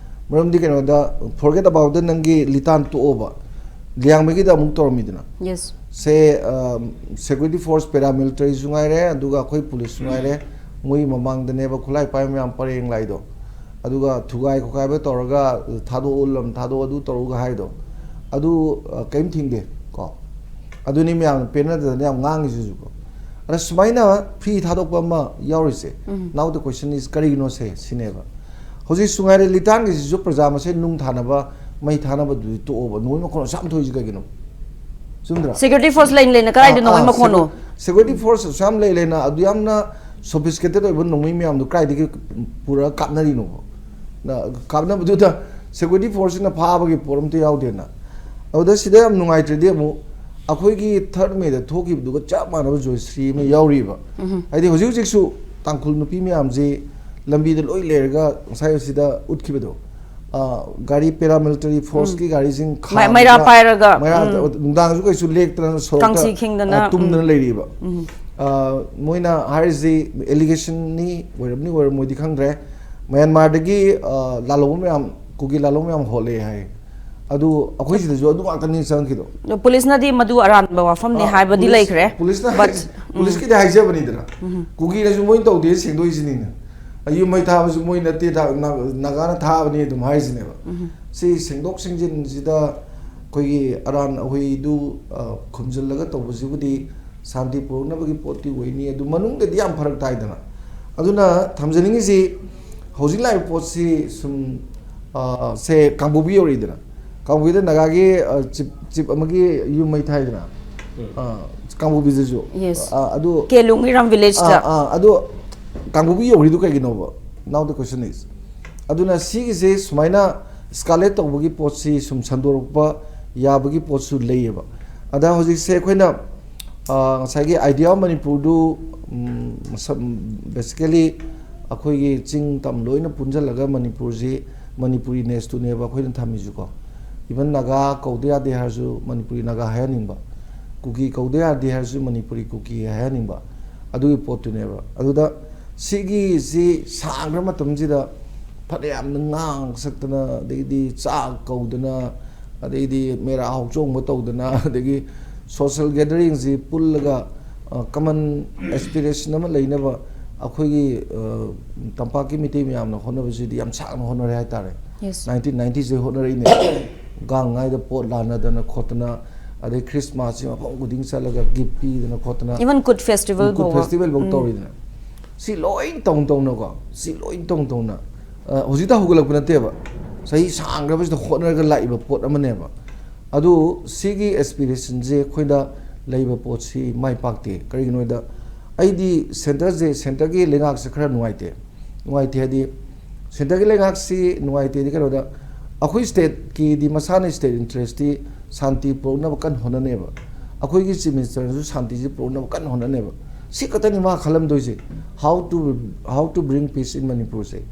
ꯃꯔꯝꯗꯤ ꯀꯩꯅꯣꯗ, forget about the ꯅꯪꯒꯤ ꯂꯤꯇꯥꯟ ꯇꯣꯛꯑꯣꯕ, ꯂꯤꯌꯥꯡꯃꯩꯒꯤꯗ ꯑꯃꯨꯛ ꯇꯧꯔꯝꯃꯤꯗꯅ꯫ Yes. ꯁꯦ, ꯑ, security force, paramilitary ꯁꯨ ꯉꯥꯏꯔꯦ, ꯑꯗꯨꯒ ꯑꯩꯈꯣꯏ ꯄꯨꯂꯤꯁꯁꯨ ꯉꯥꯏꯔꯦ, ꯃꯣꯏ ꯃꯃꯥꯡꯗꯅꯦꯕ ꯈꯨꯠꯂꯥꯏ ꯄꯥꯏꯕ ꯃꯌꯥꯝ ꯄꯔꯦꯡ ꯂꯥꯏꯗꯣ꯫ ꯑꯗꯨꯒ ꯊꯨꯒꯥꯏ ꯈꯣꯠꯀꯥꯏꯕ ꯇꯧꯔꯒ, "ꯊꯥꯗꯣꯛꯎ, ꯂꯝ ꯊꯥꯗꯣꯛ, ꯑꯗꯨ ꯇꯧꯔꯒ" ꯍꯥꯏꯗꯣ, ꯑꯗꯨ, ꯑ, ꯀꯔꯤꯝ ꯊꯤꯡꯗꯦ ꯀꯣ꯫ ꯑꯗꯨꯅꯤ ꯃꯌꯥꯝꯅ ꯄꯦꯟꯅꯗꯗꯅ ꯌꯥꯝ ꯉꯥꯡꯉꯤꯁꯤꯁꯨ ꯀꯣ꯫ ꯑꯗ ꯁꯨꯃꯥꯏꯅ free ꯊꯥꯗꯣꯛꯄ ꯑꯃ ꯌꯥꯎꯔꯤꯁꯦ, now the question is, ꯀꯔꯤꯒꯤꯅꯣ ꯁꯦ, ꯁꯤꯅꯦꯕ꯫ ꯍꯧꯖꯤꯛꯁꯨ ꯉꯥꯏꯔꯦ, ꯂꯤꯇꯥꯟꯒꯤꯁꯤꯁꯨ ꯄ꯭ꯔꯖꯥ ꯃꯁꯦꯟ ꯅꯨꯡ ꯊꯥꯅꯕ, ꯃꯩ ꯊꯥꯅꯕꯗꯨꯗꯤ ꯇꯣꯛꯑꯣꯕ, ꯅꯣꯡꯃꯩ ꯃꯈꯣꯟ ꯑꯁꯨꯛ ꯌꯥꯝ ꯊꯣꯛꯏꯁꯤ ꯀꯩꯒꯤꯅꯣ? ꯆꯨꯝꯗ꯭ꯔꯥ? Security force ꯂꯩꯅ ꯂꯩꯅ ꯀꯗꯥꯏꯗ ꯑꯥ, ꯅꯣꯡꯃꯩ ꯑꯥ, ꯃꯈꯣꯟꯅꯣ? Security Force ꯑꯁꯨꯛ ꯌꯥꯝ ꯂꯩ ꯂꯩꯅ ꯑꯗꯨ ꯌꯥꯝꯅ sophisticated ꯑꯣꯏꯕ ꯅꯣꯡꯃꯩ ꯃꯌꯥꯝꯗꯣ ꯀꯗꯥꯏꯗꯒꯤ ꯄꯨꯔꯒ ꯀꯥꯞꯅꯔꯤꯅꯣ? ꯅ-, ꯀꯥꯞꯅꯕꯗꯨꯗ security force ꯁꯤꯅ ꯐꯥꯕꯒꯤ ꯄꯣꯠ ꯑꯝꯇ ꯌꯥꯎꯗꯦꯅ꯫ ꯑꯗꯨꯗ ꯁꯤꯗ ꯌꯥꯝ ꯅꯨꯡꯉꯥꯏꯇ꯭ꯔꯗꯤ ꯑꯃꯨꯛ ꯑꯩꯈꯣꯏꯒꯤ third May ꯗ ꯊꯣꯛꯈꯤꯕꯗꯨꯒ ꯆꯞ ꯃꯥꯟꯅꯕ ꯖꯣꯏꯁ꯭ꯔꯤ ꯑꯃ ꯌꯥꯎꯔꯤꯕ꯫ ꯍꯥꯏꯗꯤ ꯍꯧꯖꯤꯛ ꯍꯧꯖꯤꯛꯁꯨ ꯇꯥꯡꯈꯨꯜ ꯅꯨꯄꯤ ꯃꯌꯥꯝꯁꯤ ꯂꯝꯕꯤꯗ ꯂꯣꯏ ꯂꯩꯔꯒ ꯉꯁꯥꯏ ꯁꯤꯗ ꯎꯠꯈꯤꯕꯗꯣ, ꯑ, ꯒꯥꯔꯤ, paramilitary force ꯀꯤ ꯒꯥꯔꯤꯁꯤꯡ ꯃꯩ-, ꯃꯩꯔꯥ ꯈꯥꯝꯗꯅ, ꯄꯥꯏꯔꯒ, ꯃꯩꯔꯥ, ꯎꯝ꯫ ꯅꯨꯡꯗꯥꯡꯁꯨ ꯀꯩꯁꯨ ꯂꯦꯛꯇꯅ ꯁꯣꯔꯣꯛꯇ, ꯀꯥꯡꯁꯤ ꯈꯤꯡꯗꯅ, ꯑ, ꯇꯨꯝꯗꯅ ꯎꯝ꯫ ꯂꯩꯔꯤꯕ꯫ ꯑ, ꯃꯣꯏꯅ ꯍꯥꯏꯔꯤꯁꯤ allegation ꯅꯤ, ꯑꯣꯏꯔꯝꯅꯤ ꯑꯣꯏꯔꯝꯃꯣꯏꯗꯤ ꯈꯪꯗ꯭ꯔꯦ, ꯃ꯭ꯌꯥꯟꯃꯥꯔꯗꯒꯤ, ꯑ, ꯂꯥꯜꯍꯧꯕ ꯃꯌꯥꯝ, ꯀꯨꯀꯤ ꯂꯥꯜꯍꯧꯕ ꯃꯌꯥꯝ ꯍꯣꯠꯂꯦ ꯍꯥꯏ꯫ ꯑꯗꯨ ꯑꯩꯈꯣꯏ ꯁꯤꯗꯁꯨ ꯑꯗꯨ ꯉꯥꯛꯇꯅꯤ ꯆꯪꯈꯤꯗꯣ꯫ ꯄꯨꯂꯤꯁꯅꯗꯤ ꯃꯗꯨ ꯑꯔꯥꯟꯕ ꯋꯥꯐꯝꯅꯤ ꯑ, ꯍꯥꯏꯕꯗꯤ ꯄꯨꯂꯤꯁ-, ꯂꯩꯈ꯭ꯔꯦ꯫ ꯄꯨꯂꯤꯁꯅ But, ꯍꯥꯏ-, ꯄꯨꯂꯤꯁꯀꯤꯗꯤ ꯍꯥꯏꯖꯕꯅꯤꯗꯅ, ꯀꯨꯀꯤꯅꯁꯨ ꯃꯣꯏꯅ ꯇꯧꯗꯦ ꯁꯦꯡꯗꯣꯛꯏꯁꯤꯅꯤꯅ꯫ ꯌꯨꯝ ꯃꯩ ꯊꯥꯕꯁꯨ ꯃꯣꯏ ꯅꯠꯇꯦ, ꯊꯥ-, ꯅꯥ-, ꯅꯥꯒꯥꯅ ꯊꯥꯕꯅꯤ ꯑꯗꯨꯝ ꯍꯥꯏꯁꯤꯅꯦꯕ꯫ ꯁꯤ ꯁꯦꯡꯗꯣꯛ ꯁꯦꯡꯖꯤꯟꯁꯤꯗ ꯑꯩꯈꯣꯏꯒꯤ ꯑꯔꯥꯟ ꯑꯍꯣꯏꯗꯨ, ꯑ, ꯈꯨꯝꯖꯤꯜꯂꯒ ꯇꯧꯕꯁꯤꯕꯨꯗꯤ ꯁꯥꯟꯇꯤ ꯄꯨꯔꯛꯅꯕꯒꯤ ꯄꯣꯠꯇꯤ ꯑꯣꯏꯅꯤ꯫ ꯑꯗꯨ ꯃꯅꯨꯡꯗꯗꯤ ꯌꯥꯝ ꯐꯔꯛ ꯇꯥꯏꯗꯅ꯫ ꯑꯗꯨꯅ ꯊꯝꯖꯅꯤꯡꯉꯤꯁꯤ, ꯍꯧꯖꯤꯛ ꯂꯥꯛꯏꯕ ꯄꯣꯠꯁꯤ ꯁꯨꯝ, ꯑ, ꯁꯦ ꯀꯥꯡꯄꯣꯛꯄꯤ ꯌꯧꯔꯛꯏꯗꯅ꯫ ꯀꯥꯡꯄꯣꯛꯄꯤꯗ ꯅꯥꯒꯥꯒꯤ, ꯑ, ꯆꯤꯞ, ꯆꯤꯞ ꯑꯃꯒꯤ ꯌꯨꯝ ꯃꯩ ꯊꯥꯏꯗꯅ꯫ ꯑ, ꯀꯥꯡꯄꯣꯛꯄꯤꯗꯁꯨ꯫ Yes. ꯑ, ꯑꯗꯨ ꯀꯦꯂꯨꯡ ꯏꯔꯥꯝ village ꯇ꯫ ꯑ, ꯑ, ꯑꯗꯨ ꯀꯥꯡꯄꯣꯛꯄꯤ ꯌꯧꯔꯤꯗꯨ ꯀꯩꯒꯤꯅꯣꯕ? Now the question is, ꯑꯗꯨꯅ ꯁꯤꯒꯤꯁꯦ ꯁꯨꯃꯥꯏꯅ escalate ꯇꯧꯕꯒꯤ ꯄꯣꯠꯁꯤ ꯁꯨꯝ ꯁꯟꯗꯣꯔꯛꯄ ꯌꯥꯕꯒꯤ ꯄꯣꯠꯁꯨ ꯂꯩꯌꯦꯕ꯫ ꯑꯗ ꯍꯧꯖꯤꯛꯁꯦ ꯑꯩꯈꯣꯏꯅ, ꯑ, ꯉꯁꯥꯏꯒꯤ Idea of ꯃꯅꯤꯄꯨꯔꯗꯨ, ꯎꯝ, ꯃꯁꯛ, basically ꯑꯩꯈꯣꯏꯒꯤ ꯆꯤꯡ ꯇꯝ ꯂꯣꯏꯅ ꯄꯨꯟꯁꯤꯜꯂꯒ ꯃꯅꯤꯄꯨꯔꯁꯤ, ꯃꯅꯤꯄꯨꯔꯤ ness ꯇꯨꯅꯦꯕ ꯑꯩꯈꯣꯏꯅ ꯊꯝꯃꯤꯁꯤꯀꯣ꯫ Even ꯅꯥꯒꯥ ꯀꯧꯗ ꯌꯥꯗꯦ ꯍꯥꯏꯔꯁꯨ ꯃꯅꯤꯄꯨꯔꯤ ꯅꯥꯒꯥ ꯍꯥꯏꯍꯟꯅꯤꯡꯕ, ꯀꯨꯀꯤ ꯀꯧꯗ ꯌꯥꯗꯦ ꯍꯥꯏꯔꯁꯨ ꯃꯅꯤꯄꯨꯔꯤ ꯀꯨꯀꯤ ꯍꯥꯏꯍꯟꯅꯤꯡꯕ, ꯑꯗꯨꯒꯤ ꯄꯣꯠꯇꯨꯅꯦꯕ꯫ ꯑꯗꯨꯗ ꯁꯤꯒꯤꯁꯤ ꯁꯥꯡꯈ꯭ꯔ ꯃꯇꯝꯁꯤꯗ ꯐꯅꯌꯥꯝꯅ ꯉꯥꯡ ꯁꯛꯇꯅ, ꯑꯗꯩꯗꯤ ꯆꯥꯛ ꯀꯧꯗꯅ, ꯑꯗꯩꯗꯤ ꯃꯦꯔꯥ ꯍꯧꯆꯣꯡꯕ ꯇꯧꯗꯅ, ꯑꯗꯒꯤ social gathering ꯁꯤ ꯄꯨꯜꯂꯒ, ꯑ, common aspiration ꯑꯃ ꯂꯩꯅꯕ ꯑꯩꯈꯣꯏꯒꯤ, ꯑ, ꯇꯝꯄꯥꯛꯀꯤ ꯃꯤꯇꯩ ꯃꯌꯥꯝꯅ ꯍꯣꯠꯅꯕꯁꯤꯗꯤ ꯌꯥꯝ ꯁꯥꯡꯅ ꯍꯣꯠꯅꯔꯦ ꯍꯥꯏꯇꯥꯔꯦ꯫ Yes. Nineteen ninety ꯁꯤꯗ ꯍꯣꯠꯅꯔꯛꯏꯅꯦ꯫ ꯒꯥꯡ ꯉꯥꯏꯗ ꯄꯣꯠ ꯂꯥꯟꯅꯗꯅ ꯈꯣꯠꯇꯅ, ꯑꯗꯩ Christmas ꯁꯤ ꯃꯐꯝ ꯈꯨꯗꯤꯡ ꯆꯠꯂꯒ gift ꯄꯤꯗꯅ ꯈꯣꯠꯇꯅ, Even Kut Festival Kut ꯐꯥꯎꯕ꯫ Festival ꯐꯥꯎ ꯎꯝ꯫ ꯇꯧꯔꯤꯗꯅ꯫ ꯁꯤ ꯂꯣꯏ ꯇꯧ ꯇꯧꯅꯀꯣ, ꯁꯤ ꯂꯣꯏ ꯇꯧ ꯇꯧꯅ, ꯑ, ꯍꯧꯖꯤꯛꯇ ꯍꯧꯒꯠꯂꯛꯄ ꯅꯠꯇꯦꯕ, ꯆꯍꯤ ꯁꯥꯡꯈ꯭ꯔꯕꯁꯤꯗ ꯍꯣꯠꯅꯔꯒ ꯂꯥꯛꯏꯕ ꯄꯣꯠ ꯑꯃꯅꯦꯕ꯫ ꯑꯗꯨ ꯁꯤꯒꯤ aspiration ꯁꯦ ꯑꯩꯈꯣꯏꯗ ꯂꯩꯕ ꯄꯣꯠꯁꯤ ꯃꯥꯏ ꯄꯥꯛꯇꯦ꯫ ꯀꯔꯤꯒꯤꯅꯣ ꯍꯥꯏꯗ, ꯑꯩꯗꯤ centre ꯁꯦ, centre ꯒꯤ ꯂꯩꯉꯥꯛꯁꯦ ꯈꯔ ꯅꯨꯡꯉꯥꯏꯇꯦ꯫ ꯅꯨꯡꯉꯥꯏꯇꯦ ꯍꯥꯏꯗꯤ, centre ꯒꯤ ꯂꯩꯉꯥꯛꯁꯤ ꯅꯨꯡꯉꯥꯏꯇꯦꯗꯤ ꯀꯩꯅꯣꯗ, ꯑꯩꯈꯣꯏ state ꯀꯤꯗꯤ ꯃꯁꯥꯅ state interest ꯇꯤ ꯁꯥꯟꯇꯤ ꯄꯨꯔꯛꯅꯕ ꯀꯟꯅ ꯍꯣꯠꯅꯅꯦꯕ꯫ ꯑꯩꯈꯣꯏꯒꯤ Chief Minister ꯅꯁꯨ ꯁꯥꯟꯇꯤꯁꯤ ꯄꯨꯔꯛꯅꯕ ꯀꯟꯅ ꯍꯣꯠꯅꯅꯦꯕ꯫ ꯁꯤ ꯈꯛꯇꯅꯤ ꯃꯥ ꯈꯜꯂꯝꯗꯣꯏꯁꯦ, how to, how to bring peace in Manipur ꯁꯦ꯫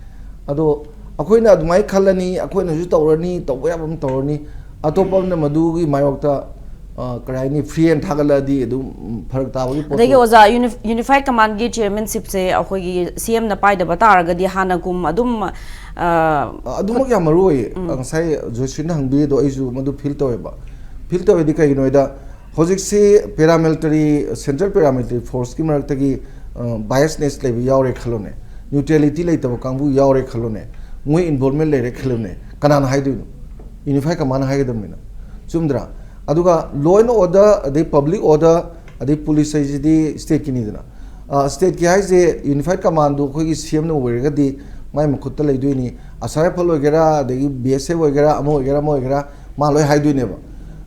ꯑꯗꯣ ꯑꯩꯈꯣꯏꯅ ꯑꯗꯨꯃꯥꯏꯅ ꯈꯜꯂꯅꯤ, ꯑꯩꯈꯣꯏꯅꯁꯨ ꯇꯧꯔꯅꯤ, ꯇꯧꯕ ꯌꯥꯕ ꯑꯃ ꯇꯧꯔꯅꯤ, ꯑꯇꯣꯞꯄ ꯑꯃꯅ ꯃꯗꯨꯒꯤ ꯃꯥꯌꯣꯛꯇ, ꯑ, ꯀꯔꯤ ꯍꯥꯏꯅꯤ, free hand ꯊꯥꯒꯠꯂꯛꯑꯗꯤ ꯑꯗꯨꯝ ꯐꯔꯛ ꯇꯥꯕꯒꯤ ꯄꯣꯠꯇꯣ꯫ ꯑꯗꯒꯤ ꯑꯣꯖꯥ, Unif-, Unified Command ꯒꯤ chairmanship ꯁꯦ ꯑꯩꯈꯣꯏꯒꯤ C M ꯅ ꯄꯥꯏꯗꯕ ꯇꯥꯔꯒꯗꯤ ꯍꯥꯟꯅꯒꯨꯝ ꯑꯗꯨꯝ, ꯑ, ꯑ, ꯑꯗꯨꯃꯛ ꯌꯥꯝ ꯃꯔꯨ ꯑꯣꯏꯌꯦ꯫ ꯎꯝ꯫ ꯉꯁꯥꯏ ꯖꯣꯏꯁ꯭ꯔꯤꯅ ꯍꯪꯕꯤꯔꯤꯗꯣ ꯑꯩꯁꯨ ꯃꯗꯨ feel ꯇꯧꯋꯦꯕ꯫ Feel ꯇꯧꯋꯦꯗꯤ ꯀꯩꯒꯤꯅꯣ ꯍꯥꯏꯗ, ꯍꯧꯖꯤꯛꯁꯤ paramilitary, central paramilitary force ꯀꯤ ꯃꯔꯛꯇꯒꯤ, ꯑ, biasness ꯂꯩꯕ ꯌꯥꯎꯔꯦ ꯈꯜꯂꯣꯅꯦ꯫ ꯅ꯭ꯌꯨꯇ꯭ꯔꯦꯂꯤꯇꯤ ꯂꯩꯇꯕ ꯀꯥꯡꯕꯨ ꯌꯥꯎꯔꯦ ꯈꯜꯂꯣꯅꯦ, ꯃꯣꯏ ꯏꯟꯚꯣꯜꯚꯃꯦꯟ ꯂꯩꯔꯦ ꯈꯜꯂꯣꯅꯦ, ꯀꯅꯥꯅ ꯍꯥꯏꯗꯣꯏꯅꯣ? ꯌꯨꯅꯤꯐꯥꯏ ꯀꯃꯥꯟꯅ ꯍꯥꯏꯒꯗꯕꯅꯤꯅ, ꯆꯨꯝꯗ꯭ꯔꯥ? ꯑꯗꯨꯒ law and order, ꯑꯗꯩ public order, ꯑꯗꯩ ꯄꯨꯂꯤꯁ ꯍꯥꯏꯁꯤꯗꯤ ꯁ꯭ꯇꯦꯠꯀꯤꯅꯤꯗꯅ꯫ ꯁ꯭ꯇꯦꯠꯀꯤ ꯍꯥꯏꯁꯦ ꯌꯨꯅꯤꯐꯥꯏꯠ ꯀꯃꯥꯟꯗꯣ ꯑꯩꯈꯣꯏꯒꯤ ꯁꯤ ꯑꯦꯝꯅ ꯑꯣꯏꯔꯒꯗꯤ ꯃꯥꯏ ꯃꯈꯨꯠꯇ ꯂꯩꯗꯣꯏꯅꯤ꯫ ꯑꯁꯥꯝ ꯔꯥꯏꯐꯜ ꯑꯣꯏꯒꯦꯔꯥ, ꯑꯗꯒꯤ ꯕꯤ ꯑꯦꯁ ꯑꯦꯐ ꯑꯣꯏꯒꯦꯔꯥ, ꯑꯃ ꯑꯣꯏꯒꯦꯔꯥ, ꯑꯃ ꯑꯣꯏꯒꯦꯔꯥ, ꯃꯥ ꯂꯣꯏ ꯍꯥꯏꯗꯣꯏꯅꯦꯕ꯫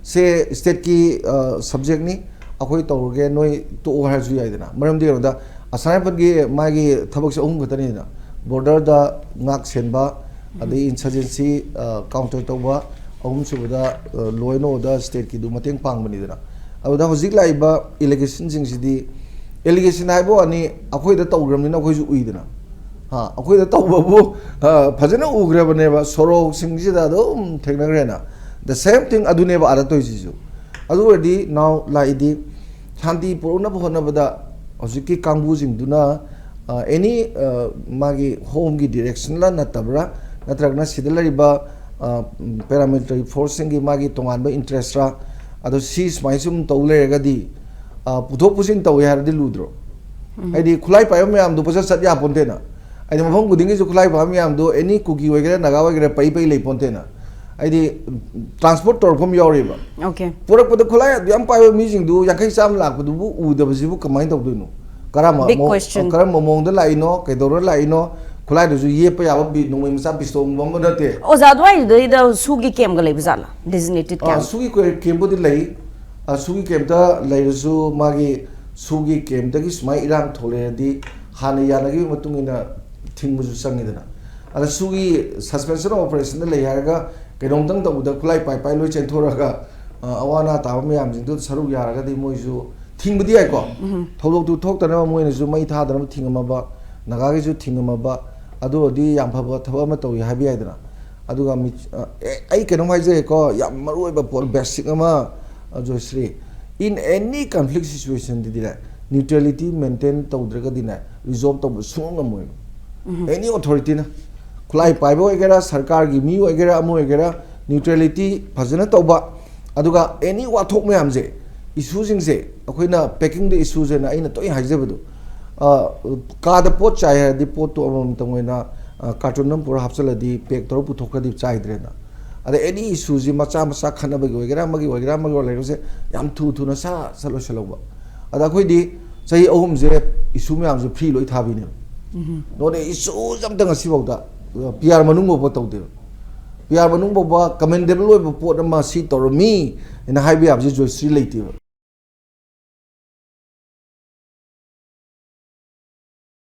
ꯁꯦ ꯁ꯭ꯇꯦꯠꯀꯤ ꯁꯕꯖꯦꯛꯅꯤ, ꯑꯩꯈꯣꯏ ꯇꯧꯔꯒꯦ, ꯅꯣꯏ ꯇꯣꯛꯑꯣ ꯍꯥꯏꯔꯁꯨ ꯌꯥꯏꯗꯅ꯫ ꯃꯔꯝꯗꯤ ꯀꯩꯅꯣꯗ, ꯑꯁꯥꯝ ꯔꯥꯏꯐꯜꯒꯤ ꯃꯥꯒꯤ ꯊꯕꯛꯁꯦ ꯑꯍꯨꯝ ꯈꯛꯇꯅꯤꯗꯅ: ꯕꯣꯔꯗꯔꯗ ꯉꯥꯛ ꯁꯦꯟꯕ, ꯑꯗꯩ ꯏꯟꯁꯔꯖꯦꯟꯁꯤ ꯀꯥꯎꯟꯇꯔ ꯇꯧꯕ, ꯑꯍꯨꯝꯁꯨꯕꯗ law and order ꯁ꯭ꯇꯦꯠꯀꯤꯗꯨ ꯃꯇꯦꯡ ꯄꯥꯡꯕꯅꯤꯗꯅ꯫ ꯑꯗꯨꯗ ꯍꯧꯖꯤꯛ ꯂꯥꯛꯏꯕ ꯑꯦꯂꯤꯒꯦꯁꯟꯁꯤꯡꯁꯤꯗꯤ, ꯑꯦꯂꯤꯒꯦꯁꯟ ꯍꯥꯏꯕ ꯋꯥꯅꯤ, ꯑꯩꯈꯣꯏꯗ ꯇꯧꯈ꯭ꯔꯕꯅꯤꯅ ꯑꯩꯈꯣꯏꯁꯨ ꯎꯏꯗꯅ꯫ ꯍꯥ, ꯑꯩꯈꯣꯏꯗ ꯇꯧꯕꯕꯨ, ꯑ, ꯐꯖꯅ ꯎꯈ꯭ꯔꯕꯅꯦꯕ, ꯁꯣꯔꯣꯛꯁꯤꯡꯁꯤꯗ ꯑꯗꯨꯝ ꯊꯦꯡꯅꯈ꯭ꯔꯦꯅ꯫ The same thing ꯑꯗꯨꯅꯦꯕ ꯑꯥꯗ ꯇꯧꯔꯤꯁꯤꯁꯨ꯫ ꯑꯗꯨ ꯑꯣꯏꯔꯗꯤ ꯅꯥꯎ ꯂꯥꯛꯏꯗꯤ, ꯁꯥꯟꯇꯤ ꯄꯨꯔꯛꯅꯕ ꯍꯣꯠꯅꯕꯗ ꯍꯧꯖꯤꯛꯀꯤ ꯀꯥꯡꯕꯨꯁꯤꯡꯗꯨꯅ, ꯑ, ꯑꯦꯅꯤ, ꯑ, ꯃꯥꯒꯤ ꯍꯣꯝꯒꯤ ꯗꯤꯔꯦꯛꯁꯟꯂ ꯅꯠꯇꯕ꯭ꯔꯥ, ꯅꯠꯇ꯭ꯔꯒꯅ ꯁꯤꯗ ꯂꯩꯔꯤꯕ, ꯑ, ꯄꯦꯔꯥꯃꯤꯂꯤꯇꯔꯤ ꯐꯣꯔꯁꯁꯤꯡꯒꯤ ꯃꯥꯒꯤ ꯇꯣꯉꯥꯟꯕ ꯏꯟꯇꯔꯦꯁꯔꯥ, ꯑꯗꯣ ꯁꯤ ꯁꯨꯃꯥꯏꯅ ꯁꯨꯝ ꯇꯧ ꯂꯩꯔꯒꯗꯤ, ꯑ, ꯄꯨꯊꯣꯛ ꯄꯨꯁꯤꯟ ꯇꯧꯋꯦ ꯍꯥꯏꯔꯗꯤ ꯂꯨꯗ꯭ꯔꯣ? ꯍꯥꯏꯗꯤ ꯈꯨꯠꯂꯥꯏ ꯄꯥꯏꯕ ꯃꯌꯥꯝꯗꯣ ꯄꯨꯆꯠ ꯆꯠ ꯌꯥꯄꯣꯟꯇꯦꯅ꯫ ꯍꯥꯏꯗꯤ ꯃꯐꯝ ꯈꯨꯗꯤꯡꯒꯤꯁꯨ ꯈꯨꯠꯂꯥꯏ ꯄꯥꯏꯕ ꯃꯌꯥꯝꯗꯣ ꯑꯦꯅꯤ ꯀꯨꯀꯤ ꯑꯣꯏꯒꯦꯔꯥ, ꯅꯥꯒꯥ ꯑꯣꯏꯒꯦꯔꯥ, ꯄꯩ ꯄꯩ ꯂꯩꯄꯣꯟꯇꯦꯅ꯫ ꯍꯥꯏꯗꯤ ꯇ꯭ꯔꯥꯟꯁꯄꯣꯔꯠ ꯇꯧꯔꯛꯄ ꯑꯃ ꯌꯥꯎꯔꯤꯕ꯫ Okay. ꯄꯨꯔꯛꯄꯗ ꯈꯨꯠꯂꯥꯏ ꯑꯗꯨ ꯌꯥꯝ ꯄꯥꯏꯕ ꯃꯤꯁꯤꯡꯗꯨ ꯌꯥꯡꯈꯩ ꯆꯥꯝꯃ ꯂꯥꯛꯄꯗꯨꯕꯨ ꯎꯗꯕꯁꯤꯕꯨ ꯀꯃꯥꯏꯅ ꯇꯧꯗꯣꯏꯅꯣ? ꯀꯔꯝꯕ Big ꯃꯑꯣꯡ-, question. ꯀꯔꯝꯕ ꯃꯑꯣꯡꯗ ꯂꯥꯛꯏꯅꯣ, ꯀꯩꯗꯧꯔ ꯂꯥꯛꯏꯅꯣ? ꯈꯨꯠꯂꯥꯏꯗꯨꯁꯨ ꯌꯦꯞꯄ ꯌꯥꯕ ꯕꯤ-, ꯅꯣꯡꯃꯩ ꯃꯆꯥ ꯄꯤꯁꯇꯣꯜꯒꯨꯝꯕ ꯑꯃ ꯅꯠꯇꯦ꯫ ꯑꯣꯖꯥ, ꯑꯗꯨꯋꯥꯏꯗꯨꯗꯩꯗ ꯁꯨꯒꯤ ꯀꯦꯝꯒ ꯂꯩꯕ ꯖꯥꯠꯂꯥ? Designated ꯑ, camp? ꯁꯨꯒꯤ ꯀꯦ-, ꯀꯦꯝꯕꯨꯗꯤ ꯂꯩ꯫ ꯑ, ꯁꯨꯒꯤ ꯀꯦꯝꯇ ꯂꯩꯔꯁꯨ ꯃꯥꯒꯤ ꯁꯨꯒꯤ ꯀꯦꯝꯇꯒꯤ ꯁꯨꯃꯥꯏꯅ ꯏꯔꯥꯡ ꯊꯣꯛꯂꯛꯑꯗꯤ ꯍꯥꯟꯅ ꯌꯥꯅꯈꯤꯕ ꯃꯇꯨꯡ ꯏꯟꯅ ꯊꯤꯡꯕꯁꯨ ꯆꯪꯉꯤꯗꯅ꯫ ꯑꯗ ꯁꯨꯒꯤ suspension of operationꯗ ꯂꯩ ꯍꯥꯏꯔꯒ ꯀꯩꯅꯣꯝꯇꯪ ꯇꯧꯕꯗ ꯈꯨꯠꯂꯥꯏ ꯄꯥꯏ ꯄꯥꯏ ꯂꯣꯏ ꯆꯦꯟꯊꯣꯔꯛꯑꯒ, ꯑ, ꯑꯋꯥ ꯑꯅꯥ ꯇꯥꯕ ꯃꯌꯥꯝꯁꯤꯡꯗꯨ ꯁꯔꯨꯛ ꯌꯥꯔꯒꯗꯤ ꯃꯣꯏꯁꯨ ꯊꯤꯡꯕꯗꯤ ꯌꯥꯏꯀꯣ꯫ ꯊꯧꯗꯣꯛꯇꯨ ꯊꯣꯛꯇꯅꯕ ꯃꯣꯏꯅꯁꯨ ꯃꯩ ꯊꯥꯗꯅꯕ ꯊꯤꯡꯉꯝꯃꯕ, ꯅꯥꯒꯥꯒꯤꯁꯨ ꯊꯤꯡꯉꯝꯃꯕ, ꯑꯗꯨ ꯑꯣꯏꯔꯗꯤ ꯌꯥꯝ ꯐꯕ ꯊꯕꯛ ꯑꯃ ꯇꯧꯏ ꯍꯥꯏꯕ ꯌꯥꯏꯗꯅ꯫ ꯑꯗꯨꯒ ꯃꯤ-, ꯑ, ꯑꯦ, ꯑꯩ ꯀꯩꯅꯣꯝ ꯍꯥꯏꯖꯒꯦꯀꯣ, ꯌꯥꯝ ꯃꯔꯨ ꯑꯣꯏꯕ ꯄꯣꯠ, ꯕꯦꯁꯤꯛ ꯑꯃ, ꯑ, Joyshree, in any conflict situationꯗꯗꯤꯅꯦ, neutrality maintain ꯇꯧꯗ꯭ꯔꯒꯗꯤꯅꯦ, resolve ꯇꯧꯕ ꯁꯨꯡꯉꯝ ꯉꯝꯃꯣꯏꯕ꯫ Any authorityꯅ, ꯈꯨꯠꯂꯥꯏ ꯄꯥꯏꯕ ꯑꯣꯏꯒꯦꯔꯥ, ꯁꯔꯀꯥꯔꯒꯤ ꯃꯤ ꯑꯣꯏꯒꯦꯔꯥ, ꯑꯃ ꯑꯣꯏꯒꯦꯔꯥ, neutrality ꯐꯖꯅ ꯇꯧꯕ꯫ ꯑꯗꯨꯒ any ꯋꯥꯊꯣꯛ ꯃꯌꯥꯝꯁꯦ, issueꯁꯤꯡꯁꯦ, ꯑꯩꯈꯣꯏꯅ packing the issues ꯍꯥꯏꯅ ꯑꯩꯅ ꯇꯣꯏꯅ ꯍꯥꯏꯖꯕꯗꯣ, ꯑ, ꯀꯥꯗ ꯄꯣꯠ ꯆꯥꯏ ꯍꯥꯏꯔꯗꯤ ꯄꯣꯠꯇꯣ ꯑꯃꯃꯝꯇꯪ ꯑꯣꯏꯅ, ꯑ, ꯀꯥꯔꯇꯨꯟ ꯑꯃ ꯄꯨꯔꯥ ꯍꯥꯞꯆꯤꯜꯂꯗꯤ ꯄꯦꯛ ꯇꯧꯔ ꯄꯨꯊꯣꯛꯈ꯭ꯔꯗꯤ ꯆꯥꯏꯗ꯭ꯔꯦꯅ꯫ ꯑꯗ ꯑꯦꯅꯤ ꯏꯁꯨꯁꯤ ꯃꯆꯥ ꯃꯆꯥ ꯈꯠꯅꯕꯒꯤ ꯑꯣꯏꯒꯦꯔꯥ, ꯑꯃꯒꯤ ꯑꯣꯏꯒꯦꯔꯥ, ꯑꯃꯒꯤ ꯑꯣꯏꯒꯦꯔꯥ, ꯂꯩꯔꯒꯁꯦ ꯌꯥꯝ ꯊꯨ ꯊꯨꯅ ꯁꯥ ꯁꯥ ꯂꯣꯏꯁꯤꯜꯍꯧꯕ꯫ ꯑꯗ ꯑꯩꯈꯣꯏꯗꯤ ꯆꯍꯤ ꯑꯍꯨꯝꯁꯦ ꯏꯁꯨ ꯃꯌꯥꯝꯁꯦ ꯐ꯭ꯔꯤ ꯂꯣꯏ ꯊꯥꯕꯤꯅꯦꯕ꯫ ꯅꯣꯅꯦ ꯏꯁꯨꯁꯦ ꯑꯝꯇ ꯉꯁꯤꯐꯥꯎꯗ ꯄꯤ ꯑꯥꯔ ꯃꯅꯨꯡ ꯐꯥꯎꯕ ꯇꯧꯗꯦꯕ꯫ ꯄꯤ ꯑꯥꯔ ꯃꯅꯨꯡ ꯐꯥꯎꯕ ꯀꯃꯦꯟꯗꯦꯕꯜ ꯑꯣꯏꯕ ꯄꯣꯠ ꯑꯃ ꯁꯤ ꯇꯧꯔꯝꯃꯤ ꯍꯥꯏꯅ ꯍꯥꯏꯕ ꯌꯥꯕꯁꯦ ꯖꯣꯏꯁ꯭ꯔꯤ ꯂꯩꯇꯦꯕ꯫